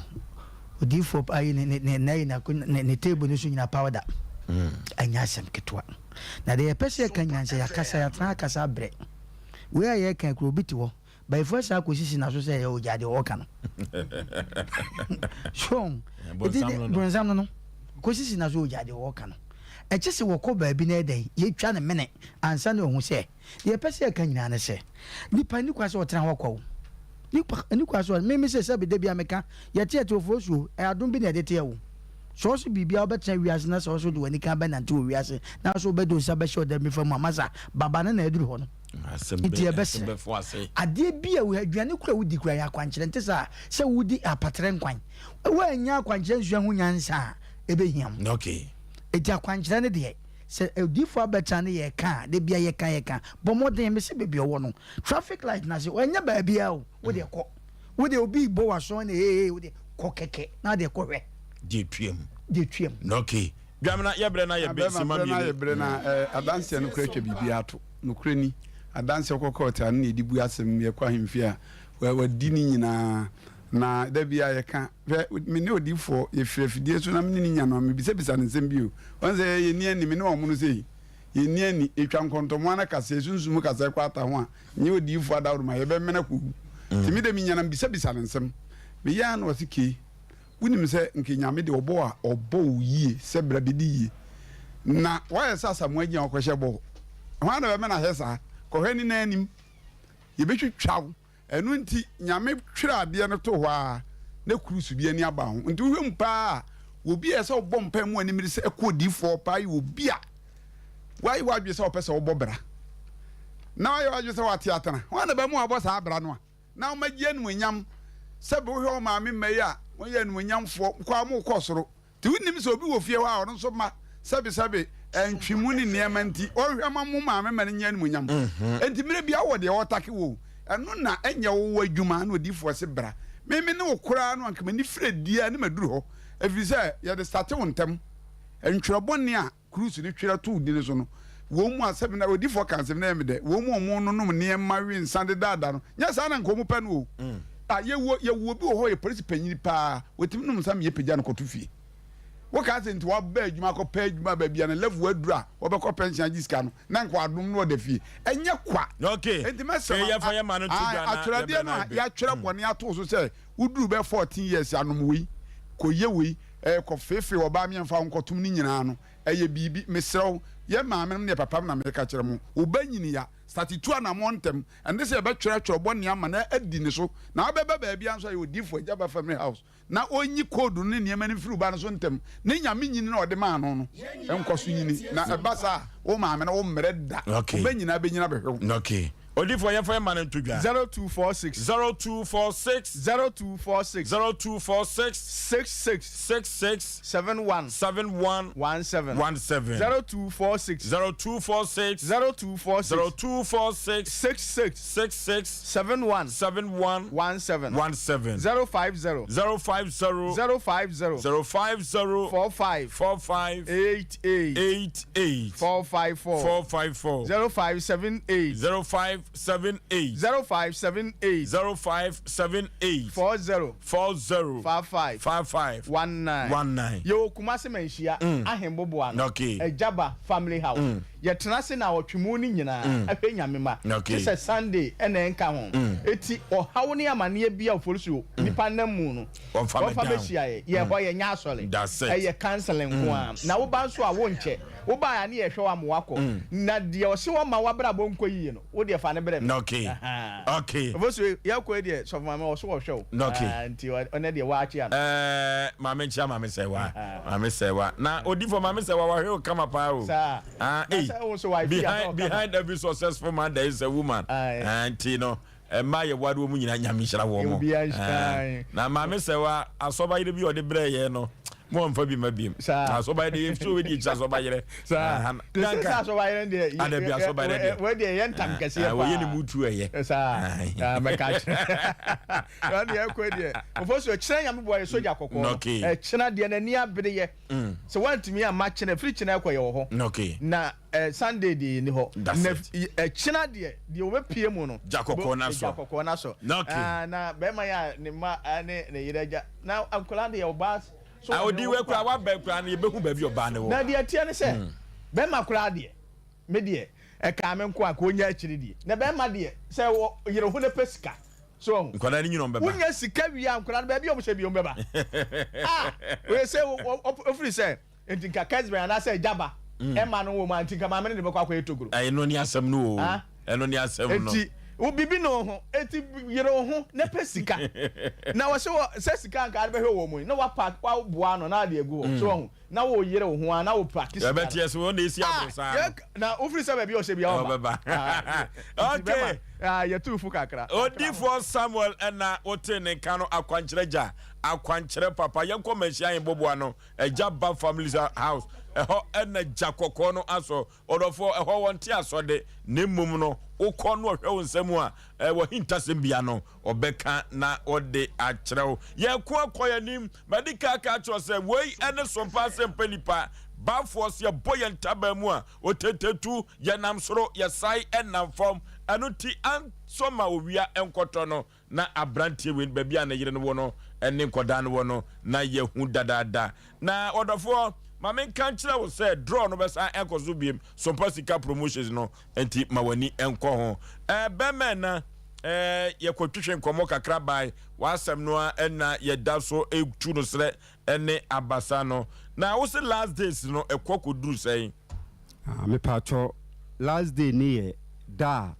odiifoɔ ayi ne ne ne ne ne table no so nyina powder ɛnyɛ asɛm ketewa. Na deɛ yɛpɛ sɛ yɛka nyinaa ne sɛ, yɛakasa, yɛatena ha akasa abrɛ. Wei a yɛreka yi koraa, obi te hɔ, bayifoɔ asan akɔsisi n'aso sɛ ɛyɛ ogya deɛ ɔreka no. So, ɛti de, bronsam no no, kɔsisi n'aso ogya deɛ ɔreka no. Ɛkyɛ sɛ wɔkɔ baabi na ɛdɛn, yɛtwa ne mene ansa na ɔhu sɛ, deɛ yɛpɛ sɛ yɛka nyinaa ne sɛ, nipa nni kwa sɛ ɔtena hɔ kwa o. Nipa nni kwa sɛ, me me sɛ sɛbe da bi a meka, yɛte yɛte ofoɔ suo, ɛyɛ adom bi na yɛde teɛ o. Sɛ ɔso biribiara wobɛtena wiase na sɛ ɔso de w'ani kan bɛnante wɔ wiase na so wobɛde wo nsa bɛhyɛ ɔda nifa mu a masa baba no na aduru hɔ no. Nti yɛbɛsrɛ adeɛ bi a aduane kura wodi kura yɛ akwankyerɛ nte saa sɛ wodi apatrɛ nkwan woannya akwankyerɛ nsua ho nyansa a ɛbɛhia mo. Okay. Nti akwankyerɛ no deɛ sɛ odiyifoɔ abɛtena ne yɛka a da bia yɛka yɛka bɔ mmɔden mese baabi ɔwɔ no traffic light no ase ɛnyɛ baabiara o wodeɛ kɔ Wo deɛ obi bɔ w'asɔn na ee wo deɛ kɔ kɛkɛ na deɛ kɔ hwɛ. Deɛ tua mu. Deɛ tua mu. Okay. Dwamena yɛ brɛ na yɛ bɛ sima mmienu. Bɛrima brɛ na yɛ brɛ na ɛɛ adanseɛ no kura atwa biribi ato. Nokorɛ ni adanseɛ kɔ kɔɔte ano na yɛde bu asɛm yɛkɔ ahemfie a wadi ne nyinaa na da bi a yɛka hwɛ me ne odiifoɔ yɛfiri afidie so na me ne ne nya no a mebisabisa no nsɛm bi o wɔn sɛ yɛni ani me ne wɔn no sei yɛnni ani yɛtwa nkɔntɔmmoa no kaseɛ sunsum kaseɛ kɔ ata ho a Nyɛ odiyifo adaworoma, yɛbɛmene akɔwu. Nti me de menya na mebisabisa no nsɛm. Meyɛ ara na ɔse, Kay, wonim sɛ nka Nyame de ɔbɔ a ɔbɔ wo yie sɛ bra bɛdi yie. Na woayɛ sɛ Asamoah Gyan a ɔkɔhyɛ bɔɔl. Hwan na bɛmene ahwɛ saa? Kɔhwɛ ne nan anim. Yɛbɛtwitwa wo. Ɛno nti Nyame twerɛ adeɛ no too hɔ ara na kurusu bi ani aba ho. Nti wohwɛ mu paa a, obi a ɛsɛ sɛ ɔbɔ mpae mu animere sɛ ɛkɔ odiyifoɔ paa yɛ obi a Woayɛ w'adwene sɛ wopɛ sɛ wobɔ bra, na woayɛ w'adwene sɛ woate atena. Hwan na ɛbɛma woabɔ saa bra no a na womagye animuonyam? Sɛbe wohwɛ wo maame mma yi a, wɔyɛ animuonyamfoɔ, kɔ a wɔkɔ soro. Nti wonnim sɛ obi wɔ fie hɔ a ɔno nso mma sɛbesɛbe ntwemu ne nneɛma nti, ɔnhwɛ ma mo maame mma no nyɛ animuonyam. Enti mmerɛ biara wowɔ deɛ ɔretake wo o, ɛno na ɛnyɛ wo adwuma. Na odiyifoɔ se, Bra. Me me ne wo koraa no anka m'ani firi adi ara ne maduru hɔ, ɛfiri sɛ yɛde state wo ntɛm. Ntwerɛ bɔne a Kruse no twerɛ too dini so no, wɔn mu asɛm na odiyifoɔ ka asɛm na ɛyɛ me dɛ, wɔn mu a wɔnonom nneɛma we nsa dedaada no, nyɛ saa na nka wɔn pɛ no o. Ah, yɛwɔ, yɛwɔ obi wɔ hɔ ɔyɛ polisi panyin paa, wɔtumi nom nsa ma yɛpagya no kɔto fie. Wokaa sɛ nti waba adwuma akɔpɛ adwuma baabi a ne level aduru a wɔbɛkɔ pension agye sika no, na nka wadom no ɔda fie. Ɛnyɛ kwa. Okay. Enti mɛsrɛ Ee, yɛfa yɛn ma no to ah, dwa na atwerɛdeɛ yɛbrɛ no no a ayɛ bɛ. yɛatwerɛ bɔne ato so sɛ woduru bɛ 14 years anom wei, kɔyɛ wei, Ɛɛ kɔ feefee ɔbaa me ɛnfa wo nkɔtom ne nyinaa no ɛyɛ biribi mesrɛ wo yɛ maame nom ne yɛ papa nom na meka kyerɛ mo wo ba nyini ya starte tu anamɔn ntɛm ɛnde sɛ yɛbɛtwerɛ twerɛ bɔne ama no adi ne so na wobɛba baabi a nso ayɛ odiifo agya ba family house na ɔnyi code no ne nneɛma no mfiri wo ba no so ntɛm ne nyame nyini na ɔde maa no no nkɔ so nyini na ɛba saa a wo maame no wo mmerɛ da wo ba nyinaa bɛnyini abɛhwɛ wo. Okay. Odifoɔ yɛmfa yɛn mma no nto dwa. 0246. 0246. 0246. 0246. 66. 66. 71. 71. 17. 17. 0246. 0246. 0246. 0246. 66. 66. 71. 71. 17. 17. 050. 050. 050. 050. 45. 45. 88. 88. 454. 454. 0578. 0578. 0578. 0578. 40. 40. 55. 55. 19. 19. Yɛwɔ Kumasi Manhyia, Ahemboboa no, Okay. Agyaba Family House. Yɛtena ase naawɔtwe mu no nyinaa hwɛ Nyame mma. Okay. Gye sɛ Sunday na ɛnka ho. Eti ɔhaw ne amaneɛ bi a Oforisuo nipa nam mu no, Wɔmfa wɔmfa mmɛdan wo. bɛhyia yɛ. Yɛ hɔ yɛnyɛ asɔre. That's it. Ɛyɛ counseling nko ara. Na woba nso a wonkyɛ. Wobaeɛ a ne yɛhwɛ wo ama woakɔ. Na deɛ ɔse ɔmma w'abrabɔ nkɔ yie no, wo deɛ fa no brɛ me. Okay. Ahaa. Okay. Oforisuo yɛkɔ yi deɛ Sɔfo Maame ɔso ɔhwɛ wo. Okay. Ah, nti ɔnɛ deɛ woakyea no. Ɛɛ maame nkyia maame sɛwa. Maame sɛwa. Na odifo maame sɛwa wahwɛ wo kama paa o. Saa. Ah, Na ei. sɛ wo nso wife yi a, Behind sɛ ɔkama. behind every successful man there is a woman. Aye. Ah, nti no mmaa yɛ ware wɔn nyinaa nyame nhyira wɔn mo. Obiara nhyira, Ah, aye. na maame sɛwa asɔba yere bi a ɔde brɛ yɛ no mo nfa bi ma biem. Saa. Asɔba yere yɛ so wedi kyerɛ asɔba yere. Saa. Ah, Te sɛ sɛ asɔba yere deɛ. Ada bi asɔba yere deɛ. Wei deɛ yɛ ntam kɛseɛ Ah, paa. wɔyɛ ne mu tu ɛyɛ. Saa. Aye. Ah, mɛka kyerɛ. Ɛno deɛ ɛkɔ deɛ. Ofo so ɛkyerɛ nyame boa yɛ sogya kɔkɔɔ no. Okay. Ɛkyena deɛ n'ani abere yɛ. Sɛ woantumi amma kyena, firi kyena ɛkɔ yɛwɔ hɔ. Okay. Na eh, Sunday deɛ yɛnni hɔ. That's Na it. ɛkyena deɛ, deɛ wɔbɛpie mu no. Gya kɔkɔɔ no asɔ. Gya kɔkɔɔ no asɔ. Okay. Ah, na bɛrima yi a ne mma eh, ne ne yere agya. Na nkwadaa deɛ ɔbaa so Ah, wɔne odi wo wɛ kura wabɛ kura no yɛbɛhu baabi ɔbaa no wɔ. Na deɛ ɛteɛ ne sɛ, bɛrima koraa deɛ, me deɛ, ɛkaa me nko a, ka ɔnya akyiri deɛ. Na bɛrima deɛ, sɛ wɔ yere ho na pɛ sika. So wahu? Nkwadaa no nyina wɔn bɛba. Wonya sika wie a, nkwadaa no baabi a wɔhyɛ bi wɔn bɛba. Ah, oye sɛ ofiri sɛ nti nka Kesben anaasɛ Agyaba ɛma no wɔ mu a nti nka maame no de bɛkɔ akɔyɛ toguro. Ɛno ne asɛm no o. Ɛno ne asɛm no. Eti wo bibi ne wo ho eti yere wo ho na pɛ sika. Na wɔsɛ wɔ sɛ sika nka ade bɛhwɛ wɔn mu yi na wapa waboa ano na ade agu hɔ. So wahu? Na wo yere wo ho a na wo practice sika no. Yɛbɛteɛ so wɔn na esi aboro saa no. Na wofiri sɛ baabi a ɔhyɛ bia ɔba. Ɔbɛba. Okay. Yɛtu fo kakra. Odifoɔ Samuel ɛna wote ne nka no akwankyerɛ gya akwankyerɛ papa yɛnkɔ manhyia yɛn boboa no agya ba family house ɛhɔ ɛna gya kɔkɔɔ no asɔ ɔdɔfoɔ ɛhɔ wɔn te asɔ de ne mmom no wokɔ no ɔhwɛ wo nsɛm a ɛwɔ hintasɛm bia no Ɔbɛka na ɔde akyerɛ wo. Yɛko akɔ yɛn anim. Madi kan aka akyerɛ wo sɛ wei ne sompa asɛmpa nipa bafoɔ so yɛbɔ yɛn ntaban mu a otetetu, yɛnam soro, yɛsae nam fam. Ɛno nti ansɔ ma owia nkɔtɔ no na aberanteɛ wei baabi a ne yere no wɔ no ne nkɔdaa no wɔ no na yɛhu dadaada. Na ɔdɔfoɔ ma menka nkyerɛ wo sɛ draw no bɛsan ɛkɔ so biem sompa sika promotions no Enti ma w'ani nkɔ ho. Ɛɛ, bɛmɛ na ɛɛ yɛkɔtwetwe nkɔmmɔ kakra bae. W'asɛm no ara na yɛda so tu no serɛ ne abasa no. Na wo se last days no ɛkɔ kɔduru sɛn? Ah, mepaatwɔ, last day no yɛ da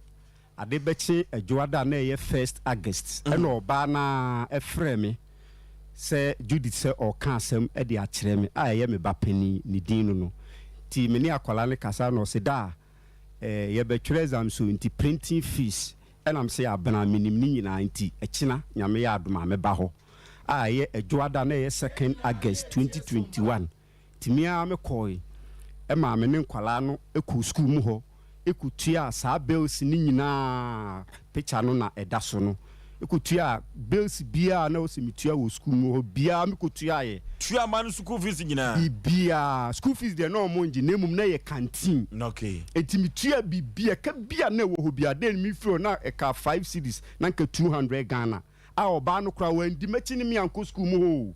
a ade bɛkye Adwoada a na ɛyɛ first August ɛna ɔbaa no ara frɛɛ me sɛ Judith sɛ ɔreka asɛm de akyerɛ me a ɛyɛ me ba panin ne din no no nti me ne akwadaa no kasa na ɔse daa eh, yɛbɛtwerɛ exam so nti printing fees ɛna mese abena menim ne nyinaa nti ɛkyena Nyame yɛ adom a mɛba hɔ a ɛyɛ Adwoada na ɛyɛ second August 2021 Nti me ara me kɔɔe maa me ne nkwadaa no kɔɔ sukuu mu hɔ kɔtuaa saa bills no nyinaa, picture no na ɛda so no, kɔtuaa bills biara a na ɛwɔ sɛ metua wɔ sukuu mu hɔ biara me kɔtuaeɛ. Tua ma no sukuu fees nyinaa? Biribiara, sukuu fees deɛ na wɔn ngye na mmom na ɛyɛ canteen. Okay. Nti metuaa biribiara, ɛka bi a na ɛwɔ hɔ biara, then mefiri hɔ na ɛka five cedis, na nka 200 Ghana. A ɔbaa no koraa wandi m'akyi ne me ankɔ sukuu mu hɔ o.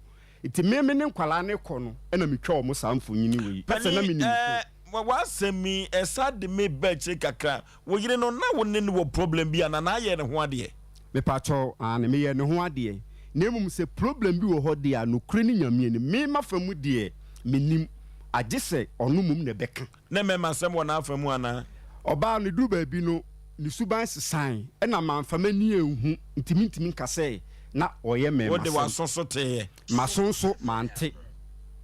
Nti me me ne nkwadaa no rekɔ no na metwa wɔn saa mfonini wei. Asɛ na Panin, menim eh, so. w'asɛm yi ɛsa de me ba akyire kakra. Wo yere no, na wo ne no wɔ problem bi anaa? Na ayɛ ne ho adeɛ? Mepakyɛw, aane, meyɛɛ ne ho adeɛ. Na mmom sɛ problem bi wɔ hɔ deɛ a, nokorɛ ne Nyame anim, me m'afa mu deɛ, mennim. Agye sɛ ɔno mmom na ɛbɛka. Ne mmarima asɛm wɔ n'afa mu anaa? Ɔbaa no, ɛduruu baabi no, ne suban sesae, ɛnna mamfa m'ani anhu, nti mentumi nka sɛ na ɔyɛ Wode mmarimasɛm. w'aso so teeɛ? M'aso nso, mante.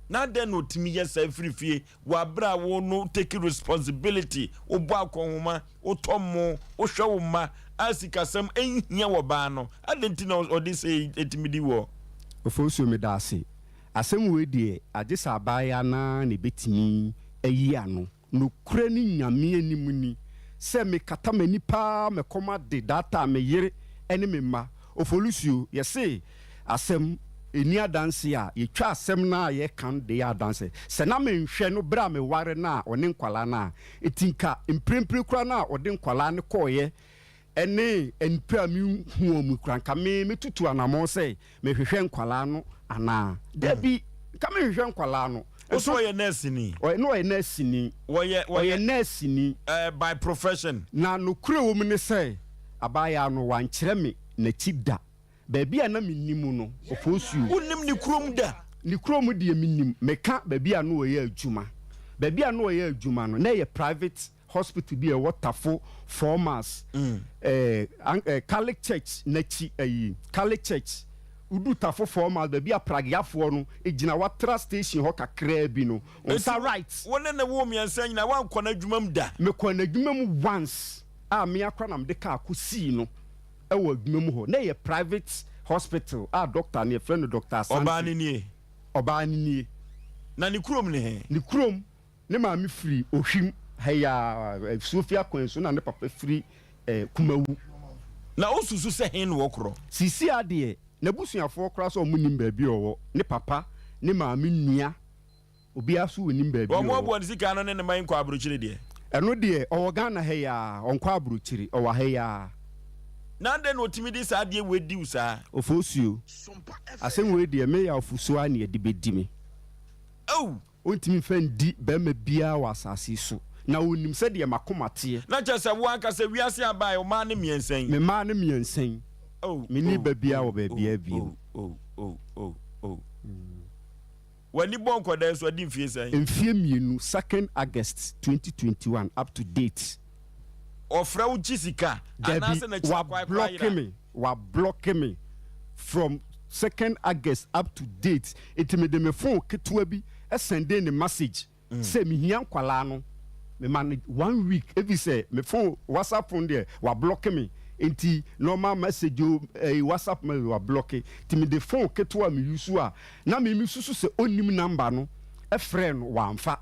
Na adɛn na ɔtumi yɛ saa firi fie wɔ aberɛ a wo no take responsibility, wobɔ akɔnhoma, wotɔ mmo, wohwɛ wo mma a sikasɛm nhia wɔ baa no, adɛn nti na ɔde sei tumi di woɔ? Ofosuo medaase. Asɛm wei deɛ agye sɛ abaayaa no ara na ɛbɛtumi ayi ano. Nokorɛ ne Nyame anim ni sɛ me kata m'ani paa mɛkɔm ade daataa me yere ne me mma. Ofolisuo, yɛse asɛm ɛni adanseɛ a, yɛtwa asɛm no a yɛka no de yɛ adanseɛ. Sɛ na menhwɛ no berɛ a meware no a ɔne nkwadaa no a, nti nka mprempren koraa no a ɔde nkwadaa no kɔeɛ ne nnipa a menhu wɔn mu koraa, nka me mɛtutu anammɔn sɛ mehwehwɛ nkwadaa no anaa? Dabi, nka menhwehwɛ nkwadaa no. Wo so ɔyɛ nɛɛseni? Ɔyɛ, na ɔyɛ nɛɛseni. Wɔyɛ, wɔyɛ. Ɔyɛ nɛɛseni. Ɛɛ, by profession. Na nokorɛ wɔ mu ne sɛ, abaayaa no, wankyerɛ me n'akyi da. Baabi a na mennim no, Ofosuo. Wonnim ne kurom da? Ne kurom deɛ menim. Meka baabi a na ɔyɛ adwuma. Baabi a na ɔyɛ adwuma no, na ɛyɛ private hospital bi a ɛwɔ Tafo Four Miles, eh, eh, Catholic Church n'akyi, ayi, Catholic Church. Wodu Tafo Four Miles, baabi a Pragiafoɔ no gyina, watra station hɔ kakraa bi no, wo nsa Enti right. wo ne no woo mmiɛnsa nyinaa, woankɔ n'adwuma mu da? Mekɔɔ n'adwuma mu once a me ara koraa na mede kaa kɔsii no wɔ adwuma mu hɔ. Na ɛyɛ private hospital a doctor no, yɛfrɛ no Doctor Asante. Ɔbaa no nie? Ɔbaa no nie. Na ne kurom ne he? Ne kurom Ne maame firi Ohwim ha yi ara, Asuofie akwan so na ne papa firi Kumawu. Na wosusu sɛ he na wɔkorɔ? Seesei ara deɛ, n'abusuafoɔ koraa sɛ wɔnnim baabi a ɔwɔ, ne papa, ne maame nua, obiara nso nnim baabi a ɔwɔ. Wɔmmoaboa ne sika ano ne ne mma yi nkɔ aburokyire deɛ? Ɛno deɛ, ɔwɔ Ghana ha yi ara, ɔnkɔ aburokyire, ɔwɔ ha yi ara. Na adɛn na ɔtumi de saa adeɛ wei di wo saa? Ofosuo, Asɛm wei deɛ, me yaw fosuo ara na ɛde bɛdi me. Ao! Ɔntumi mfa ndi barima biara wɔ asase yi so, na ɔnim sɛdeɛ m'akoma teɛ. Na kyerɛ sɛ, wo ankasa, wiase a baeɛ, wo mmaa no mmiɛnsa yi. Me mmaa no mmiɛnsa yi, Oh, menni oh, ba biara oh, wɔ baabiara oh, bio. oh, oh, oh, oh, oh. W'ani bɔɔ nkwadaa yi so adi mfie sɛn? Mfie mmienu, second August 2021 up to date. Ɔfrɛ wo gye sika Dabi, anaasɛ n'akyiri akwan koraa wablɔke yera? me, wablɔke me from second August up to date nti mede me phone ketewa bi sɛndee no message sɛ mehia nkwadaa no, mema no one week efisɛ me phone WhatsApp phone deɛ wablɔke me nti normal message o ɛyi WhatsApp message wablɔke nti mede phone ketewa a me use a na me mesusu sɛ ɔnnim number no frɛɛ no wamfa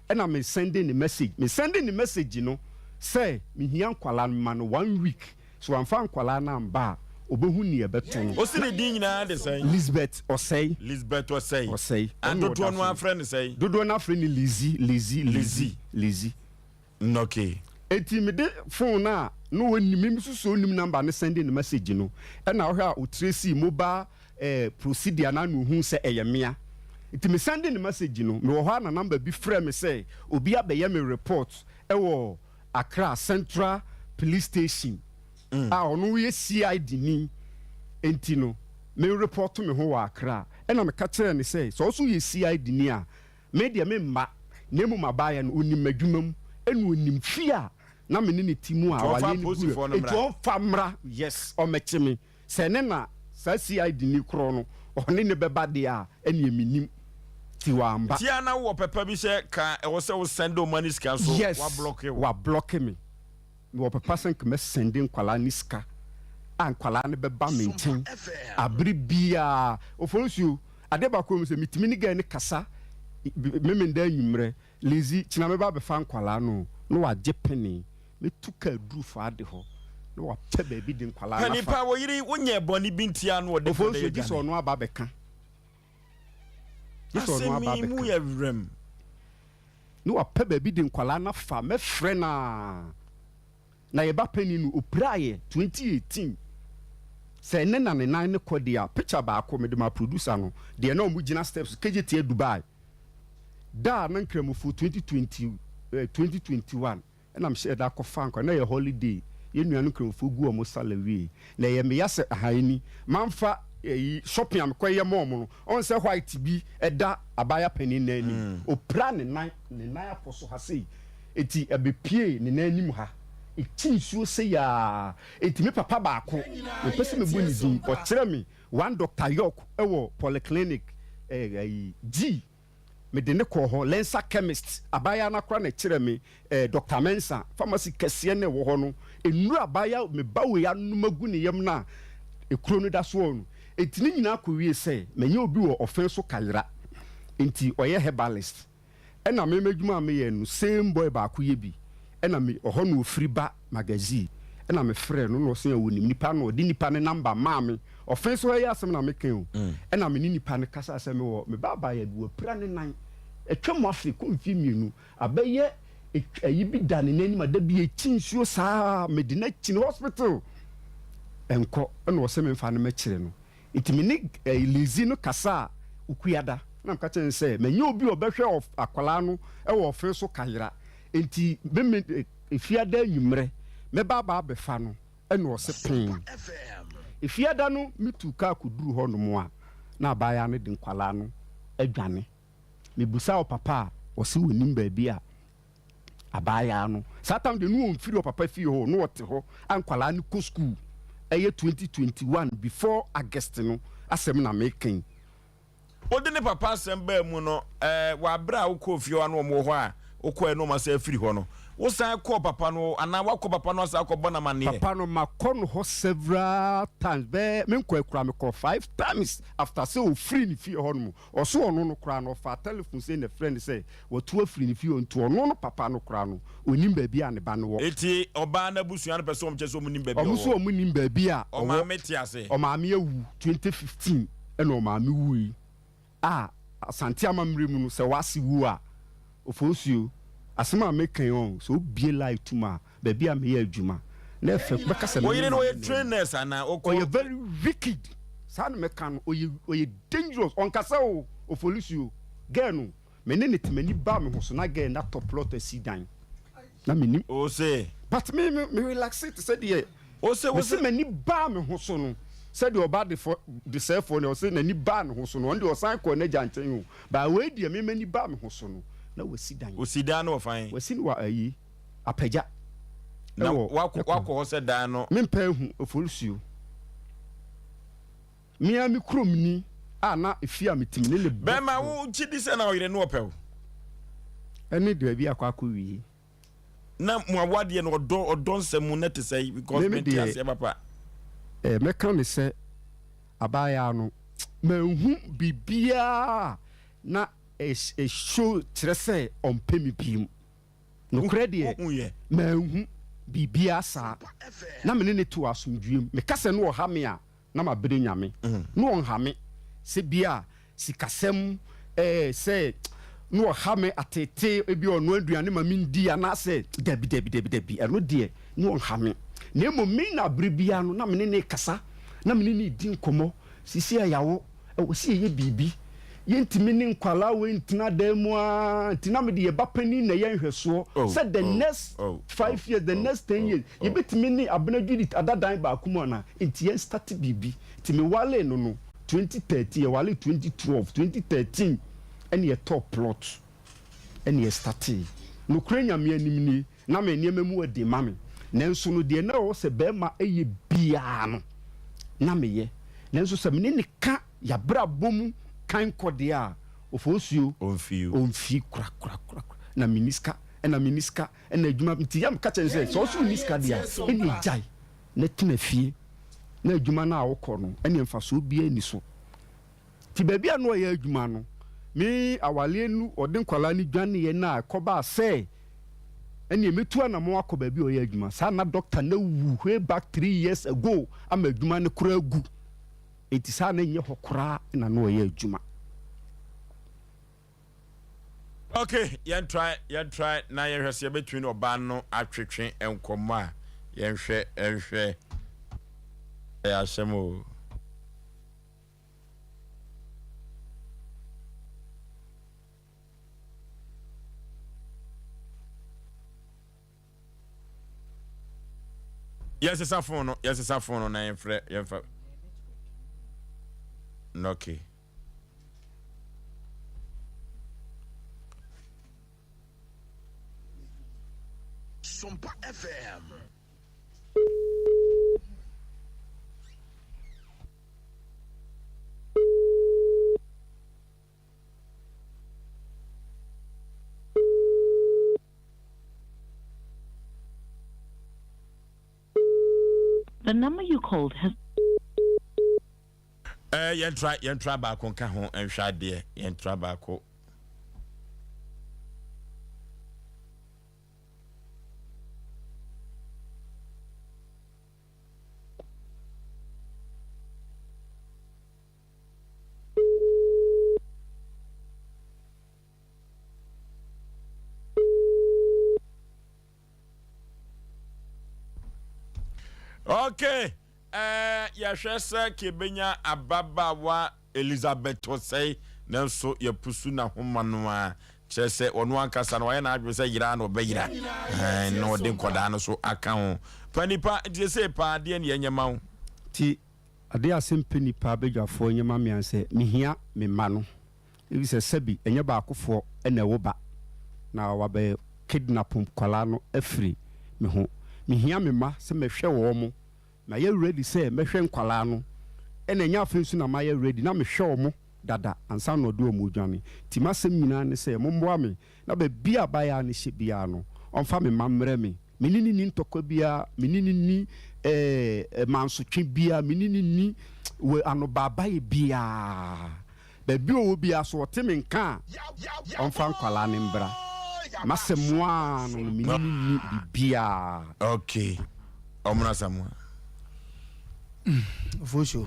ɛna me sɛnde ne message me sɛnde ne message no sɛ mehia nkwadaa no mema no one week So wamfa nkwadaa no amba a, obehu nea ɛbɛto no. Ose ne din nyinaa de sɛn? Lisbeth Osei. Lisbeth Osei. Osei. A Ɔno na dodoɔ ɔda no so ara no. frɛ no sɛn? Dodoɔ no ara frɛ no Lizzy, Lizzy, Lizzy, Lizzy. Okay. Enti mede phone no a na ɔnnim, me nso sɛ ɔnnim number no sɛnde no message no, ɛna ɔhwɛ a ɔtracee mobile eh, procedure no a na ɔhuu sɛ ɛyɛ mea. Nti me sɛnde no message no, mewɔ hɔ a na number bi frɛ me sɛ obi abɛyɛ me report wɔ Accra Central Police Station a ɔno yɛ CID ni nti no me report me ho wɔ Accra ɛna meka kyerɛɛ no sɛ sɛ ɔso yɛ CID ni a me deɛ me mma na mmom abaayɛ no ɔnim m'adwuma mu ɛna ɔnim fie a na me ne no te mu a Nti ɔmfa awareɛ no guiɛ apolisifoɔ no nti mmra. ɔmfa mmra yes ɔmmɛkye me Sɛ ne na saa CID ni korɔ no ɔne no bɛba deɛ a ɛneɛ mennim ti wamba. Tia na wowɔ pɛpɛ bi sɛ ka ɛwɔ sɛ wo sɛnde ɔma no sika nso Yes wa blocke wo. wa blocke me. Mewɔ pɛpa sɛ nka mɛ sɛnde nkwadaa no sika a nkwadaa no bɛba me nkyɛn abere biaa. Ofonsuo, adeɛ baako wɔ mu sɛ metumi ne girl no kasa Memenda anwummerɛ, Lizzy kyena mɛba abɛfa nkwadaa no o, na wagye pene. Mɛtu kaa duru faade hɔ na wapɛ baabi de nkwadaa no Panin afa. pa, wo yere, wonyɛɛ bɔne bi ntia no ɔde Ofoɔ nkwadaa nso, gye sɛ adwane. ɔno aba abɛka. Gye sɛ ɔno aba Asɛm yi mu abɛka. yɛ werɛm. Na wapɛ baabi de nkwadaa no afa. Mɛfrɛ no ara. Na yɛn ba panin no, ɔpiraeɛ 2018. Sɛ ɛnnɛ na ne nan no kɔ deɛ a, picture baako mede maa producer no, deɛ na wɔgyina steps, Kejetia Dubai. Da a na Nkramofoɔ 2020, eh, 2021. Ɛna mehyɛɛ da kɔfaa nkwa, na ɛyɛ holiday, yɛn nuanom Nkramofoɔ gu wɔn sala wiei, na ɛyɛ me ya sɛ ahaa ni, mamfa ɛyi shopping a mekɔyɛ ma wɔn no, ɔn sɛ white bi ɛda abaayewa panin no anim, ɔpira ne nan, ne nan apɔ so ha sei, enti ɛbɛpuee ne nan anim ha, ɛkyi nsuo sei aa, enti me papa baako, mempɛ sɛ mɛbɔ ne din, ɔkyerɛ me one Doctor York wɔ polyclinic, ɛɛ ayi, G. Mede no kɔɔ hɔ, Lensa Chemist, abaayewa no akora na ɛkyerɛɛ me, eh, Doctor Mensah, pharmacy kɛseɛ no a ɛwɔ hɔ no, nnuru abaayewa, me ba wei anom agu ne yam no a, ekuro no da so wɔ hɔ no. Enti ne nyinaa kɔwie sɛ, manya obi wɔ ɔfe so kayera, enti ɔyɛ herbalist. Ɛna me m'adwuma a meyɛ no same boy baako yɛ bi ɛna me ɔhɔ na ofiri ba magazine ɛna me frɛ no na ɔse ɔnim nipa na ɔde nipa ne number maa me ɔfe so ha yi asɛm na meka o ɛna me ne nipa no kasa sɛ me wɔ me ba abaayewa bi wapira ne nan atwa mu afe kɔ mfie mmienu abɛyɛ ayi bi da ne nan anim a da bi ɛkyi nsuo saa mede no akyini hospital ɛnkɔ ɛna ɔse memfa no mɛkyerɛ no Nti me ne Lizzy no kasaa Okuada na meka kyerɛɛ no sɛ manya obi a ɔbɛhwɛ akwadaa no wɔ ɔfe so kayera nti me me Efiada anwummerɛ mɛba aba abɛfa no ɛna ɔse pee. Efiada no metuu kaa kɔduruu hɔ nom a na abaayaa no de nkwadaa no adwane. Mebusaa ɔpapa a ɔse ɔnim baabi a abaayaa no. Saa tam deɛ no ɔmfiri ɔpapa fie hɔ, no ɔte hɔ a nkwadaa no kɔ school. Ɛyɛ 2021 before August no asɛm na meka yi. Wode ne papa asɛm baa mu no, ɛɛ, wɔ abere a wokɔɔ fie hɔ a na wɔn wɔ hɔ a wokɔɛ na wɔn asan afiri hɔ no, wosan kɔɔ papa no anaa woakɔ papa no asan akɔbɔ no amanneɛ? Papa no, makɔ no hɔ several times, bɛyɛ, menkɔɛ koraa, mekɔɔ five times after sɛ ɔfirii ne fie hɔ nom. Ɔso ɔno no koraa no ɔfaa telephone sei na ɛfrɛ no sɛ watu afiri ne fie hɔ nti ɔno no papa no koraa no ɔnnim baabi a ne ba no wɔ. Enti ɔbaa no abusua no pɛ sɛ wɔn kyerɛ sɛ wɔn nim baabi a Wɔn nso ɔwɔ. wɔn nim baabi a ɔwɔ. Ɔmaame te ase. Ɔmaame awu 2015 ɛna ɔmaame wui a Asante amammerɛ mu no sɛ w'ase wu a Ofosuo asɛm a meka yi ɔn sɛ obie line tum a baabi a meyɛ adwuma na ɛfɛ bɛka sɛ Wo me ne yere no maame ɔyɛ na trained ɛwɔ. nurse anaa? Ɔkɔ. Ɔyɛ very wicked saa na mɛka no ɔyɛ ɔyɛ dangerous ɔnkasa o Ofolisuo girl no me ne no te m'ani baa me ho so na girl no atɔ plot asi dan na menim. Ose. But me me me relaxe te sɛ deɛ Ose mese wose. m'ani baa me ho so no sɛdeɛ ɔba defɔ desɛefoɔ no ɔse n'ani baa ne ho so no ɔno deɛ ɔsan kɔɔ n'agya nkyɛn o but wei deɛ me m'ani baa me ho so no na wasi dan. Osi dan no wɔ fan? Wasi no wɔ ayi apagya Na wɔ wakɔ ne kwan. wakɔ hɔ sɛ dan no. Mempɛ ahu Oforisuo. Me ara me kurom ni a na efie a mete mu ne ne bɔ Bɛrima fam. wo gye di sɛ na ɔyere no ɔpɛ wo? Ɛne baabi akɔ akɔ wie. Na mo awadeɛ no ɔdɔ ɔdɔ nsɛm mu na ɛte sɛn because Me me mente deɛ aseɛ papa. eh, mɛka ne sɛ abaayaa no manhu biribiara a na ɛshow kyerɛ sɛ ɔmpɛ me bio. Nokorɛ deɛ, manhu biribiara saa. Na me ne no te wɔ asomdwoeɛ mu. Meka sɛ na ɔha me a, na mabrɛ Nyame. Na ɔnha me sɛ bi a sikasɛm, ɛɛ, sɛ na ɔha me ateetee, ebi a ɔnoa aduane ma mendi anaasɛ, dabi, dabi, dabi, dabi, ɛno deɛ, na ɔnha me. Na mmom me na berɛ biara no, na me ne no rekasa, na me ne no redi nkɔmmɔ. Seesei a yɛawo, ɛwɔ sɛ yɛyɛ biribi. Yɛntumi ne nkwadaa wei ntena dan mu ara nti na mede yɛn ba panin na ɛyɛ nhwɛsoɔ sɛ the next five years, the next ten years, yɛbɛtumi ne Abena Judith ada dan baako mu anaa? Nti yɛn start biribi. Nti mewaree no no 2013, yɛwaree 2012, 2013 ɛna yɛtɔɔ plot ɛna yɛ startee. Nokorɛ Nyame anim nie, Na me nneɛma mu yɛ den ma me, nanso no deɛ na ɛwɔ sɛ barima yɛ biara no, na meyɛ. Nanso sɛ me ne no ka y'abrabɔ mu kan kɔ deɛ a, Ofosuo, ɔmfii korakorakorakora. Na menni sika, ɛna menni sika, ɛna adwuma, nti yɛ a meka kyerɛ no sɛ, sɛ wo nso wonni sika deɛ a, ɛnneɛ gyae na tena fie, na adwuma no a wokɔ no, ɛnneɛ mfasoɔ biara nni so. Nti baabi a na ɔyɛ adwuma no, me awareɛ no ɔde nkwadaa no dwaneeɛ no a ɛkɔbaa sɛ ɛneɛ mɛtu anamɔn akɔ baabi a ɔyɛ adwuma. Saa na doctor no awu way back three years ago ama adwuma no koraa agu. Nti saa na ɛnyɛ hɔ koraa na na ɔyɛ adwuma. Ok, yɛn try, yɛn try na yɛnhwɛ sɛ yɛbɛtumi ne ɔbaa no atwetwe nkɔmmɔ a, yɛnhwɛ, nhwɛ. Ɛyɛ asɛm o. Yɛnsesa phone no, yɛnsesa phone no na yɛmfrɛ, yɛmfa. Okay. Sompa FM. The number you called has. Eh, yɛntra yɛntra baako nka ho nhwɛ adeɛ yɛntra baako. Okay, eh, yɛhwɛ sɛ kebenya ababaawa Elizabeth Osei, nanso yɛpusu n'ahoma no a, kyerɛ sɛ ɔno ankasa no wayɛ n'adwene sɛ yera na ɔbɛyera, eh, na ɔde nkɔdaa no so aka ho. Pa nipa, nti sɛ paa adeɛ ne yɛnyɛ ma wo. Nti adeɛ a sɛ mpɛ nipa badwafoɔ nyɛ ma me ara sɛ mehia me mma no. Efisɛ sɛbi ɛnyɛ baakofoɔ na ɛwo ba na wabɛ kidnap nkwadaa no afiri me ho. Mehia me mma sɛ mɛhwɛ wɔn. Mayɛ ready sɛ mɛhwɛ nkwadaa no ɛna ɛnyɛ afei nso na mayɛ ready na mehwɛ wɔn dada ansa na ɔde wɔn redwane. Nti m'asɛm nyinaa ne sɛ mommoa me na baabi a abaayaa no hyɛ biara no ɔmfa me mma mmrɛ me. Me ne no nni ntɔkwa biara, me ne no nni ɛɛ mansotwe biara, me ne no nni wɔ anobaabaeɛ biara. Baabi a ɔwɔ biara, sɛ ɔte me nka a, ɔmfa nkwadaa no mbra. M'asɛm ara no no, me ne no nni biribiara. Okay, ɔmono Asamoah. Ofosuo,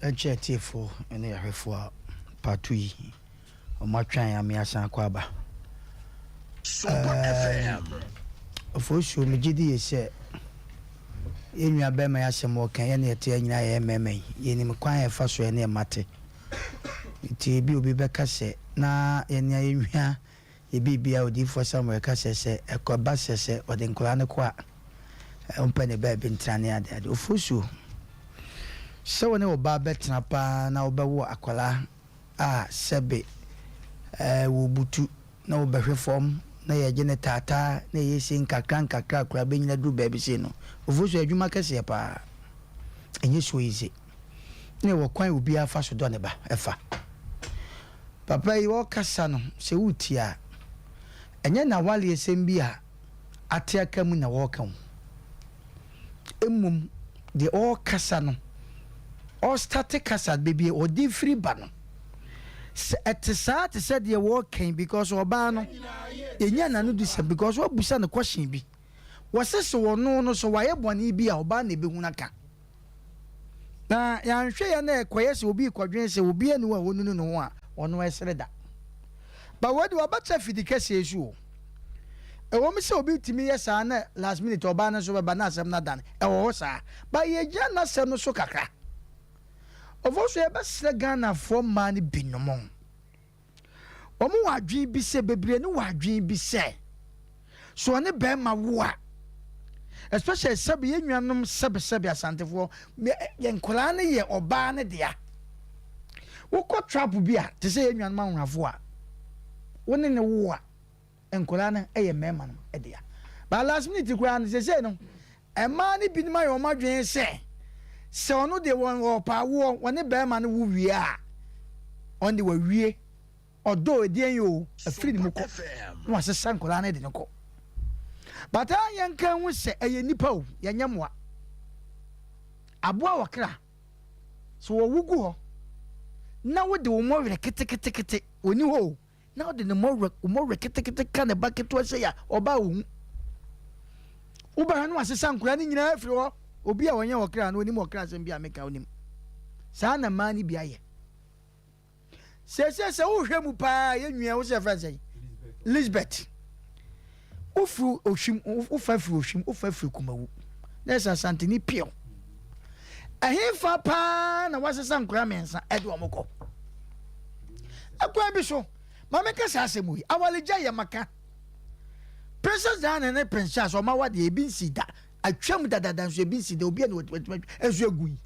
ɛnkyɛ atiefoɔ ne ahwɛfoɔ a part yi wɔatwɛn ame asan akɔ aba. Ɛɛm, Ofosuo, megye di yie sɛ Yɛn nua bɛɛma yi asɛm ɔɔka yi, yɛne yɛte ha nyinaa yɛyɛ mmɛɛma yi, yɛnim kwan a yɛfa so yɛne yɛn mma te. Nti ebia obi bɛka sɛ, na yɛn a yɛnhia yɛ biribiara, Odiyifoɔ Samuel ka sɛ, sɛ ɛkɔba sɛ sɛ ɔde nkwadaa no kɔ a, ɔmpɛ ne baabi ntena ne adeade. Ofosuo, sɛ wo ne wo ba bɛtena paa na wobɛwo akwadaa a sɛbe ɛɛ wɔbutu na wɔbɛhwe fam na yɛgye no taataa na ɛyɛ sei nkakra nkakra koraa bɛnyina duru baabi sei no, ofuo so yɛ adwuma kɛseɛ paa. Ɛnyɛ so easy. Na ɛwɔ kwan a obiara fa so dɔ ne ba ɛfa. Papa yi ɔrekasa no sɛ woretie a, ɛnyɛ n'awaleɛsɛm bi a ate aka mu na ɔreka o. Mmom deɛ ɔrekasa no, ɔrestate kasa baabi a ɔde firi ba no, Sɛ ɛte saa te sɛ deɛ wɔreka yi because ɔbaa no yɛnya n'ano di sɛm because wabusa no question bi. Wɔse sɛ ɔno no sɛ wayɛ bɔne bi a ɔbaa na ɛbɛhunu aka. Na yɛanhwɛ yɛ na ɛkɔyɛ sɛ obi rekɔdwen sɛ obi ani hɔ a ɔnunu ne ho a ɔno ɛsere da. But wei deɛ wabɛtra fidi kɛseɛ so o. Ɛwɔ mu sɛ obi tumi yɛ saa na last minute ɔbaa no nso bɛba na asɛm no adane. Ɛwɔ hɔ saa. But yɛgyina n'asɛm no so kakra. Ɔfo so yɛbɛsrɛ Ghanafoɔ mmaa no binom. Wɔn wɔ adwene bi sɛ, bebree no wɔ adwene bi sɛ, so ɔne bɛrima wo a, especially sɛbe yɛn nuanom sɛbesɛbe Asantefoɔ, yɛn nkwadaa no yɛ ɔbaa no dea. Wokɔ trap bi a, te sɛ yɛn nuanom ahonafoɔ a, wo ne ne wo a, nkwadaa no yɛ mmarima no dea. But last minute koraa no, sesei no, Mmaa no binom ayɛ wɔn adwene sɛ, sɛ ɔno deɛ wɔn ɔɔpɛ awoɔ, wɔne barima no wo wie a, ɔno deɛ wawie. Ɔdɔ o, ɛdeɛn yi o, afiri ne mu kɔ, na wasesa nkwadaa no de no kɔ. But a yɛnka nhu sɛ ɛyɛ nnipa o, yɛnyɛ mmoa. Aboa wɔ kra, sɛ wɔwu gu hɔ na wode wo mmɔwerɛ keteketekete, ɔni hɔ o, na ɔde ne mmɔwerɛ mmɔwerɛ ketekete ka ne ba ketewa sei a, ɔba a ɔhu. Wobɛhwɛ no wasesa nkwadaa no nyinaa afiri hɔ. Obi a ɔnyɛ ɔkra no, onim ɔkra asɛm bi a meka onim. Saa na mmaa no bi ayɛ. Seesei sɛ wohwɛ mu paa yɛ nua wo sɛ yɛfrɛ sɛn? Lisbeth. Wofiri Ohwim, wofa firi Ohwim, wofa firi Kumawu. Na ɛsɛ Asanteni pure. Ɛhefa paa na wasesa nkwadaa mmiɛnsa ɛde wɔn kɔ? Ɛkwan bi so, ma menka saa asɛm yi, awaregya yɛ maka. Princess Diana ne Prince Charles wɔn awadeɛ ebi nsi da, atwam dadada nso ebi nsi da, obi a na watumi atwa nso egu yi.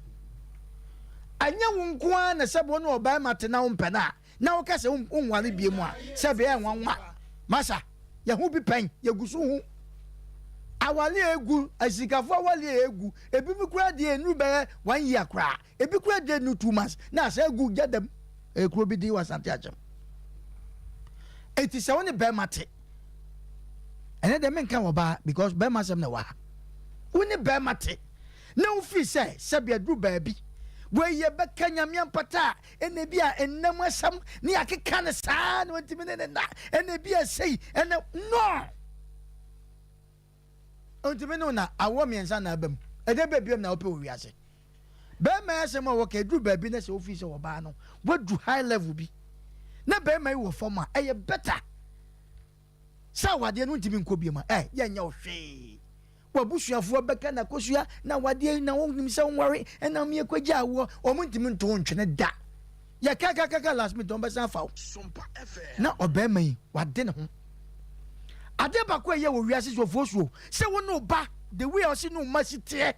Ɛnyɛ wo nko ara na sɛ wɔn ne ɔbarima te na wompɛ no a, na woka sɛ wonware bie mu a, sɛ bɛyɛ nwanwa. Masa, yɛho bi pɛn, yɛgu so hu. Aware a egu, asikafo aware a egu, ebi bi koraa deɛ nnuru bɛyɛ one year koraa. Ebi koraa deɛ nnuru 2 months na asɛ egu gya dam. Ɛyɛ kuro bi din wɔ Asante Akyem. Eti sɛ wo ne bɛrima te, ɛnɛ deɛ menka wɔ baa because bɛrima asɛm na ɛwɔ ha. Wo ne bɛrima te. Na wofiri sɛ, sɛbe aduru baabi, wei yɛbɛka Nyame ampata a, ɛna ebi a nna mu asɛm ne yɛakeka no saa na ɔntumi ne ne nna, ɛna ebi a sei, ɛna no! Ɔntumi ne wo na awoɔ mmiɛnsa na aba mu. Ɛdɛ bɛ biom na wopɛ wɔ wiase? Bɛrima yi asɛm a wɔka, ɛduru baabi na sɛ wofiri sɛ ɔbaa no, wadu high level bi, na bɛrima yi wɔ fam a, ɛyɛ better. Sɛ awadeɛ no ntumi nkɔ biom a, ɛ, yɛnyɛ wo hwee. W'abusuafoɔ bɛka na kosua na awadeɛ yi na wonim sɛ wonware ɛna wɔn yɛkɔgya awoɔ, wɔn ntumi nto wo ntwene da. Yɛkakakaka last minute wɔn bɛsan afa wo. Na ɔbarima yi, wade ne ho. Adeɛ baako a ɛyɛ wɔ wiase so ofosuo, sɛ wo ne wo ba, the way a ɔsi ne wo mma si teɛ.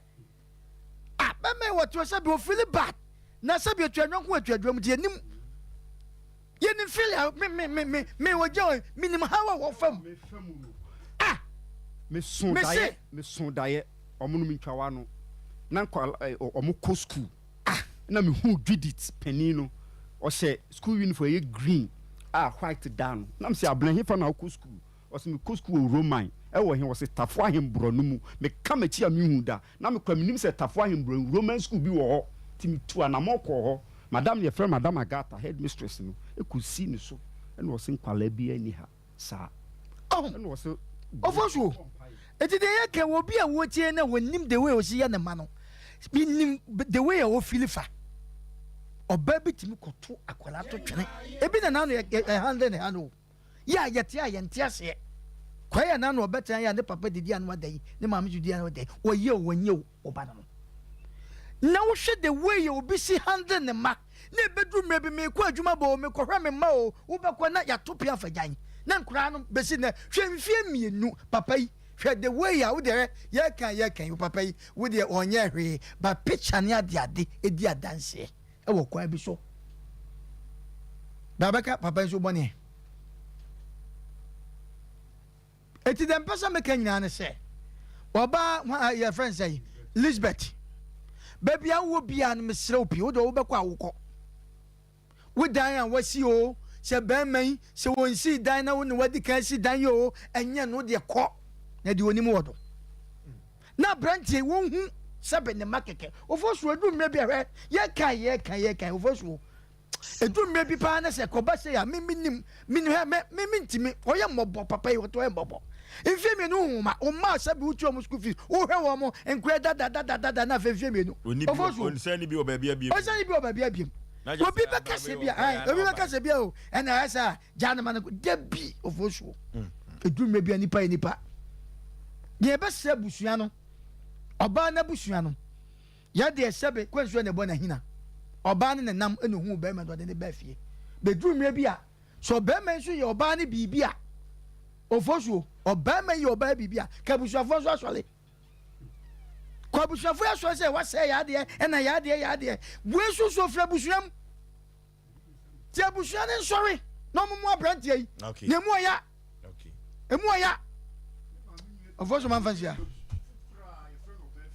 Ah, bɛma yi wɔte hɔ sɛbi ofili bad na sɛbi etua nyɔnko etua dua mu ti yɛnim yɛnim fili a me me me me me wɔgya wɔn menim how a wɔfa mu ah meso daeɛ meso daeɛ ɔmo no mentwa wa no na nkɔ ɔmo kɔ school ah na mehu Judith panin no ɔhyɛ school uniform ɛyɛ green a white da no na mesɛ abena hefa na ɔkɔ school Ɔse mekɔ sukuu wɔ Roman, ɛwɔ he? Ɔse Tafo Ahenborɔ no mu. Meka m'akyi a menhuu da. Na me koraa mennim sɛ Tafo Ahenborɔ Roman sukuu bi wɔ hɔ. Nti metuu anamɔn kɔɔ hɔ. Madam no yɛfrɛ no Madam Agatha, headmistress no, kɔsii ne so. Ɛna ɔse nkwadaa biara nni ha saa. Ɛna ɔse Ofosuo, Enti deɛ yɛka wɔ obi a wɔtie na wɔnim the way ɔsi yɛ ne mma no, menim the way a ɔfili fa. Ɔbaa bi tumi kɔto akwadaa to twene. Ebi na n'ano yɛ handle ne ha no o. Yɛ a yɛte a yɛnte aseɛ. Kwae a n'ano ɔbɛtena yɛ a ne papa didi ano ada yi, ne maame nso didi ano ada yi, ɔyɛ o ɔnyɛ o, ɔba no no. Na wohwɛ the way a obi si handle ne mma, na ɛbɛduru mmerɛ bi meekɔ adwuma ba o, mekɔhwɛ me mma o, wobɛkɔ na yɛato pea afa gyan. Na nkoraa no bɛsi nnɛ, hwɛ mfeɛ mmienu, papa yi, hwɛ the way a wodeɛ hwɛ, yɛka yɛka yi, papa yi, wodeɛ ɔnyɛɛ hwee, but picture ne adeade di adanseɛ. wɔ kwan bi so. Bɛabɛka papa nso bɔne. Eti deɛ mpɛ sɛ meka nyinaa ne sɛ, ɔbaa yɛfrɛ no sɛ Lisbeth, baabi a wowɔ biara no mesrɛ wo pii, wo deɛ wobɛkɔ a wokɔ. Wo dan a wasi o, sɛ bɛrima yi, sɛ wɔnsii dan na wo ne wadi kan asi dan yi o, ɛnyɛ no deɛ kɔ na deɛ onim wɔ do. Na aberanteɛ yi wɔnhu sɛbe ne mma kɛkɛ. Ofosuo ɛduru mmerɛ bi a hwɛ yɛka yɛka yɛka ofosuo ɛduru mmerɛ bi paa na sɛ kɔba sɛ a me menim menim hɛ me me mentimi ɔyɛ mmɔbɔ papa yi ɔtɔ yɛ mmɔbɔ mfie mmienu nhoma ɔma sɛbe wotua wɔn school fees wohwɛ wɔn mo nkoɛ dada dada dada na afei mfie mmienu ofosuo ɔnsɛn ne bi wɔ baabi abiem ɔnsɛn ne bi wɔ baabi abiem obi bɛka sɛ bi a obi bɛka sɛ bi a o ɛna ɛyɛ sɛ gyaa no ma no da bi ofosuo ɛduru mmerɛ bi a nipa yɛ nipa deɛ ɛbɛsrɛ abusua no ɔbaa no abusua no yɛ deɛ sɛbe kwansuo na ɛbɔ n'ahina ɔbaa no nenam ɛna ohuu bɛrima no ɔde ne baa fie bɛduru mmerɛ bi a sɛ ɔbɛrima nso yɛ ɔbaa no biribi a ofosuo ɔbɛrima yɛ ɔbaa biribi a ka abusuafoɔ nso asɔre kɔ abusuafoɔ asɔre sɛ wasɛe yɛ adeɛ ɛna yɛ adeɛ yɛ adeɛ wei nso so firi abusua mu Ti abusua no nsɔre na ɔmo mu aberanteɛ yi. Na emu ɔya. Emu ɔya. Ɔfɔ so ma nfa nsia.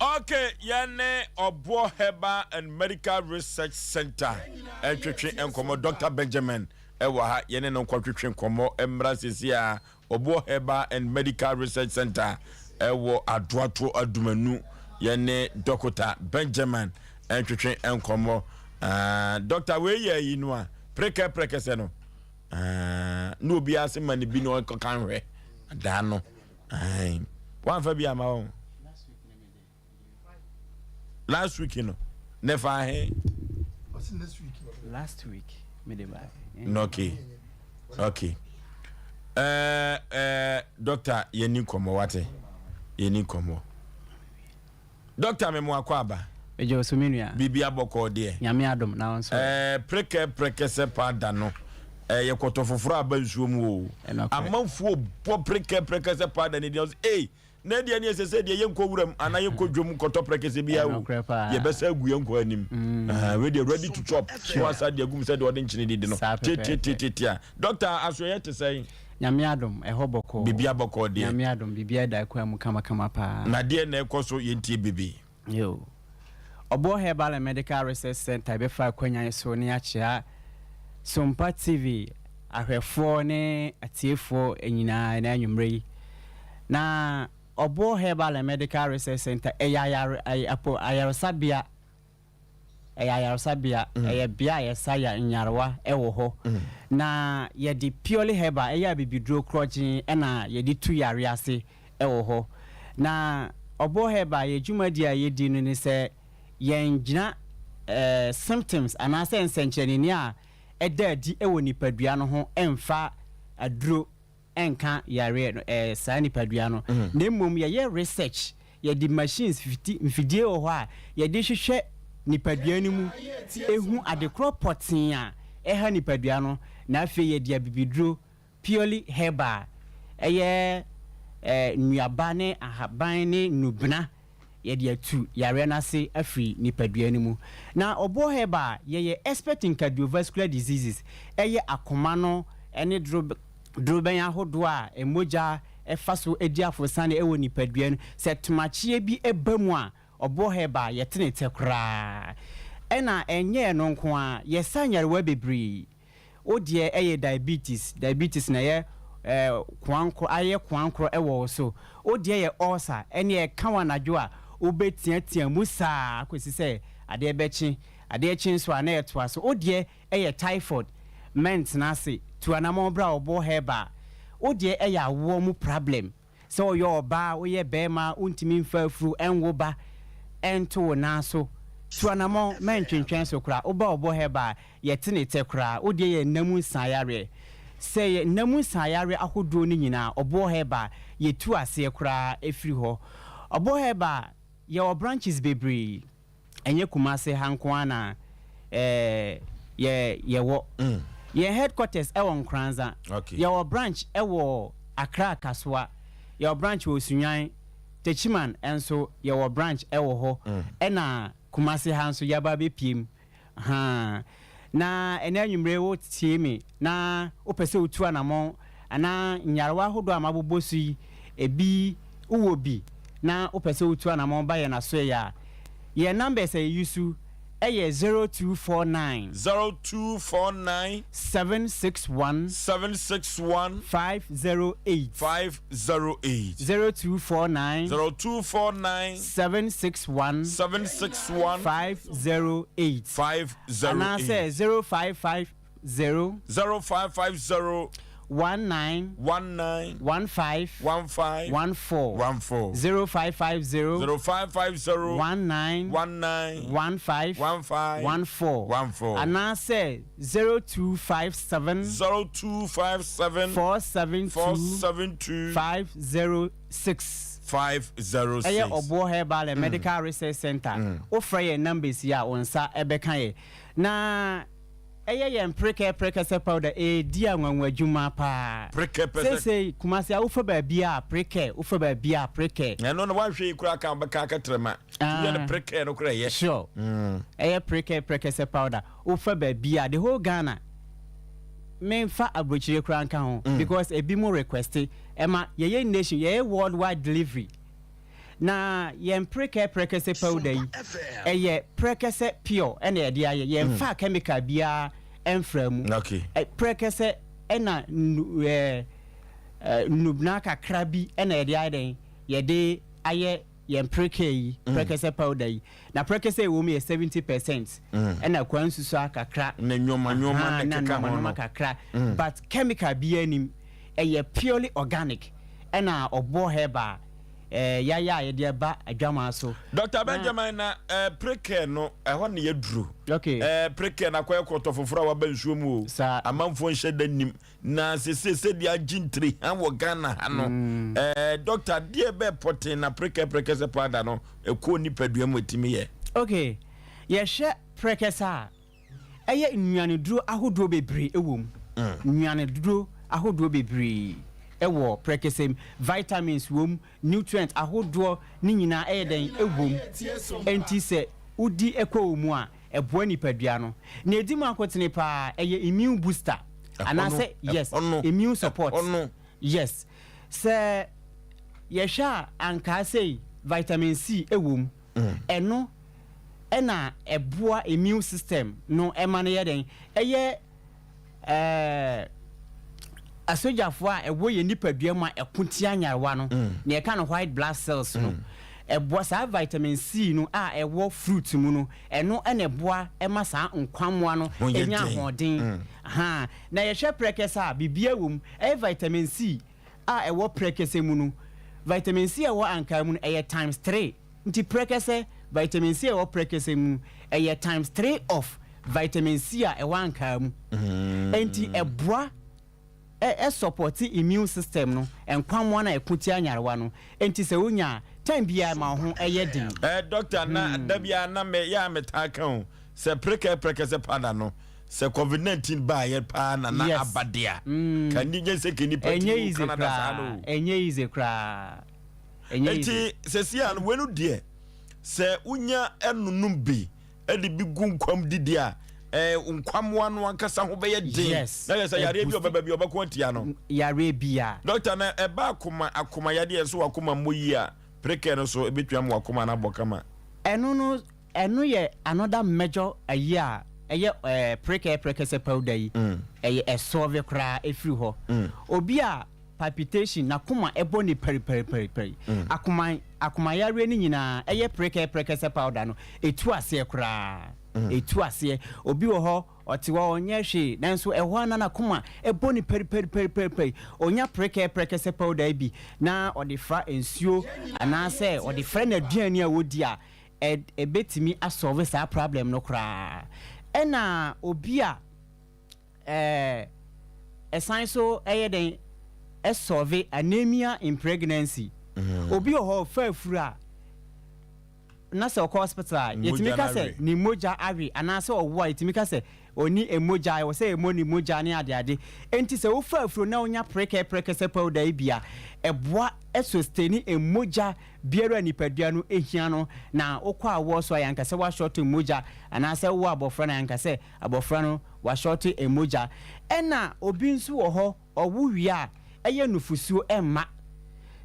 Okay, yɛne Ɔboɔ Herbal and Medical Research Center ɛtwetwe nkɔmmɔ. Dr. Benjamin ɛwɔ ha, yɛne no nkɔtwetwe nkɔmmɔ mmra sisi a. Obuo Herbal and Medical Research Centre wɔ Adoato Adumanu. Yɛne Dɔkota Benjamin ntwetwe nkɔmmɔ. Ah, dɔkta wei yɛ ayi no a, prekɛ prɛkɛsɛ no. Ah, na obiara se ma ne bi na ɔnkɔka nhwɛ. Daa no. Ae. Wamfa bi ama wɔn. Last week no ne fa he. Last week me de ba. Okay. Okay. Eh eh doctor yɛ ni nkɔmɔ wate. Yɛ ni nkɔmɔ. Doctor me mo akɔ aba. Meje oso me nua. Bibi abɔkɔ deɛ. Nyame adom na wo nso. Eh prekɛ prekɛ sɛ pa da no. Eh yɛ kɔtɔ foforo aba nsuo mu o. Amanfuo bɔ prekɛ prekɛ sɛ pa da ne deɛ. Eh Na ɛdeɛ ne ɛsɛ sɛ deɛ yɛnkɔ wuram anaa yɛnkɔ dwam nkɔtɔ prɛkɛsɛ biara o, yɛbɛsa agu yɛn nkwa anim. Mm. Wei deɛ ready to chop na wasa de agum sɛ deɛ ɔde nkyene didi no. Tetetetetea. Dɔkta, asoɛyɛ te sɛn? Nyame adom, ɛhɔ bɔkɔɔ. Biribi abɔkɔɔ deɛ. Nyame adom, biribi ada akwan mu kamakama paa. Na deɛ na ɛkɔ so yɛntie bibi. Yo. Ɔboɔ Herbal and Medical Research Centre bɛfa akwanya yi so ne akyea Sompa TV ahwɛfoɔ ne atiefoɔ nyinaa ɛnɛ anwummerɛ yi. Na. Ɔboɔ Herbal and Medical Research Centre ɛyɛ ayare ɛyɛ apo ayaresabea ɛyɛ ayaresabea ɛyɛ bea a yɛsa ya nyarewa ɛwɔ hɔ na yɛde purely herbal ɛyɛ abibiduro korɔgyen ɛna yɛde tu yareɛ ase ɛwɔ hɔ na Ɔboɔ Herbal yɛ dwumadie a yɛdi no ne sɛ yɛn gyina ɛɛ symptoms anaasɛ nsɛnkyerɛnene a ɛda adi ɛwɔ nipadua no ho ɛmfa aduro nka yareɛ no ɛɛ saa nipadua no na mmom yɛyɛ research yɛde machines fiti mfidie wɔ hɔ a yɛde hwehwɛ nipadua no mu ɛhu adekorɔ pɔtee a ɛha nipadua no na afei yɛde abibiduro purely herbal ɛyɛ ɛɛ nnuaba ne ahaban ne nnubena yɛde atu yareɛ no ase afiri nipadua no mu. Na ɔboɔ herbal yɛyɛ expert in cardiovascular diseases, ɛyɛ akoma no ne doro dorobɛn ahodoɔ a mogya fa so di aforosane wɔ nipadua no, sɛ tomakyeɛ bi ba mu a, ɔboɔ herbal yɛtene tɛ koraa. Ɛna ɛnyɛ ɛno nko ara, yɛsa nyarewa bebree. Wo deɛ ɛyɛ diabetes, diabetes na ɛyɛ eh, koankorɔ, ayɛ koankorɔ ɛwɔ wo so. Wo deɛ yɛ ulcer, ɛneɛ ɛka wo anadwo a, wobɛteatea mu saa kɔsi sɛ adeɛ bɛkye. Adeɛ kye nso a na ɛtoa so. Wo deɛ ɛyɛ typhoid, mɛntena ase, tu anamɔn bra ɔboɔ herbal. Wo deɛ ɛyɛ awoɔ mu prablɛm. Sɛ woyɛ ɔbaa, woyɛ barima a, wontumi mfa afuru nwo ba nto wo nan so. Tu anamɔn, mɛntwentwɛn so koraa. Woba ɔbɔ herbal a, yɛte ne tɛ koraa. Wo deɛ yɛ nna mu nsa yareɛ. Sɛ yɛ nna mu nsa yareɛ ahodoɔ no nyinaa, ɔboɔ herbal, yɛtu aseɛ koraa firi hɔ. Ɔboɔ herbal, yɛwɔ branches bebree. Ɛnyɛ Kumasi ha nko ara na eh, yɛ yɛwɔ. Yɛn headquarters ɛwɔ Nkoranza. Okay. Yɛwɔ branch ɛwɔ Accra Kasoa. Yɛwɔ branch wɔ Sunyani. Techiman nso yɛwɔ branch ɛwɔ hɔ. Ɛna Kumasi ha nso yɛaba abɛpiem. Ahaa. Na ɛnnɛ anwummere wo tie me na wopɛ sɛ wotu anamɔn anaa nyarewa ahodoɔ a mabobɔ so yi ebi wowɔ bi na wopɛ sɛ wotu anamɔn ba yɛn asoɛeɛ a, yɛn numbers a yɛuse yɛ 0249. 0249. 761. 761. 508. 508. 0249. 0249. 761. 761. 508. 508. Anaasɛ 0550. 0550. 19. 19. 15. 15. 14. 14. 0550. 0550. 19. 19. 15. 15. 14. 14. Anaasɛ 0257. 0257. 472. 472. 506. 506. Ɛyɛ Ɔboɔ Herbal and Medical Research Centre. Wofrɛ yɛn numbers yi a, wo nsa bɛka yɛn. Na ɛyɛ yɛn prekɛ prekɛsɛ powder, ɛredi anwanwa adwuma paa. Prekɛ pɛsɛ. Seesei Kumasi a wofa baabi a prekɛ, wofa baabi a prekɛ. Ɛno no woanhwɛ yi koraa ka wobɛka akɛtrɛma. Tumi yɛ no prekɛ no koraa ɛyɛ. Sure. Ɛyɛ prekɛ prekɛsɛ powder, wofa baabi a, the whole Ghana. Menfa abrokyire koraa nka ho because ebi mo request ɛma yɛyɛ nation yɛyɛ world wide delivery na yɛn prekɛ prɛkɛsɛ powder yi ɛyɛ prɛkɛsɛ pure ɛna yɛde ayɛ yɛn fa chemical biara ɛnfra mu prɛkɛsɛ ɛna nu ɛɛ nubna kakra bi ɛna yɛde ayɛ dɛn yɛde ayɛ yɛn prekɛ yi, prɛkɛsɛ powder yi, na prɛkɛsɛ ɛwɔ mu yɛ 70% ɛna kwan susua kakra, na nneɛma nneɛma na ɛkeka ho no nneɛma kakra, but chemical biara nim, ɛyɛ purely organic, ɛna ɔboɔ herbal ɛɛ yaya a yɛde aba adwamaa so. Doctor Benjamin na ɛɛ prekɛ no ɛhɔ na yɛduru. Okay. Ɛɛ prekɛ na akɔyɛ kɔtɔ foforɔ a waba nsuo mu o. Saa. Amanfoɔ nhyɛ da nim. Na sesei sɛdeɛ agye ntiri ha wɔ Ghana ha no, eh, doctor, deɛ bɛɛ pɔtee na prekɛ prɛkɛsɛ powder no ɛkɔɔ nipadua mu ɛtumi yɛ? Ok, yɛhwɛ prɛkɛsɛ a, ɛyɛ nnuaneduro ahodoɔ bebree wɔ mu. Nnuaneduro ahodoɔ bebree wɔ prɛkɛsɛ mu. Vitamins wɔ mu, nutrient ahodoɔ ne nyinaa ɛyɛ dɛn ɛwɔ mu. Ɛnti sɛ wodi kɔ wo mu a, Ɛboa nipadua no. Nea edi mu akotene paa, ɛyɛ immune booster. Anaasɛ, yes, immune support. Yes. Sɛ yɛhwɛ a, ankaa sei, vitamin C wɔ mu. Ɛno na ɛboa immune system no ma no yɛ dɛn? Ɛyɛ ɛɛ. Asogyafoɔ a ɛwɔ yɛn nipadua mu a ɛko tia nyarewa no, nea yɛka no white blood cells no, ɛboa saa vitamin C no a ɛwɔ fruit mu no, ɛno na ɛboa ma saa nkwammoa no Ho yɛ nya den. ahoɔden. Ahaa. Na yɛhwɛ prɛkɛsɛ a, biribiara wɔ mu. Ɛyɛ vitamin C a ɛwɔ prɛkɛsɛ mu no, vitamin C a ɛwɔ ankaa mu no, ɛyɛ times three. Nti prɛkɛsɛ, vitamin C a ɛwɔ prɛkɛsɛ mu no, ɛyɛ times three of vitamin C a ɛwɔ ankaa mu. Enti ɛboa ɛ ɛsɔpɔte immune system no, nkwammoa no a ɛko tia nyarewa no. Enti sɛ wonya a, time biara ɛma wo ho yɛ den. Eh doctor na da biara na me yɛ a me taa ka o sɛ prekɛ prɛkɛsɛ powder no sɛ covid 19 baa yɛ paa na na Yes. aba de a ka ni nyɛ sɛ ka nipa Ɛnyɛ ti wɔ easy Canada saa no koraa, o. ɛnyɛ easy koraa, ɛnyɛ easy. Enti sɛsi a no wei no deɛ sɛ wonya ɛnonom bi de bi gu nkwam didi a, ɛɛ nkwammoa no ankasa ho bɛyɛ den. Yes. Na yɛ sɛ yareɛ bi a ɔbɛba bi ɔbɛko atia no. Yareɛ bi a. Dɔkta na ɛba akoma akoma yadeɛ nso wakoma mmɔ yie a prekɛ no so ebetumi ama wakoma no abɔ kama. Ɛno no ɛno yɛ another major ayi a ɛyɛ ɛɛ prekɛ prekɛsɛ powder yi ɛyɛ ɛsɔɔve koraa efiri hɔ. Obi a palpitation, n'akoma bɔ ne pariparipari, akoma akoma yareɛ no nyinaa, ɛyɛ prekɛ prɛkɛsɛ powder no, ɛtu aseɛ koraa, ɛtu aseɛ. Obi wɔ hɔ, ɔte hɔ, ɔnyɛ hwee, nanso ɛhɔ ara na n'akoma bɔ ne paripariparipari. Ɔnya prekɛ prɛkɛsɛ powder yi bi na ɔde fra nsuo anaasɛ ɔde fra n'aduane a ɔdi a, ɛ ɛbɛtumi asɔlve saa problem no koraa. Ɛna obi a. Ɛɛ ɛsan so ɛyɛ dɛn ɛsɔlve anemia in pregnancy. Obi wɔ hɔ ɔfa afuru a na sɛ ɔkɔ hospital a yɛtumi ka sɛ ne mogya awe anaasɛ ɔwo a yɛtumi ka sɛ ɔni mogya ɛwɔ sɛ yɛmɔ ne mogya ne adeade. Enti sɛ wofa afuro na wonya prekɛ prɛkɛsɛ powder yi bi a ɛboa ɛsosteni mogya biara a nipadua no hia no na wokɔ awoɔ so a yɛanka sɛ woashɔto mogya anaasɛ wowɔ abɔfra no a yɛanka sɛ Abɔfra no washɔte mogya. Ɛna obi nso wɔ hɔ ɔwo wie a ɛyɛ nufusuo ɛmma.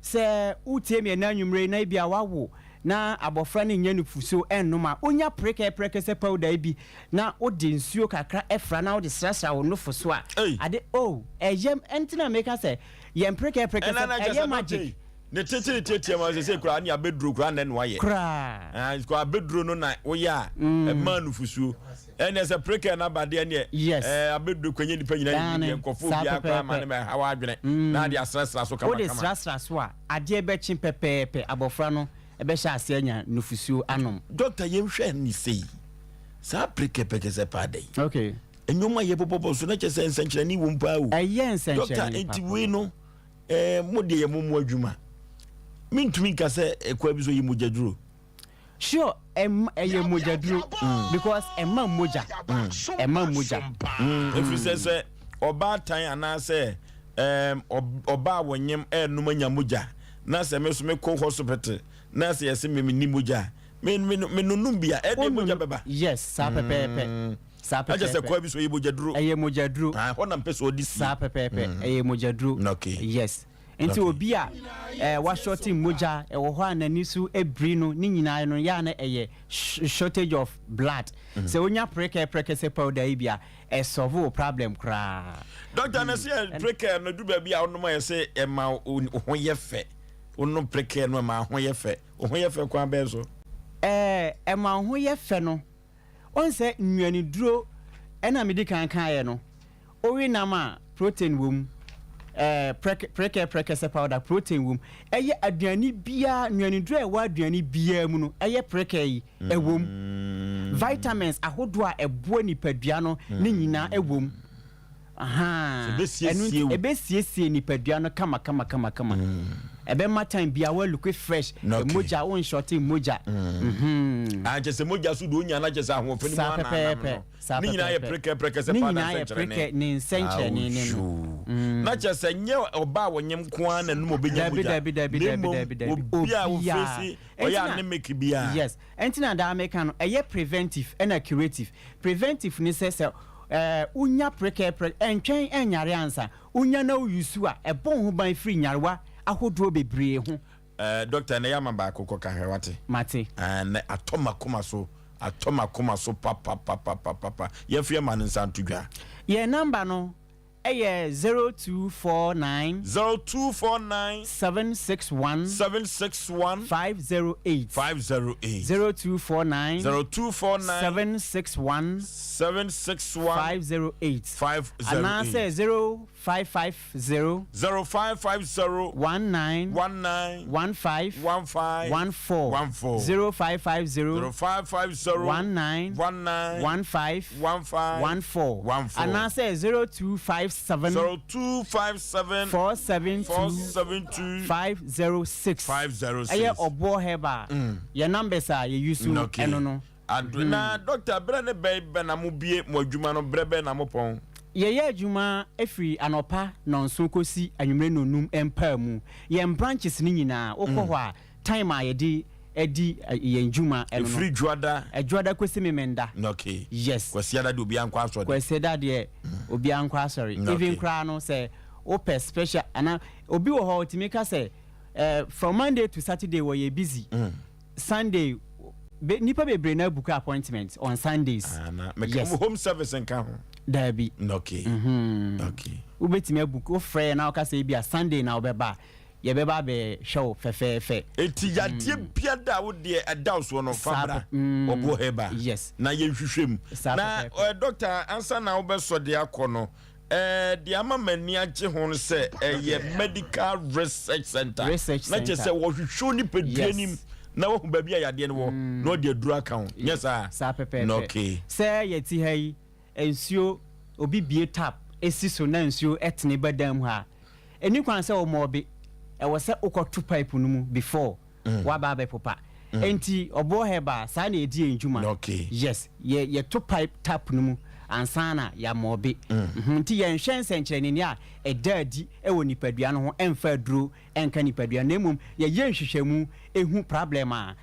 Sɛ wotie me ɛnɛ anwummerɛ yi na ebia wawo na abɔfra no nnya nufusuo ɛnnom a, wonya prekɛ prɛkɛsɛ powder yi bi na wode nsuo kakra ɛfra na wode srasra wo nofo so a, ade oh ɛyɛ ɛnti na meka sɛ yɛn prekɛ prɛkɛsɛ ɛyɛ magic. Ne tete tiatia mu sese koraa ne abɛduro koraa na ɛna wayɛ. Koraa. Ah, kɔ abɛduro no na woyɛ a ɛma nufusuo. Ɛnɛ sɛ prekɛ na ba deɛ neɛ. Yes. Ɛɛ abɛduro kɔ nye nipa nyina yɛ deɛ nkɔfo obiara koraa ma ne ma ɛha w'adwene. Na ade asrasra so kama kama. Wode srasra so a adeɛ bɛkye pɛpɛɛpɛ abɔfra no bɛhyɛ aseɛ anya nufusuo anom. Doctor yɛnhwɛ ne sei saa prekɛ pɛkɛsɛ paa da yi. Okay. Nneɛma yɛ bɔbɔbɔ so na kyɛ sɛ nsɛnkyerɛnne wɔ mu paa o. Ɛyɛ nsɛnkyerɛnne Doctor papa. nti wei no. Eh, mo deɛ yɛ mo mo adwuma. Mentumi nka sɛ ɛkwa bi so yɛ mogyaduro. Sure, ɛyɛ mogyaduro mm. because ɛma mogya. Mm. Ɛma mogya. Mm, ɛfiri sɛ sɛ ɔbaatan anaasɛ ɔbaa wɔnyem ɛnum anya mogya na sɛ me so mekɔ hospital na sɛ yɛsɛ me menni mogya menonum bi a ɛde mogya bɛba. Yes, saa pɛpɛɛpɛ. Saa pɛpɛɛpɛ. Ɛkyɛ sɛ kwa bi so ɛyɛ mogyaduro. Ɛyɛ mogyaduro. Ah, ɛhɔ na mpɛ sɛ ɔde sie. Saa pɛpɛɛpɛ, ɛyɛ mogyaduro. Okay. Yes. Nti obi a eh, washɔte mogya, ɛwɔ hɔ a n'ani so biri no, ne nyinaa no, yɛ a na ɛyɛ shortage of blood. Sɛ wonya prekɛ prɛkɛsɛ powder yi bi a, ɛsɔlve wo problem koraa. Doctor, na sɛ yɛ prekɛ no du baabi a wonom a yɛsɛ ɛma wo ho yɛ fɛ. Wonom prekɛ no ɛma ho yɛ fɛ. Wo ho yɛ fɛ kwan bɛn so? Ɛɛ, ɛma wo ho yɛ fɛ no, Wohu sɛ nnuaniduro na medi kan kaeɛ no, wowe nam a protein wɔ mu, ɛɛ prɛk prɛkɛ prɛkɛsɛ powder protein wɔ mu. Ɛyɛ aduane biara, nnuaniduro a ɛwɔ aduane biara mu no, ɛyɛ prɛkɛ yi ɛwɔ mu. Vitamins ahodoɔ a ɛboa nipadua no ne nyinaa ɛwɔ mu. Ahaa. Ɛno nti ɛbɛsiesie nipadua no kama kama kama kama. Ɛbɛma time biara wa look fresh. Mogya wo nshɔte mogya. Ah, kyɛ sɛ mogya so deɛ onya na kyɛ sɛ ahoɔfɛ no mu ana anam no. Saa Ne nyinaa yɛ pɛpɛɛpɛ. prekɛ prɛkɛ sɛ Ne paada nyinaa yɛ nsɛnkyerɛnne. prekɛ ne nsɛnkyerɛnne ne no. Na kyɛ sɛ nyɛ ɔbaa a wɔnyem nko ara na ɛnom ɔbɛnya Dabi mogya. dabi dabi Na dabi mmom dabi dabi. obi a Obiara. wɔfeesi Ɛnti ɔyɛ na anemic biara. Yes. Ɛnti na daa meka no, ɛyɛ preventive ɛna curative. Preventive ne sɛ sɛ ɛɛ wonya prekɛprɛ ɛntwɛn ɛnyare ansa, wonya na wo use a, ɛbɔ wo ho ban firi nyarewa ahodoɔ bebree ho. Eh, doctor, ɛnɛ yɛ ama baako kɔ ka hwɛ wate. Mate. Eh, ɛnɛ atɔ makoma so, atɔ makoma so papapapapapa. Yɛmfa yɛn ma no nsa nto dwa. Yɛn number no. yɛ 0249. 0249. 761. 761. 508. 508. 0249. 0249. 761. 761. 508. 508. Anaasɛ 0550. 0550. 19. 19. 15. 15. 14. 14. 0550. 0550. 19. 19. 15. 15. 14. 14. Anaasɛ 0257. 0257. 472. 472. 506. 506. Ɛyɛ ɔboɔ herbal. Yɛn numbers a yɛ use Okay. ɛno no. Ado na doctor berɛ ne bɛn bɛ na mo bie mo adwuma no berɛ bɛn na mo pɔn? Yɛyɛ adwuma firi anɔpa nnɔnson kɔsi anwummerɛ nnɔnnum mpaa mu. Yɛn branches no nyinaa, wokɔ hɔ a, time a yɛde di yɛn dwuma ɛno no. Ɛfiri Dwoada? Dwoada kɔsi Memenda. Okay. Yes. Kwasiada deɛ obiara nkɔ asɔre. Kwasiada deɛ obiara nkɔ asɔre. Even koraa no sɛ wopɛ special anaa obi wɔ hɔ ɔtumi ka sɛ eh, from Monday to Saturday wɔyɛ busy. Sunday be, nipa bebree na book appointment on Sundays. Ah, na meka yes. Home service nka ho. Daabi. Okay. Mm -hmm. Okay. Wobɛtumi abook wofrɛ yɛ na woka sɛ ebi a Sunday na wobɛba a yɛbɛba abɛhwɛ wo fɛfɛɛfɛ. Eti yadeɛ biara a wodeɛ ɛda wo soɔ no fa bra ɔboɔ hɛba. Yes. Na yɛnhwehwɛ mu. Saa Na pɛpɛɛpɛ. doctor ansa na wobɛsɔ de akɔ no ɛɛ deɛ ama m'ani agye ho no sɛ ɛyɛ medical research center. Research Na kyerɛ center. sɛ wɔhwehwɛ wo nipadua Yes. nim na wahu baabi a yadeɛ no wɔ na ɔde aduro aka ho. Nyɛ saa? Saa pɛpɛɛpɛ. Okay. Sɛ yɛte ha yi, nsuo, obi bue tap si so na nsuo tene ba dan mu ha a, ɛnni kwan sɛ womɔɔbe. Ɛwɔ sɛ wokɔto pipe no mu before woaba abɛpopa. Enti ɔboɔ herbal, saa na yɛdi yɛn dwuma. Okay. Yes, yɛ, yɛto pipe tap no mu ansa na yɛamɔɔbe. Mhm, Nti yɛnhwɛ nsɛnkyerɛnne a ɛda adi wɔ nipadua no ho ɛmfa aduro ɛnka nipadua no, na mmom yɛyɛ nhwehwɛmu hu problem a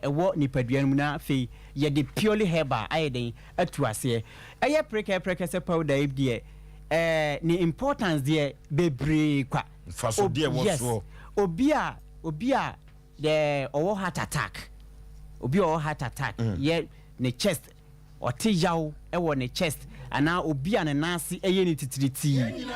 ɛwɔ nipadua no mu na afei yɛde purely herbal ayɛ dɛn atu aseɛ. Ɛyɛ prekɛ prɛkɛsɛ powder yi deɛ ɛɛ ne importance deɛ bebree kwa. Mfasodeɛ ɛwɔ Yes. soɔ. Obi a obi a deɛ ɔwɔ heart attack, obi a ɔwɔ heart attack yɛ ne chest ɔte yaw wɔ ne chest anaa obi a ne nan ase yɛ no titiritii,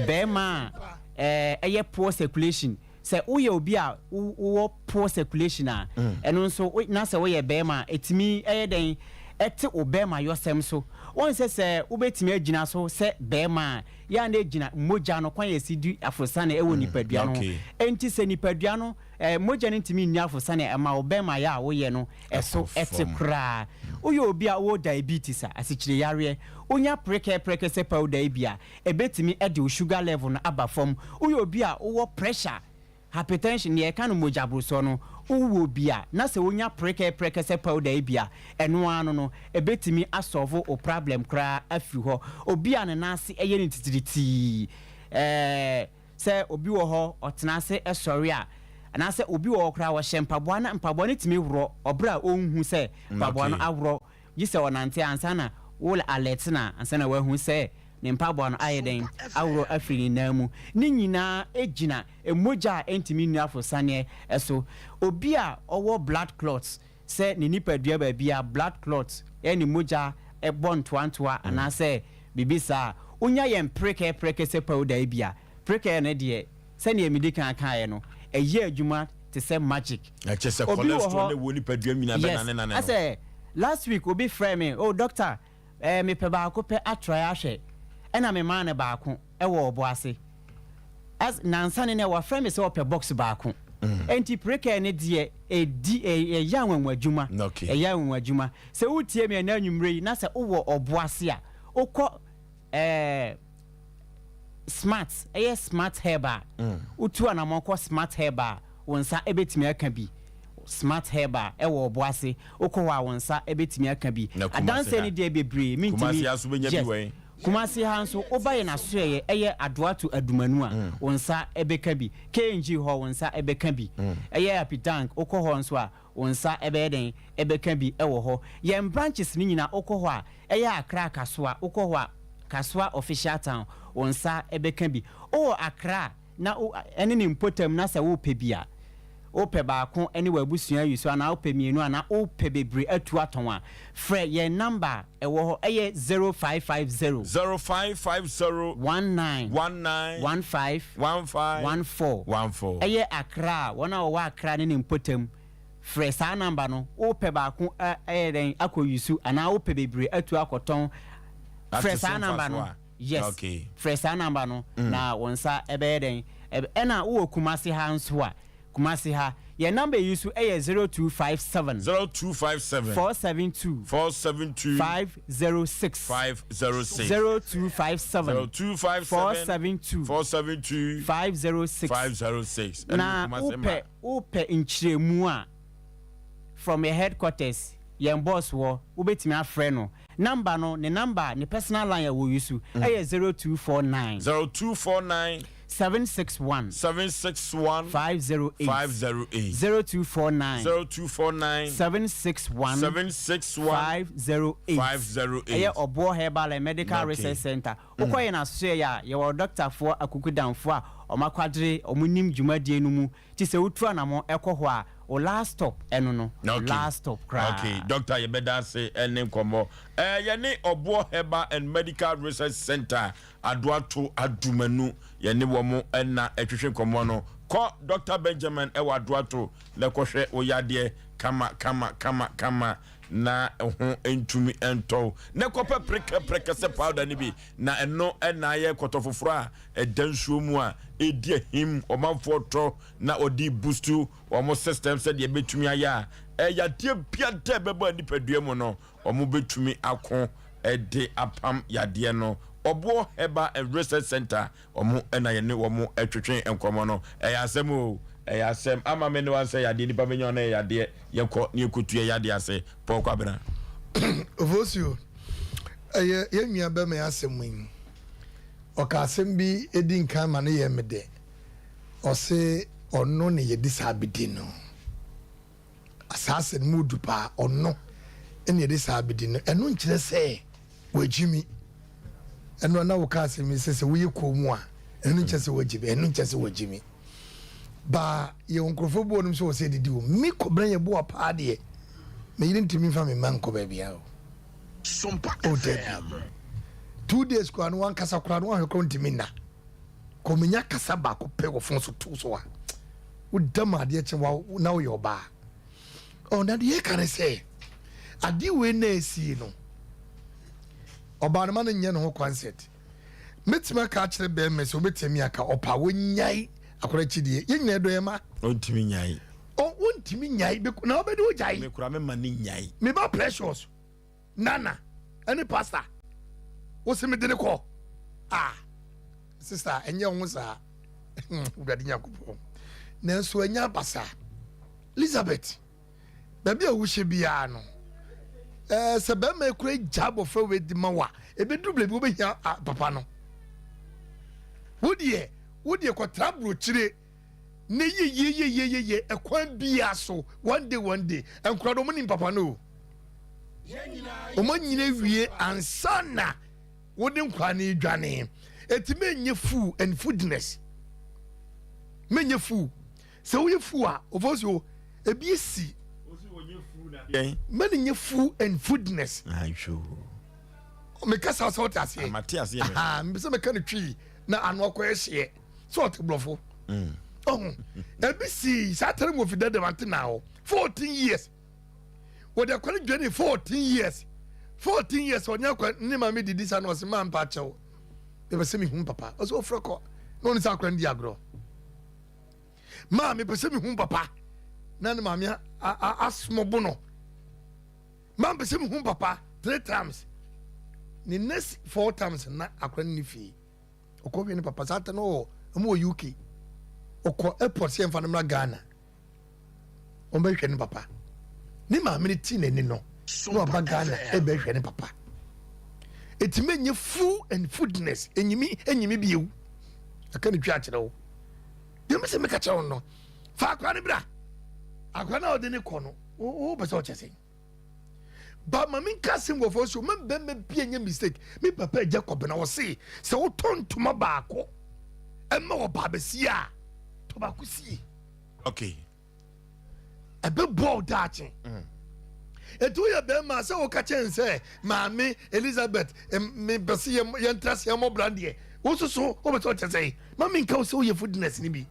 barima a ɛyɛ poor circulation. Sɛ woyɛ obi a wowɔ poor circulation a, ɛno nso na sɛ woyɛ barima a, ɛtumi yɛ dɛn ɛte wo barima yɔsɛm so. Wohu sɛ sɛ wobɛtumi agyina so sɛ barima a, yɛ a na ɛgyina mogya no kwan a ɛsi di afosane wɔ nipadua no ho. Enti sɛ nipadua no mogya no ntumi nni afosane a, ɛma wo barima yɛ a woyɛ no ɛso te koraa. Woyɛ obi a wowɔ diabetes a, asikyire yareɛ, wonya prekɛprɛkɛ sɛ powder yi bi a, ɛbɛtumi de wo sugar level no aba fam. Woyɛ obi a wowɔ pressure, hypertension, deɛ yɛka no mogyaborosoɔ no, wowɔ bi a, na sɛ wonya prekɛprɛkɛ sɛ powder yi bi a, ɛno ara no no, ɛbɛtumi asɔlvo wo problem koraa afiri hɔ. Obi a ne nan ase yɛ no titiritii, ɛɛ, Sɛ obi wɔ hɔ ɔtena ase sɔre a, anaasɛ obi wɔ hɔ koraa ɔhyɛ mpaboa na mpaboa no tumi worɔ ɔberɛ a ɔnhu sɛ mpaboa no aworɔ, gye sɛ ɔnante ansa na wo alert no a ansa na wahu sɛ ne mpaboa no ayɛ dɛn aworɔ afiri ne nan mu. Ne nyinaa gyina mogya a ɛntumi nnu afosaneɛ so. Obi a ɔwɔ blood clots sɛ ne nipadua baabi a blood clot ne mogya bɔ ntoantoa anaasɛ biribi saa a, wonya yɛn prekɛprɛkɛ sɛ powder yi bi a, prekɛ no deɛ, sɛdeɛ medi kan kaeɛ no, ɛyɛ adwuma te sɛ magic. Ɛkyɛ sɛ Obi wɔ cholesterol hɔ, no ɛwɔ nipadua mu nyinaa yes, bɛnanenane no. asɛ last week obi frɛɛ me, oh doctor, eh, mepɛ baako pɛ atrae ahwɛ, ɛna memaa no baako wɔ ɔbo ase. As nansa ne nɛ wafrɛ me sɛ ɔpɛ box baako. Enti prekɛ no deɛ ɛdi ɛyɛ anwanwa adwuma. Ɛyɛ anwanwa adwuma. Sɛ wotie me ɛnɛ anwummerɛ yi na sɛ wowɔ ɔbo ase a, wokɔ ɛɛ smart ɛyɛ smart herb a, wotu anamɔn kɔ smart herb a, wo nsa ɛbɛtumi aka bi. Smart herb a ɛwɔ ɔbo ase, wokɔ hɔ a wo nsa ɛbɛtumi aka bi. Na Kumasi Adanseɛ ha? no deɛ bebree mentumi. Kumasi ha nso bɛnya bi Yes. wɔ he? Kumasi ha nso, woba yɛn asoɛeɛ, ɛyɛ Adoa to Adumanu a, wo nsa bɛka bi. KNG hɔ, wo nsa bɛka bi. Ɛyɛ Apidank, wokɔ hɔ nso a, wo nsa bɛyɛ dɛn? Ɛbɛka bi wɔ hɔ. Yɛn branches no nyinaa, wokɔ hɔ a, ɛyɛ Accra Kasoa, wokɔ hɔ a, Kasoa Official Town, wo nsa bɛka bi. Wowɔ Accra na wo, ɛne ne mpɔtam na sɛ wopɛ bi a, Wopɛ baako ne w'abusua ayi so anaa wopɛ mmienu anaa wopɛ bebree atu atɔn a, frɛ yɛn namba a ɛwɔ hɔ, ɛyɛ 0550. 0550. 19. 19. 15. 15. 14. 14. Ɛyɛ Accra a, wɔn a wɔwɔ Accra ne ne mpɔtam, frɛ saa namba no. Wopɛ baako a ɛyɛ dɛn akɔ use anaa wopɛ bebree atu akɔtɔn, frɛ Ate so saa namba mfasoɔ no. a. Yes, Okay. frɛ saa namba no na wo nsa ɛbɛyɛ dɛn? Ɛbɛ, ɛna wowɔ Kumasi ha nso a, Kumasi ha, yɛn namba yi nso yɛ 0257. 0257. 472. 472. 506. 506. 0257. 0257. 472. 472. 506. 506. Ɛno Na Kumasi ma. wopɛ, wopɛ nkyerɛmu a, from yɛn headquarters, yɛn boss hɔ, wobɛtumi afrɛ no. Number no, ne number, ne personal line a wɔ use ɛyɛ 0249. 0249. 761. 761. 508. 508. 0249. 0249. 761. 761. 508. 508. Ɛyɛ Ɔboɔ Herbal and Medical Okay. Research Center. Wokɔ yɛn asoɛeɛ a, yɛwɔ dɔktafoɔ akukudamfoɔ a wɔn akwadere, wɔn nim dwumadie no mu. Nti sɛ wotu anamɔn kɔ hɔ a, wo last stop ɛno no, wo Okay. last stop koraa. Okay, doctor yɛbɛda ase ɛne nkɔmmɔ. Ɛɛ yɛne Ɔboɔ Herbal and Medical Research Center Adoato Adumanu yɛne wɔn ɛna ɛtwetwe nkɔmmɔ no. Kɔ Doctor Benjamin ɛwɔ Adoato na kɔhwɛ wo yadeɛ kama kama kama kama na ho ntumi ntɔw. Na kɔpɛ preka prekɛsɛ powder no bi na ɛno ɛna ayɛ kɔtɔ foforɔ a ɛda nsuo mu a ɛredi ahim, ɔmanfoɔ tɔ na ɔde bustu wɔn system sɛdeɛ ɛbɛtumi ayɛ a yadeɛ biara a ɛbɛba nipadua mu no wɔn bɛtumi ako de apam yadeɛ no. Ɔboɔ Herbal and Research Center wɔn na yɛne wɔn twetwe nkɔmmɔ no. Ɛyɛ asɛm o, ɛyɛ asɛm ama me ne wansɛ yadeɛ nipa bɛnya ɔno yɛ yadeɛ yɛkɔ ne yɛkɔtu yɛ yadeɛ ase. Paul Kwabena. Ofosuo, ɛyɛ yɛn nua bɛma yi asɛm yi. Ɔka asɛm bi di nkan ma no yɛ me dɛ. Ɔse ɔno na yɛde saa bedi no. Asaase no mu du paa, ɔno na yɛde saa bedi no. Ɛno nkyerɛ sɛ wagyimi. Ɛno na woka asɛm yi sɛ sɛ woyɛ komm a, ɛno nkyerɛ sɛ wagyimi. Ɛno nkyerɛ sɛ wagyimi. Ba yɛwɔ nkurɔfoɔ bi wɔ nom sɛ wɔ sɛ didi wɔ. Me kɔbena yɛ boa paa deɛ, me yere ntumi mfa me mma nkɔ baabiara o. Sompa Oh FM. dabi. 2 days koraa no wankasa koraa no wahwɛ koraa ntumi nna. Kɔ menya kasa baako pɛ wɔ fon so to so a woda mu adeɛ kye wa na woyɛ ɔbaa. Oh na deɛ ɛka ne sɛ adeɛ wei na ɛsie no ɔbaa no ma no nyɛ ne ho concert. Mɛtumi aka akyerɛ bɛrima sɛ wobɛtumi aka ɔpa wonyae akora akyi deɛ yɛn nyinaa dɔ yɛn ma. Ɔntumi nyae. Ɔ wontumi nyae na wobɛde wogyae. Me koraa mema ne nyae. Me ba Precious. Nana ɛne pastor wosi me de ne kɔ ah sister ɛnyɛ ho saa wurade nyankopɔn nanso ɛnyɛ abasa Elizabeth baabi a wohyɛ biara no ɛɛ sɛ bɛrima ekura gya abɔfra wei di ma wa ebeduru baabi wobɛhia papa no wodeɛ wodeɛ kɔtra burokyire ne yeyeyeyeyeye ɛkwan biara so one day one day nkora de wɔn nim papa no o wɔn anyina wie ansa na wɔde nkora no dwane eti menyɛ fool and foodness menyɛ fool sɛ woyɛ fool a ofo so ebi esi mɛni nyɛ fool and foodness meka saa sɛ ɔte aseɛ sɛ meka no twii na ano akɔyɛ hyeɛ sɛ ɔte borɔfo ɔho ebi sii saa tɛrɛ mu ofi dɛdɛm ante na hɔ 14 years wɔde akwa no dwane 14 years 14 years ɔne akwa ne maame didi sa na ɔse maa mpa akyɛw mepɛ sɛ mehu papa ɔsɛ ɔfrɛ kɔ na ɔne sɛ akwa no di agorɔ maa mepɛ sɛ mehu papa na ne maame asomɔbo no maa mepɛ sɛ mehu papa three times ne next four times na akwa no ne fie ɔkɔ hwɛ ne papa saa ta no wɔ ɔmo wɔ UK ɔkɔ airport sɛ yɛmfa no mmra Ghana wɔn bɛhwɛ ne papa ne maame no ti n'ani no na waba Ghana ɛbɛhwɛ ne papa ɛtumi enye full and foodness enyimi enyimi biewu aka ne twa akyerɛ wo deɛ mesɛ meka kyerɛ wo no fa akora no bra akora no a ɔde ne kɔ no wo pɛ sɛ ɔkyɛ sɛn Ba ma me nka asɛm wɔ fɔ so ma bɛrima bi nyɛ mistake. Me papa agya kɔbena ɔse sɛ wotɔ ntoma baako ɛma ɔbaa bɛsi a tɔ baako sie. Okay. Ɛbɛboa wo daakye. Enti woyɛ bɛrima a, sɛ woka kyerɛ no sɛ, Maame Elizabeth, mepɛ sɛ yɛntra ase yɛmmɔ bra deɛ, wo nso so wopɛ sɛ ɔkyɛ sɛn? Ma menka wo sɛ woyɛ foodness no bi.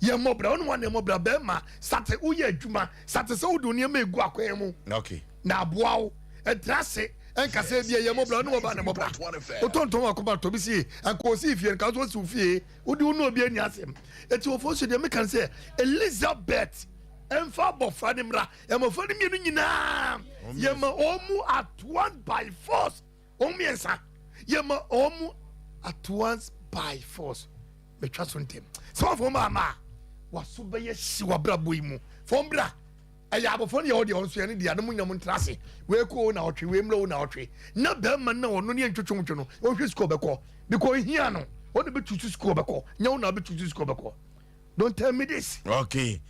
Yɛmmɔ bra, wo ne wɔn na ɛmmɔ bra. Bɛrima, sate woyɛ adwuma, sate sɛ wode wo nneɛma egu akwan mu na aboa wo. Ɛntra ase ɛnka sɛ ebia yɛmmɔ bra, wo ne wɔn na ɛmmɔ bra. Wotɔntɔn w'akoma tɔ bi sie, anka osii fie no, ka nso osi wo fie. Wode wo ne obi ani asɛm. Enti wɔfo nso deɛ meka ne sɛ Elizabeth ɛmfa abɔfra no mmra. Mmɔfra no mmienu nyinaa yɛma wɔn mu at once by force. Wɔn mmiɛnsa yɛma wɔn mu at once by force. Metwa so ntɛm. Sɛ wɔn fɔm ama a, waso bɛyɛ hye wɔ abrabɔ yi mu. Fɔm bra. Ɛyɛ abɔfra no yɛ ɔdeɛ ɔno nso yɛ ne deɛ no mo nyina mo ntra ase wei kɔ o na ɔtwe wei mmra o na ɔtwe na bɛrima no na ɔno ne yɛ ntwetwe ntwe no ɔnhwɛ sukuu ɔbɛkɔ because ohia no ɔna bɛ tutu sukuu ɔbɛkɔ nyɛ wo na ɔbɛ tutu sukuu ɔbɛkɔ don't tell me this. Okay.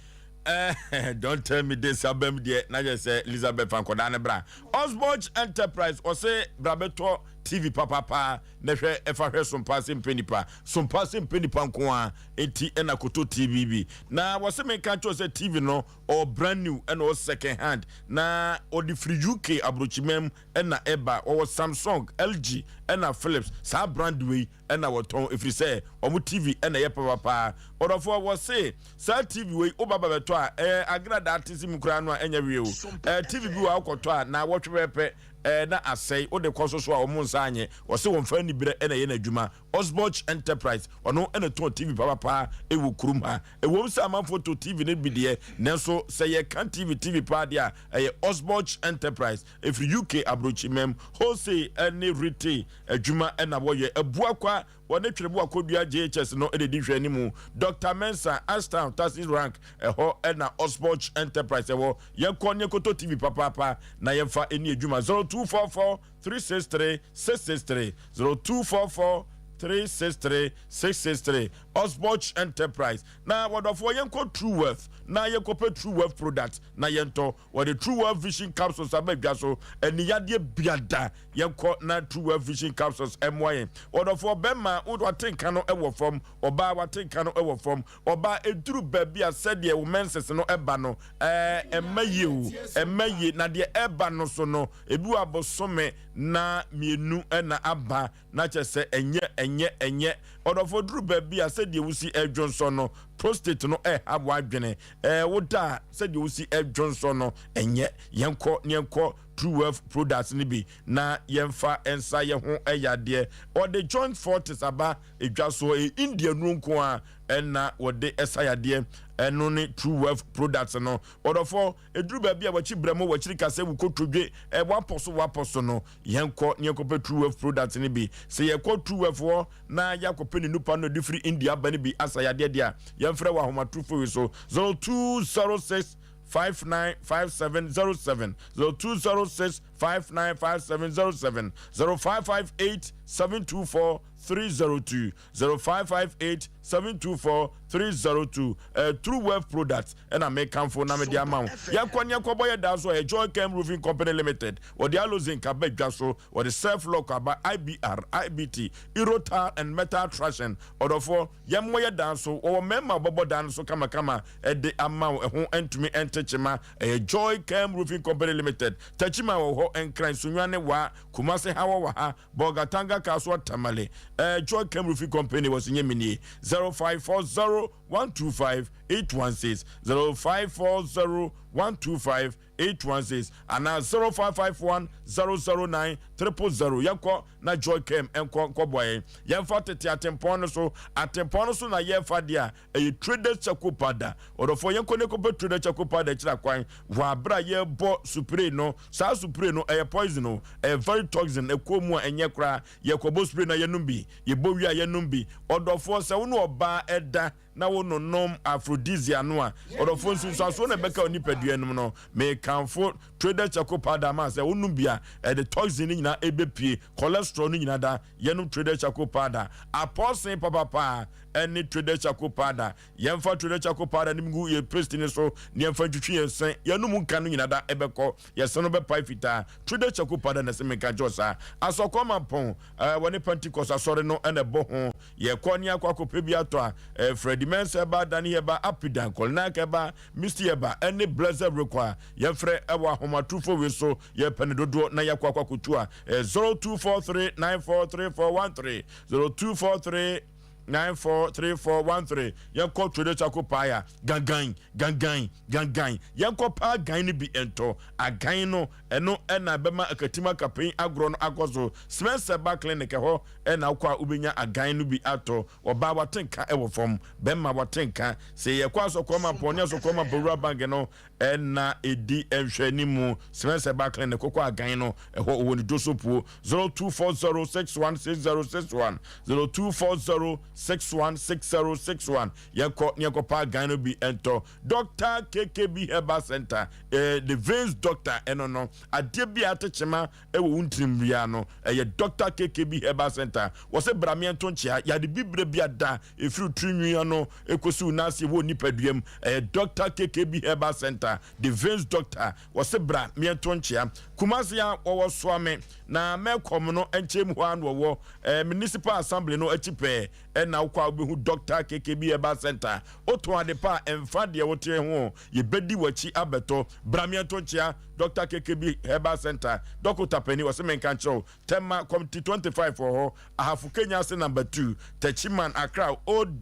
Eh, don't tell me this abam deɛ na yɛ sɛ Elizabeth ankɔdaa ne bra Osborge Enterprise ɔse bra bɛtɔ TV papapa na hwɛ ɛfa hwɛ sompa se mpɛ nipa sompa se mpɛ nipa nko a enti ɛna koto TV bi na wɔse menka kyerɛ sɛ TV no ɔwɔ brand new ɛna ɔwɔ second hand na ɔde firi UK aburokyima mu ɛna ɛba ɔwɔ Samsung LG ɛna Philips saa brand wei ɛna wɔtɔn ɛfiri sɛ wɔn TV ɛna ɛyɛ papapaa ɔdɔfoɔ wɔse saa TV wei woba ba bɛtɔ a ɛyɛ agradaa te se mu koraa no a ɛnyɛ hwee o ɛɛ TV bi wɔ a wokɔtɔ a na wɔtwe pɛpɛ ɛɛ na asɛe wode kɔ so so a wɔn nsa anyɛ wɔse wɔn fa aniberɛ ɛna ɛyɛ n'adwuma Osborch Enterprise, ɔno na ɛtɔn TV papapaa wɔ kurom ha. Ɛwom sɛ amanfoɔ tɔ TV no bi deɛ, nanso sɛ yɛka TV TV paa deɛ a, ɛyɛ Osborch Enterprise. Ɛfiri UK aburokyimam. Wholesale ne retail adwuma na wɔyɛ. Abuakwa, wɔne Twereboa Kodua JHS no na ɛdi nhwɛanimu. Doctor Mensah, Ashtown Taxi Rank, ɛhɔ na Osborch Enterprise wɔ. Yɛnkɔ na yɛnkɔtɔ TV papaapa na yɛmfa nni adwuma. 0244 363 663 0244 363 663 Osborch Enterprise na wɔdɔfoɔ yɛnkɔ True Wealth na yɛnkɔpɛ True Wealth product na yɛntɔ wɔde True Wealth Vision capsules aba dwa so aniyadeɛ biada yɛnkɔ na True Wealth Vision capsules ɛmmoa yɛn wɔdɔfoɔ bɛma wate nka no ɛwɔ fam ɔbaa wate nka no ɛwɔ fam Ɔbaa, ɛduru baabi a sɛdeɛ wo menses no ba no, ɛɛ, ɛmma yie o, ɛmma yie. Na deɛ ɛba no so no, ebi wɔ abosome na mmienu na aba, na kyerɛ sɛ ɛnyɛ, ɛnyɛ, ɛnyɛ. Ɔdɔfoɔ, duru baabi a sɛdeɛ wosi dwonsɔ no, prostate no ɛha w'adwene. Ɛɛ, woda a, sɛdeɛ wosi dwonsɔ no, ɛnyɛ. Yɛnkɔ na yɛnkɔ True Wealth products no bi na yɛmfa nsa yɛn ho yadeɛ. Ɔde Joint Fortis aba dwa soɔ, ɛyɛ India nnuro nko ara ɛna wɔde ɛsa yadeɛ ɛno ne True Wealth products no. Ɔdɔfoɔ, ɛduru baabi a wakyi brɛ mo, wakyiri kasa wu kotodwe, ɛ wapɔ so wapɔ so no, yɛnkɔ ne yɛnkɔpɛ True Wealth products no bi. Sɛ yɛkɔ True Wealth hɔ na yɛakɔpɛ ne nupa no ɛde firi India aba no bi asa yadeɛ deɛ a, yɛmfrɛ wɔ ahomatorofo yi so 0206 595707 0206 595707 0558 724 302 0558 724 302 eh, True Wealth Products ɛna mekamfo na mede ama wo. Yɛnkɔ ne yɛnkɔbɔ yɛ daa so ɛyɛ Joy Chem Roofing Company Limited. Wɔde aloe zinc aba dwa so, wɔde Surf Lock aba, IBR, IBT, Euro Tile and Metal Trashing. Ɔdɔfoɔ, yɛmmɔ yɛ dan so. Wɔwɔ mmarima a wɔbɛbɔ dan no so kamakama de ama wo. Ɛho ntumi nte kyema. Ɛyɛ Joy Chem Roofing Company Limited. Techiman wɔ hɔ, Nkran, Sunyani, Wa, Kumasi ha wɔwɔ ha, Bolgatanga Kasoa Tamale eh, Joy Chem Roofing Company wɔ Sinye Minie 0540 125 816 0540 125 816 anaa 0551 009 000. Yɛnkɔ na Joy Chem nkɔ nkɔboa yɛn. Yɛmfa tete atempɔn no so. Atempɔn no so na yɛfa deɛ a ɛyɛ Traders Charcoal Powder. Ɔdɔfoɔ yɛnkɔ ne kɔpɛ Traders Charcoal Powder akyiri akwan wɔ abere a yɛrebɔ supire no. Saa supire no ɛyɛ poison o, ɛyɛ very toxin, ɛkɔ mu a ɛnyɛ koraa. Yɛkɔbɔ supire na yɛnom bi, yɛbɔ wie a yɛnom bi. Ɔdɔfoɔ sɛ wo ne ɔbaa ɛda na wo nonom aphrodisia no a, ɔdɔfoɔ nsunsuansoɔ na ɛbɛka wo nipadua no mu no, mekamfo Traders Charcoal Powder ma sɛ wonom bi a, ɛde toxin no nyinaa ɛbɛpue, cholesterol no nyinaa da. Yɛnom Traders Charcoal Powder. Apɔɔsen papapa. ɛne Traders Charcoal Powder. Yɛmfa Traders Charcoal Powder no ngu yɛn paste no so na yɛmfa ntwitwi yɛn se. Yɛn anum nka no nyina da ɛbɛkɔ. Yɛn se no bɛpae fitaa. Traders Charcoal Powder na ɛsɛ menka nkyerɛ wo saa. Asɔkɔɔ Mampɔn, ɛɛ, wɔne Pentecost Asɔre no na ɛbɔ ho. Yɛkɔ ne akɔ akɔpɛ bi atɔ a, ɛɛ, Freddie Mensah ɛba, Danny ɛba, Apidan, Kolinak ɛba, Misty ɛba, ɛne Blessed rekɔ a, yɛmfrɛ ɛwɔ ahomatorofo wei so. Yɛpɛ no dodoɔ na yɛakɔ akɔ akɔtu a, ɛyɛ 0243 943413, 0243 943413. Yɛnkɔ Twere Chako Paaya, gangan, gangan, gangan. Yɛnkɔ paa gan no bi ntɔ. Agan no, ɛno ɛna ɛbɛma akatim akapen agorɔ no akɔ so. Spencer ba clinic ɛhɔ ɛna wokɔ a wobɛnya agan no bi atɔ. Ɔbaa wate nka ɛwɔ fam, bɛrima wate nka. Sɛ yɛkɔ Asɔkɔɔ Mampɔn ne Asɔkɔɔ Mampɔn Rural Bank no ɛna ɛdi nhwɛanimu. Spencer ba clinic kɔkɔ agan no ɛhɔ ɔwɔ ne doso puo 0240616061 0240616061 yɛnkɔ ne yɛnkɔ pa agan no bi ɛntɔ. Dr. KKB Herbal Center, eh, the veins doctor ɛno no adeɛ bi a atekyema ɛwɔ wo ntirim biara no ɛyɛ Dr. KKB Herbal Center. Wɔsɛ bra meɛnto nkyea yade bibire bi ada ɛfiri tiri nwi ano ɛkɔsi wo nan ase wɔ nipadua mu. Ɛyɛ Dr. KKB Herbal Center, the veins doctor. Wɔse bra meɛnto nkyea. Kumasi a wɔwɔ Soame na Melcom no nkyɛn mu hɔ ara na wɔwɔ. Ɛɛ Municipal Assembly no akyi pɛɛ ɛna wokɔ a wobɛhu Dr. KKB Herbal Center. Wotɔn ade pa a ɛmfa deɛ woteɛ ho o, yɛbɛdi w'akyi abɛtɔ. Bra meɛnto nkyea Dr. KKB Herbal Center. Dɔkota panin wɔse menka nkyerɛ wo. Tema Committee 25 wɔ hɔ, Ahafo Kenya ase number 2, Techiman, Accra, Old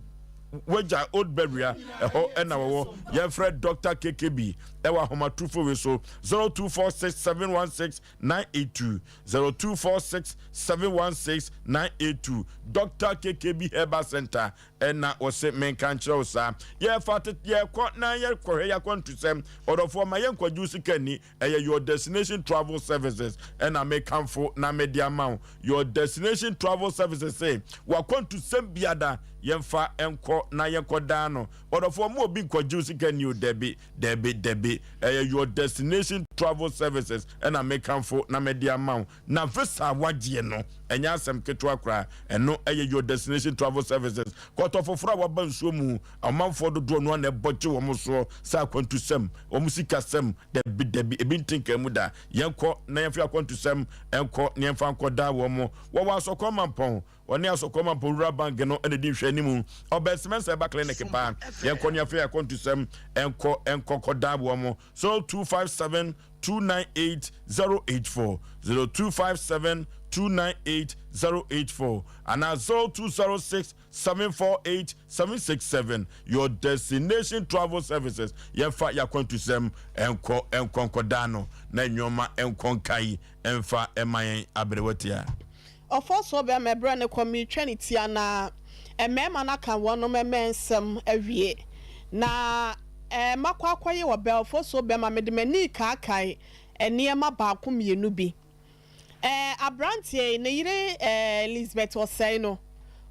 Wagya Old Beria, ɛhɔ ɛna wɔwɔ. Yɛmfrɛ Dr. KKB ɛwɔ ahomatorofo wei so 0246716982, 0246716982. Dr. KKB Herbal Center ɛna wɔse menka nkyerɛ wo saa. Yɛfa tete yɛkɔ na yɛkɔhwɛ yɛakwantusɛm. Ɔdɔfoɔ ma yɛnkɔgye wo sika nni. Ɛyɛ Your Destination Travel Services ɛna mekamfo na mede ama wo. Your Destination Travel Services se wakwantusɛm biada yɛmfa nkɔ na yɛnkɔ daa no. Ɔdɔfoɔ mo obi nkɔgye wo sika ni o, dabi, dabi, dabi. Ɛyɛ Your Destination Travel Services ɛna mekamfo na mede ama wo. Na visa a wagyeɛ no ɛnyɛ asɛm ketewa koraa. Ɛno ɛyɛ Your Destination Travel Services. Kɔtɔ foforɔ a waba nsuo mu, ɔmanfoɔ dodoɔ no ara na ɛbɔ gye wɔn soɔ sɛ akwantusɛm, wɔn sikasɛm, Dabi, dabi, ebi nte nkaa mu da. Yɛnkɔ na yɛmfa akwantusɛm nkɔ na yɛmfa nkɔdaa wɔn. Wɔwɔ Asɔkɔɔ Mampɔn. Wɔne Asɔkɔɔ Mampɔn Rural Bank no na ɛdi nhwɛanimu. Ɔbɛn Semɛnsa Herbal Clinic paa. Yɛnkɔ na yɛmfa yɛn akwantusɛm nkɔ nkɔ kɔdaa wɔn. 0257 298 084, 0257 298 084 anaa 0206 748 767 Your Destination Travel Services Yɛmfa y'akwantusɛm nkɔ nkɔ nkɔda ano na nnoɔma nkɔ nkae mfa mma yɛn aberewa tia. Ɔfɔsoɔ bɛrima ɛberɛ no kɔ meretwa ne ti anaa? Mmarima no aka wɔnom mmɛ nsɛm awie na makɔ akɔye wɔ bɛ ɔfɔsoɔ bɛrima mede m'ani rekaakae nneɛma baako mmienu bi. Eh, aberanteɛ yi, ne yere eh, Elizabeth Osei no,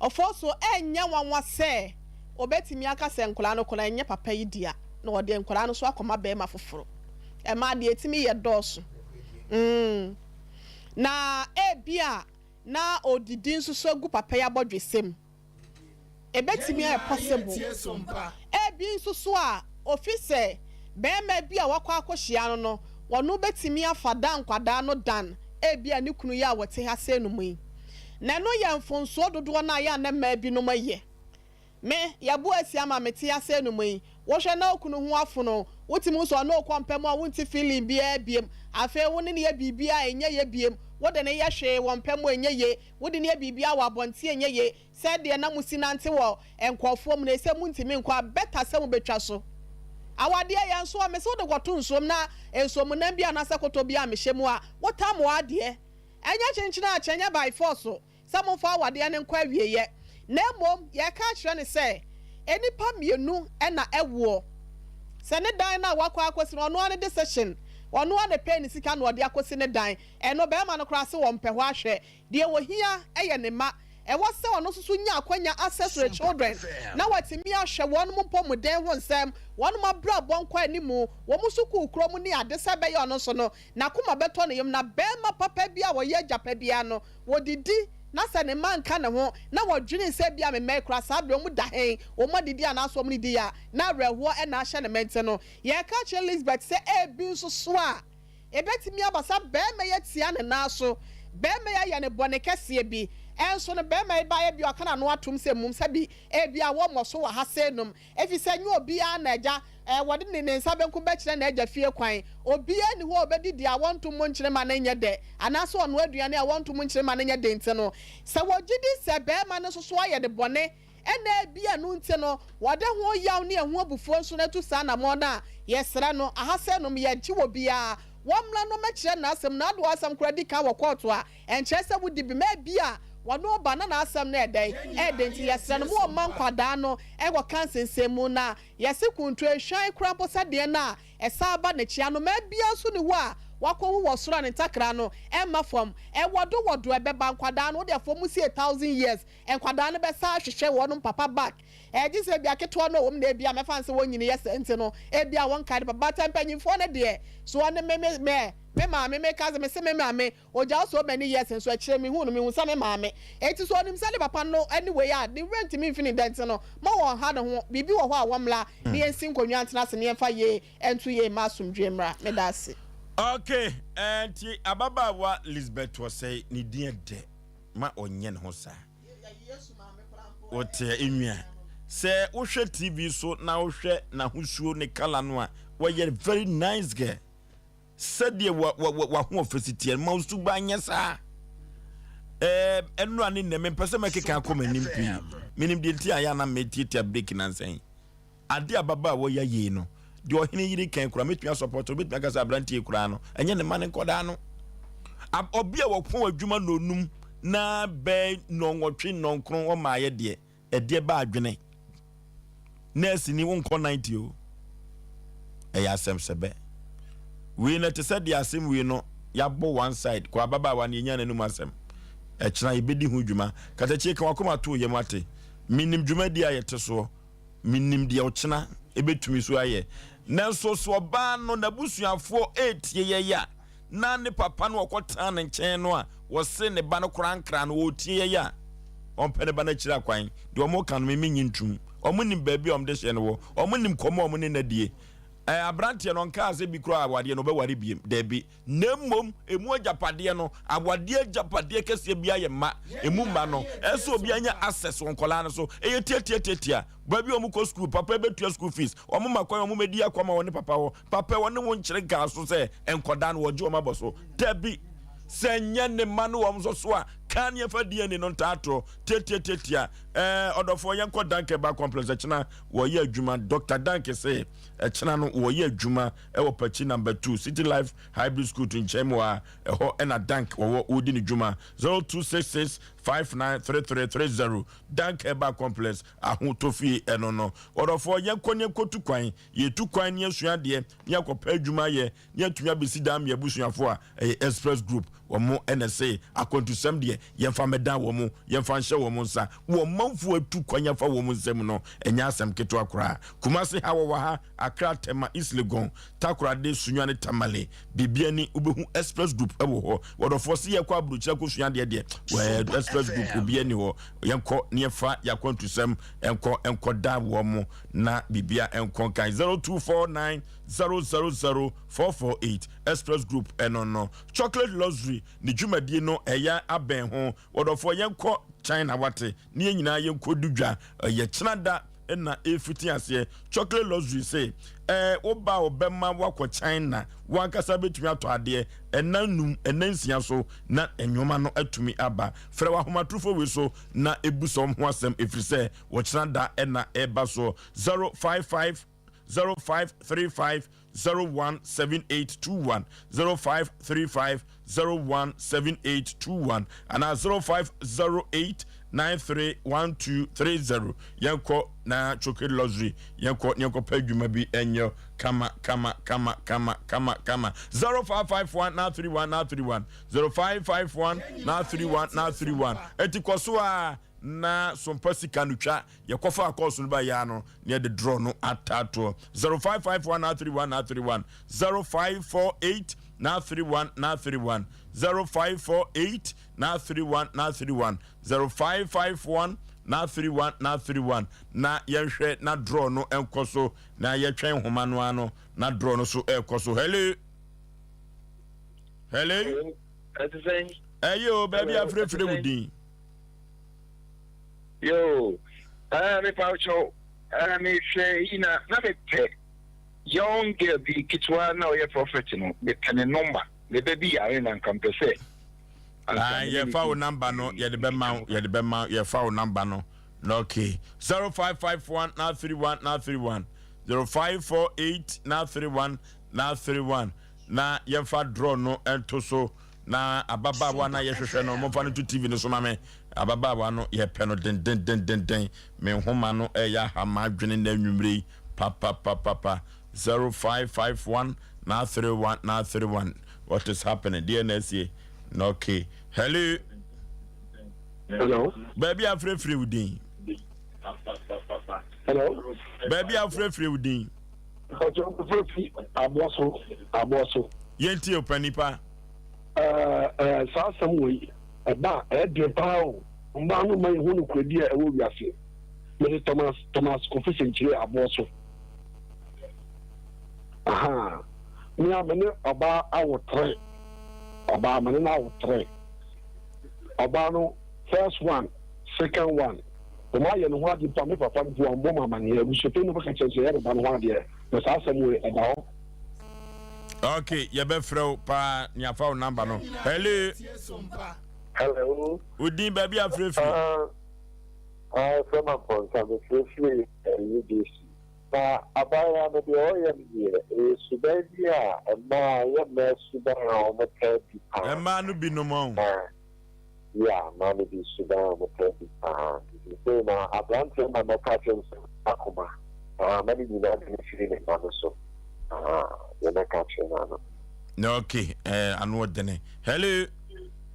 ɔfɔɔ so ɛnyɛ nwanwa sɛ ɔbɛtumi aka sɛ nkwadaa no koraa ɛnyɛ papa yi dea, na ɔde nkwadaa no nso akɔma barima foforɔ. Ɛmaa deɛ ɛtumi yɛ dɔɔso. Mm. Na ebia na ɔdidi nso so agu papa yi abɔdwesɛ mu. Ebetumi ayɛ possible. Ebi nso so a, ofi sɛ barima bi a wakɔ akɔhyia no no, ɔno betumi afa da nkwadaa no dan ebia ne kunu yi a wɔte ha sei nom yi. Na ɛno yɛ mfonsoɔ dodoɔ no a yɛ a na mmaa binom yɛ. Me, yɛbo asi ama mete ha sei nom yi, wohwɛ na wo kunu ho afono, wotumi hu sɛ ɔne wo kɔ mpa mu a wonte feeling biara biem, afei wo ne no yɛ biribiara a ɛnyɛ yɛ biem, wode no yɛ hwee wɔ mpa mu a ɛnyɛ ye, Wode no yɛ biribiara wɔ abɔnten ɛnyɛ ye, sɛdeɛ na mosi nante wɔ nkurɔfoɔ mu no ɛsɛ montumi nkɔ a, better sɛ mobɛtwa so. Awadeɛ yɛ nso a, mese wode kɔto nsuom na nsuomunam bi anaasɛ kɔtɔ bi ammehyɛ mu a, wotam w'adeɛ. Ɛnyɛ kyenkyene akyɛ, ɛnyɛ by force sɛ momfa awadeɛ no nkɔ awieɛ. Na mmom yɛreka akyerɛ no sɛ, nnipa mmienu na ɛwoɔ. Sɛ ne dan no a wakɔ akɔsi no, ɔno ara ne decision, ɔno ara na ɛpɛɛ ne sika na ɔde akɔsi ne dan. Ɛno barima no koraa se wɔmpɛ hɔ ahwɛ. Deɛ wɔhia yɛ ne mma. Ɛwɔ sɛ ɔno nso so nya akwanya access to the children na watumi ahwɛ wɔnom mpɔmuden ho nsɛm, wɔnom abrabɔ nkɔ animu, wɔn sukuu korɔ mu ne ade sɛ ɛbɛyɛ ɔno nso no n'akoma bɛtɔ ne yam. Na barima papa bi a ɔyɛ agya pa biara no, wɔdidi. na sɛ ne mma nka ne ho na wɔdwene sɛ ebia me mma yi koraa saa berɛ wɔn da he, wɔn adidi anaasɛ wɔn nnidi a, na awerɛhoɔ na ahyɛ ne mma nti no, yɛreka akyerɛ Lisbeth sɛ ebi nso so a, ebetumi aba sɛ barima yi atia ne nan so, barima yi ayɛ no bɔne kɛseɛ bi, nso no barima yi baeɛ bi a ɔka n'ano atom sɛ mmom sɛ bi ebia wɔmmɔ so wɔ ha seinom, efisɛ ɛnyɛ obiara na agya eh, wɔde ne ne nsa benkum bɛkyerɛ n'agya fie kwan. Obiara nni hɔ a obedi deɛ a wɔnto mu nkyene ma no nyɛ dɛ, anaasɛ ɔnoa aduane a wɔnto mu nkyene ma no nyɛ den nti no, sɛ wɔgye di sɛ barima no nso so ayɛ no bɔne, ɛna ebia ɛno nti no wɔde ho yaw ne ɛho abufuo nso no atu saa anammɔn no a, yɛsrɛ no, aha sɛ nom yɛgye wɔ biara, wɔmmra no mmɛkyerɛ n'asɛm na ade w'asɛm koraa di kan wɔ kɔɔto a, ɛnkyerɛ sɛ wodi bem, ebia wɔne wo ba na n'asɛm no ɛdɛn, ɛɛden nti yɛsrɛ no mo ɔmma nkwadaa no nkɔka nsensɛnmu na yɛse kuntu ehwan koraa mpo sɛ deɛ no a ɛsan ba n'akyi, anomaa biara nso nni hɔ a wakɔwu wɔ soro a ne ntakra no ɛmma fam, ɛwɔdo wɔdo ɛbɛba, nkwadaa no wodeɛ fam sie thousand years Nkwadaa no bɛsan ahwehwɛ wɔn papa back. Ɛɛ gye sɛ ebia ketewa no a ɔwɔ mu na ebia mɛfa no sɛ wɔnyini yɛ saa nti no ebia wɔnkae ne papa but mpanyinfoɔ no deɛ so ɔne me me me me maame meka sɛ mese me maame ogya so many years nso akyire mehu no mehu sɛ me maame eti so ɔnim sɛ ne papa no ne wei a ne werɛ ntumi mfi ne da nti no ma wɔn ha ne ho biribi wɔ hɔ a wɔmmla ne yɛnsi nkonnwa ntena ase ne yɛmfa yie nto yie mma asomdwoeɛ mmra. Meda ase. Okay, ɛnti ababaawa Lisbeth Osei ne din ɛdɛ. ma ɔnyɛ ne ho saa. Wote enwia. Sɛ wohwɛ TV so na wohwɛ n'ahosuo ne kala no a, wɔyɛ very nice girl. Sɛdeɛ wa wa wa wahoɔfɛ si teɛ ma suban nyɛ saa. Ɛɛ ɛnura ne nnɛ mempɛ sɛ mɛkeka akɔ m'anim pii. Menim deɛ nti a yɛ a na metiatia break nansa yi. Ade a ababaawa yi ayɛ yi no, deɛ ɔhene yere kan koraa, mɛtumi asɔpɔtɔ, mɛtumi aka sɛ aberanteɛ yi koraa no, ɛnyɛ ne mma ne nkɔdaa no. Ɔbi a wɔpɔn adwuma nnɔnum na bɛɛ nnɔnwɔtwe nnɔnkron ɔmaayɛ deɛ, ɛdeɛ ba adwene. Nɛɛse ni wonkɔ 90 o. Ɛyɛ asɛm sɛbɛ. Wei no ɛte sɛ deɛ asɛm wei no yɛabɔ one side kɔ ababaawa no yɛnya n'anum asɛm. Ɛkyena yɛbɛdi ho dwuma. Katakyie ka wakoma to yam ate. Menim dwumadi a yɛte soɔ. Menim deɛ ɔkyena ɛbɛtumi so ayɛ. Nanso sɛ ɔbaa no n'abusuafoɔ retie yɛn a, na ne papa no ɔkɔtena ne nkyɛn no a wɔse ne ba no koraa nkra no ɔretie yɛn a, ɔmpɛ ne ba no akyiri akwan. Deɛ wɔka no me mennye ntom. Wɔnim baabi a wɔde hyɛ no wɔ. Wɔnim kɔm a wɔne no adie. Ɛɛ aberanteɛ no ɔnkaa sɛ bi koraa awadeɛ no ɔbɛware biem. Dabi. Na mmom emu agyapadeɛ no, awadeɛ agyapadeɛ kɛseɛ biara yɛ mma, emu mma no, ɛsɛ sɛ obiara nya access wɔ nkwadaa no so, ɛyɛ tiatiatiatia, baabi a wɔkɔ sukuu, papa bɛtua school fees, wɔn ma kwan wɔn mɛdi akɔ ama wɔne papa hɔ, papa wɔne wo nkyere nkaa so sɛ nkwadaa no wɔgye wɔn abɔ so, dabi, sɛ nyɛ ne mma no wɔn nso so a, kan ne ɛfa DNA no ntaatoɔ, tiatiatiatia, ɛɛ ɔdɔfoɔ yɛnkɔ Danke ba complex ɛkyena wɔyɛ adwuma, Dr. Danke se ɛkyena no wɔyɛ adwuma ɛwɔ Pakyi number 2 City Life Hybrid School to nkyɛn mu a ɛhɔ ɛna Dank wɔwɔ wɔredi ne dwuma 0266 593330 Dank Herbal Complex Ahotɔfie ɛno no ɔdɔfoɔ yɛnkɔ ne yɛnkɔtu kwan yɛtu kwan ne yɛsua adeɛ ne yɛakɔpɛ adwuma ayɛ ne yɛatumi abɛsi dan mmea abusuafoɔ a ɛyɛ Express Group wɔn ɛna ɛse akwantusɛm deɛ yɛmfa mmɛdan wɔn yɛmfa nhyɛ wɔn nsa wɔn manfoɔ atu kwan afa wɔn nsam no ɛnyɛ asɛm ketewa koraa Kumasi ha wɔwɔ ha Accra, Tema, East Legon, Takoradi, Sunyani, Tamale, Bibiani, wobɛhu Express Group wɔ hɔ. Wɔdɔfoɔ se yɛkɔ aburokyire akɔsua adeɛ deɛ, wɛɛ Express Group obiara ni hɔ. Yɛnkɔ ne yɛfa yɛakwantusɛm nkɔ nkɔda wɔn mo na bibia nkɔ nkan. 0249 000 448 Express Group ɛno no. Chocolate Luxury ne dwumadie no ɛyɛ abɛn ho. Wɔdɔfoɔ yɛnkɔ China wate ne yɛn nyinaa yɛnkɔdi dwa. Ɛyɛ kyena da na ɛrefiti aseɛ. Chocolate Luxury se, ɛɛ wo ba a ɔbɛma woakɔ China, w'ankasa bɛtumi atɔ adeɛ ɛna num, ɛna nsia so na nnoɔma no atumi aba. Frɛ w'ahomatorofo wei so na ɛbu sɛ wɔn ho asɛm ɛfiri sɛ wɔkyena da na ɛreba soɔ. 055 0535 017821 0535 017821 anaa 0508 931230 yɛnkɔ na chocolate luxury yɛnkɔ ne yɛnkɔ pɛ adwuma bi ɛnyɛ kama kama kama kama kama kama 0551 931 931 0551 931 931 eti kɔ so a na sompa sika no twa Yɛkɔfaa kɔɔso no baeɛ ara no, na yɛde draw no ataatoɔ. 0551 931 931, 0548 931 931 0548 931 931 0551 931 931 na yɛnhwɛ na draw no nkɔ so na yɛtwɛn nhoma no ano na draw no so ɛrekɔ so. Hello. Hello. Ɛyɛ o baabi afirefire wo din. Yo, ɛɛ mepa kyɛw ɛɛ mehwɛ yi na na mepɛ young girl bi ketewa na ɔyɛ prophet no mepɛ ne number me ba bi yare na nka mpɛ sɛ. Ah, yɛfa wo number no yɛde bɛma yɛde bɛma yɛfa wo number no na okay 0551 931 931 0548 931 931 na yɛmfa draw no nto so na ababaawa na yɛhwehwɛ no momfa no to tv no so ma me ababaawa no yɛpɛ no dendendendenden me nhoma no ɛyɛ aha m'adwene na anwummere yi papapapapa 0551 931 931 what is happening deɛ na asie na okay hello hello baabi afrɛfrɛ wo din hello baabi afrɛfrɛ wo din Mpakyɛw mefrɛ fi Aboaso Aboaso. Yɛntie o panipa. Ɛɛ ɛɛ saa asɛm wei ɛba a ɛyɛ den paa o. Mmaa no mma yɛhu nokorɛdi a ɛwɔ wiase. Mede Thomas Thomas Kofi Senkyire Aboaso. Ahaa me a me ne ɔbaa awo tre ɔbaa me ne no awo tre ɔbaa no first one second one. Wɔn ayɛ ne ho ade mpo a, me papa mpo ammɔ me amanneɛ. Abusuapanyin no bɛka kyerɛ no sɛ yɛyɛ me ba no ho adeɛ, na saa asɛm wei, ɛda hɔ. Ok, yɛbɛfrɛ wo paa na yɛafa wo number no. Hello. Hello. Wo din baabi a frɛ firi? Ah, ah, frɛ ma mpɔnsa, mefrɛ firi UBC. Na abaayewa no deɛ ɔyɛ no deɛ, ɛyɛ suban bi a mmaa, yɛ mmaa suban a wɔtaa di paa. Mmaa no binom ɔn. Yeah, mmaa no bi suban a wɔtaa di paa. Nti seesei no, aberanteɛ na mɛka akyerɛ no sɛ akoma, ah, ma ne nyinaa de no firi ne mma no so. Ah, deɛ mɛka akyerɛ no ano. Na okay, eh, ano ɔdene. Hello.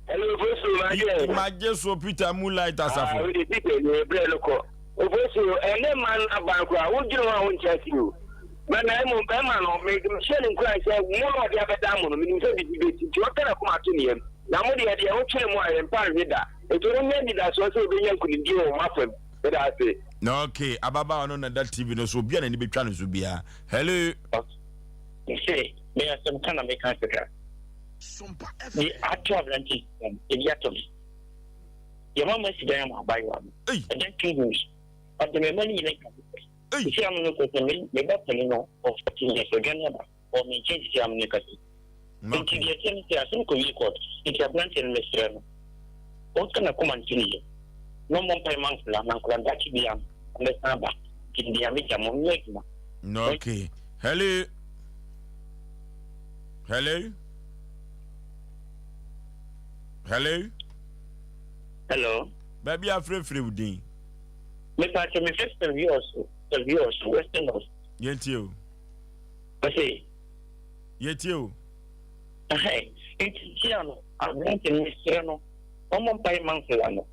Hello, Fosu, magye. Magye so Peter Moonlight Asafo. Ah, wode Peter ni ebrɛ no kɔ. Ofosu, ɛnɛ mma no aban koraa, wodwene ho a wonkyɛ ase o. Na na mmom bɛrima no, mehyɛ no nkuran sɛ mo na ɔde abɛdan mo no, menim sɛ biribi bɛsi, nti ɔnka n'akoma ato ne yam. Na mo deɛ, deɛ wotwɛn mo a, yɛmpa nhwe da. Enti monnya anidasoɔ sɛ wɔbɛnya nkonimdie wɔ mo afa mu. Meda ase. Na okay, ababaawa no na ɛda TV no so, obi a n'ani bɛtwa ne so biara. Hello. Mese, me asɛm ka na meka kakra. Me ato aberante yi ebi ato me. Yɛma ma si dan ama abayewa no. Ɛdan two rooms. Ɔde me mma no nyina dwane. Sisi ano no kɔ sɛ me me ba panin no ɔwɔ 14 years ɔdwane aba ɔwɔ me nkyɛn sisi ano no kasa yi. Nti deɛ ɛteɛ ne sɛ asɛm kɔ wie court nti aberanteɛ no mesrɛ no ɔnka n'akoma nto ne yam na ɔmmɔ mpaeɛ ma nkwadaa na nkwadaa daakye biara no ɔmbɛsan aba nti mede Nyame gya mo nyɛ adwuma. Okay. Hello. Hello. Hello. Hello. Baabi afrɛfrɛ wo din. Mepa kyɛ me fɛ Sɛviɔso Sɛviɔso Western North. Yɛntie o. Ɔse. Yɛtie o. Ɛhɛn nti tia no aberante no mesrɛ no ɔmmɔ mpaeɛ ma nkwadaa no.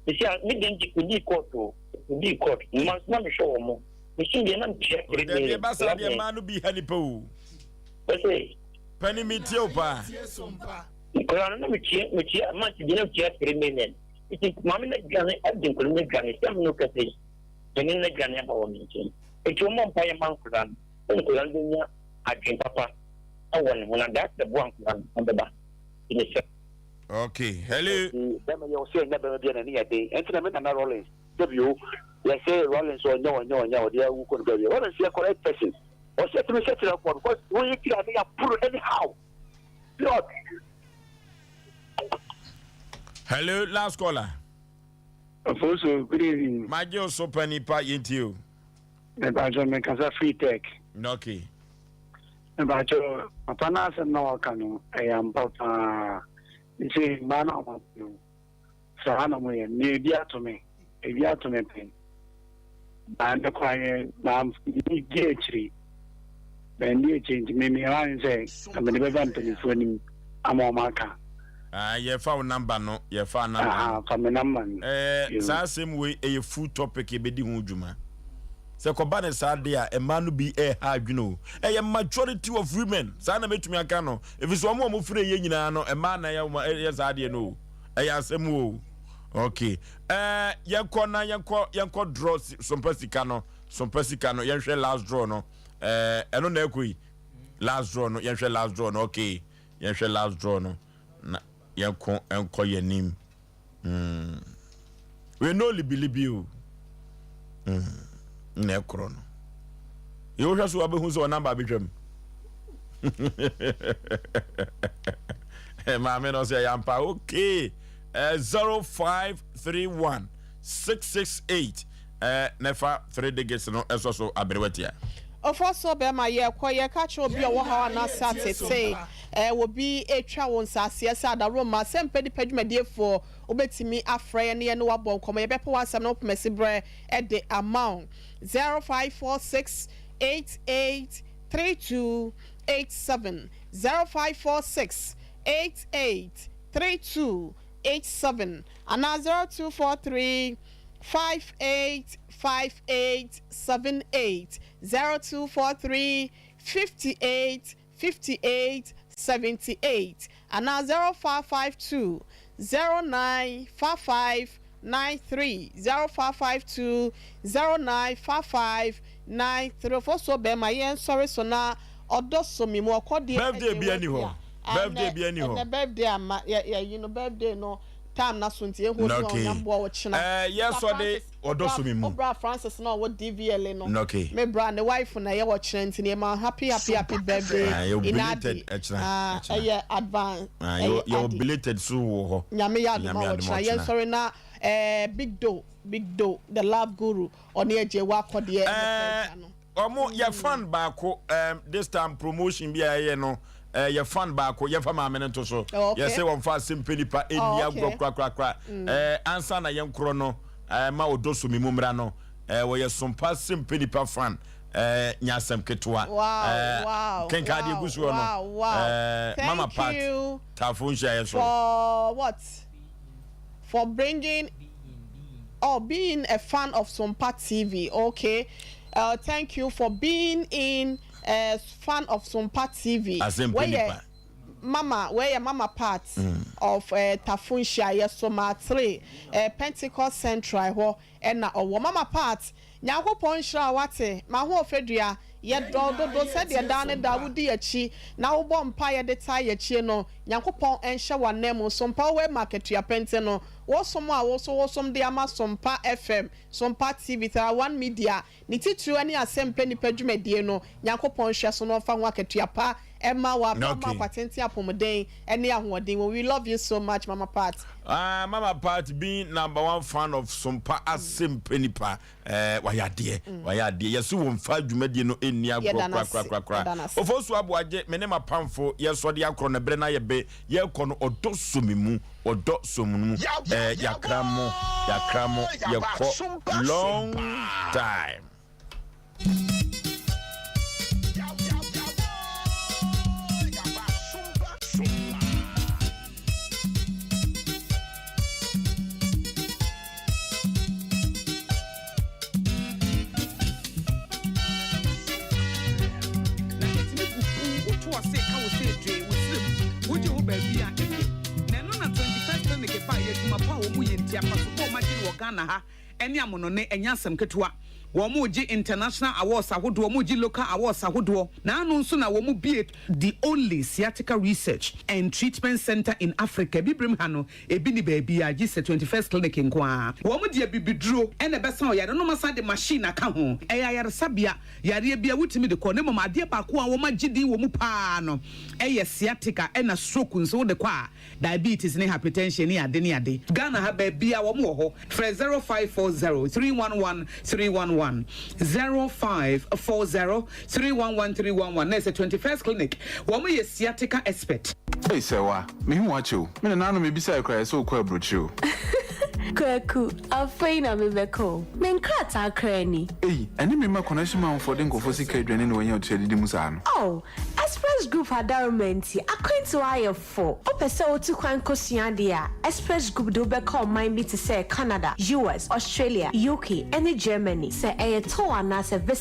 Mesi a me deɛ nti kɔdii court o kɔdii court mma nso na mehwɛ wɔn mo mesom deɛ na metua 3 Dabi million ɛba saa deɛ mmaa no bi ha nipa o. Ɔse. Pani metie o paa. Nkwadaa no na metua metua month bi na metua 3 million. Nti maame no adwane adi nkwadaa no adwane sɛ me no kasa yi panin no adwane aba wɔ me nkyɛn. Nti wɔmmɔ mpaeɛ ma nkwadaa no sɛ nkwadaa no bɛnya adwene papa wɔ ne ho na daakye bɛboa nkwadaa no wɔbɛba. Nti mesrɛ. Okay, hello. Nti bɛma yɛ ɔsɛ ɛnyɛ bɛma bi a n'ani yɛ den ɛnti na me nana Rollins sɛbi o yɛsɛ Rollins ɔnyɛ ɔnyɛ ɔnyɛ ɔde awu kɔ no baabi Rollins yɛ correct person ɔsɛ tumi sɛ kyerɛ kɔ because wɔyɛ tiri ade yɛ aporo anyhow period. Hello, last caller. Ofosu, good evening. Magye wo so pa nipa yɛntie o. Mepakyɛ mekasa free tech. Okay. Mepakyɛ papa no asɛm na waka no ɛyɛ ampa paa. Nti mmaa no ɔmo no saa na ɔmo yɛ. Me ebi ato me, ebi ato me pɛn. Maa me kɔ ayɛ maa di akyiri. Mandi akyire nti me meyɛ m'adwene sɛ na mede bɛba mpanimfoɔ anim ama wɔn aka. Ah, yɛfa wo number no, yɛfa number no. Aha, fa me number no. Eh, saa asɛm wei ɛyɛ full topic yɛbɛdi ho dwuma. Sɛ kɔba ne saa de a, mmaa no bi ɛha adwene o. Ɛyɛ majority of women. Saa na mɛtumi aka no. Ɛfiri sɛ wɔn a wɔfiri yɛ nyinaa no, mmaa na ɛyɛ saa adeɛ no o. Ɛyɛ asɛm o. Okay. Ɛɛ yɛnkɔ na yɛnkɔ yɛnkɔ draw sompa sika no. Sompa sika no yɛnhwɛ last draw no. Ɛɛ ɛno na ɛkɔ yi. Last draw no yɛnhwɛ last draw no. Okay. Yɛnhwɛ last draw no. Na yɛnkɔ nkɔ yɛn anim. Mm. We no libilibi o. Mm. Na ɛkorɔ no. Yɛ wohwɛ so wabɛhu sɛ ɔnamba abɛtwam. Maame no sɛ ɛyɛ ampa. Okay. 0531 668 eh, na ɛfa 3 digits no ɛsɔ so aberewatia. Ɔfa so bɛrima yɛkɔ yɛka kyerɛ obi a ɔwɔ haw anaasɛ atetee Ɛɛ obi retwa wo nsaseɛ sɛ adaworoma sɛ mpɛ nipa dwumadiefoɔ wobɛtumi afrɛ yɛn ne yɛne wo abɔ nkɔmmɔ yɛbɛpɛ w'asɛm na wopem asiberɛ de ama wo 0546 88 32 87 0546 88 32 87 anaa 0243 58 58 78 0243 58 58 78 anaa 0552 09 55 93 0552 09 55 93 Ofosuo bɛɛma yɛn sɔre so na ɔdɔ so me mu ɔkɔ deɛ Birthday ɛdeɛ bia ni wɔ hɔ. bia Birthday ɛnɛ bia ni hɔ. ɛnɛ birthday ama yɛ yɛ yi no birthday no time na so nti ehu so Okay. ɔnya mboa ɔkyena Eh, yɛ Mr. sɔ de Francis ɔdɔ so me mu. Obra Francis na ɔwɔ DVLA no. Okay. Me bra ne wife na ɛyɛ ɔkyena nti ne ma happy happy happy birthday. Ah, yɛ in belated Adi. ɛkyena. Ah, Ɛkyena. ɛyɛ advance. Ah, ɛyɛ yɛ yɛ Adi. belated so wɔ hɔ. Nyame yɛ adom Nyame a adom ɔkyena. Yɛn ɔkyena. sɔre na eh, Big Do, Big Do, the love guru, ɔne agye wɔ akɔdeɛ ɛne fɛ no. Ɔmo yɛ fan baako um, this time promotion bi a yɛyɛ no uh, yɛ fan baako yɛmfa maame no nto so. Oh, okay. Yɛsɛ wɔmfa asɛm nipa ɛnni Oh, okay. agorɔ korakorakora. Eh, ansa na yɛnkorɔ no eh, ma ɔdɔ so me mu mmra no eh, wɔyɛ sompa asɛm nipa fan eh, nya asɛm ketewa. Wow, Eh, wow, kenka adeɛ wow, gu soɔ no. wow, wow. Eh, Thank Mama Pat you tafo nhyiaeɛ so. for what? For bringing oh being a fan of Sompa TV. Okay. Thank you for being in a fan of Sompa TV. Asɛm Where nipa. Mama, where your mama part of Tafo Nhyiaeɛ so ma 3 Pentecost Central hɔ ɛna ɔwɔ mama part Nyankopɔn nhyira wo wate m'ahoɔfɛdua yɛdɔ wo dodo sɛdeɛ daa ne daa wodi yɛakyi na wobɔ mpaeɛ de taa yɛakyie no Nyankopɔn nhyɛ w'ananmu Sompa wo ma akatua pɛnte no wo som a wo so wo som de ama Sompa FM Sompa TV Thera One Media ne titiriw ne asɛmpɛ nipa dwumadie no Nyankopɔn nhwɛ so na ɔmfa ho akatua pa mma wo abrɛ ma Okay. akwatenten apɔmuden ne ahoɔden wɔ we love you so much mama Pat. Ah, Mama Pat being number one fan of Sompa Asempe nipa eh, wayɛ adeɛ wayɛ adeɛ yɛse wɔn fa dwumadie no ɛnni agorɔ Yɛda no ase, korakorakora yɛda no ase. Ofosu Aboagye me ne m'apamfo yɛsɔ de akorɔ no berɛ no ayɛ be yɛkɔ no ɔdɔ sɔ me mu ɔdɔ sɔ me mu eh, yɛakra mo yɛakra mo yɛkɔ long time. Na ɛtumi bubu wo to ɔse ka wo sɛ dwee wo serem wogye wo baabi a ɛnyɛ na ɛno na 21st clinic baeɛ adwuma pa a wɔn yɛ nti apasobɔ a wɔagye no wɔ Ghana ha ɛne amonɔne ɛnyɛ asɛm ketewa wɔn regye international awards ahodoɔ wɔn regye local awards ahodoɔ na ano nso na wɔn bue the only sciatica research and treatment center in Africa abibirem ha no ebi ni baabi a gye sɛ 21st clinic nko ara wɔn de abibiduro ɛna ɛbɛsa ɔyare no wɔn asan de machine aka ho ɛyɛ ayaresabea Yareɛ biara wotumi de kɔ na mmom adeɛ baako a wɔagye din wɔ mu pa ara no yɛ sciatica ɛna stroke nso wode kɔ a diabetes ne hypertension ne ade ne ade. Ghana ha baabiara wɔn wɔ hɔ frɛ 0540 311 311 0540 311 311 na ɛsɛ 21st clinic wɔn yɛ sciatica expert. Ei Sɛwa, mehu wo akyɛ o. Me nananom mebisae koraa yɛsɛ wokɔ aburokyire o. Kwaku, afei na mebɛkɔ o. Me nkrataa koraa ni. Ei, ɛne me mma connection manfoɔ de nkurɔfoɔ sika aduane na wɔanya ɔtua didi mu saa no. Oh, Express Group adaworoma nti, akwantuo ayɛ fo. Wopɛ sɛ wotu kwan kɔsua adeɛ a, Express Group de wo bɛkɔ ɔman bi te sɛ Canada, US, Australia, UK, ne Germany. Sɛ ɛyɛ tour anaasɛ visa.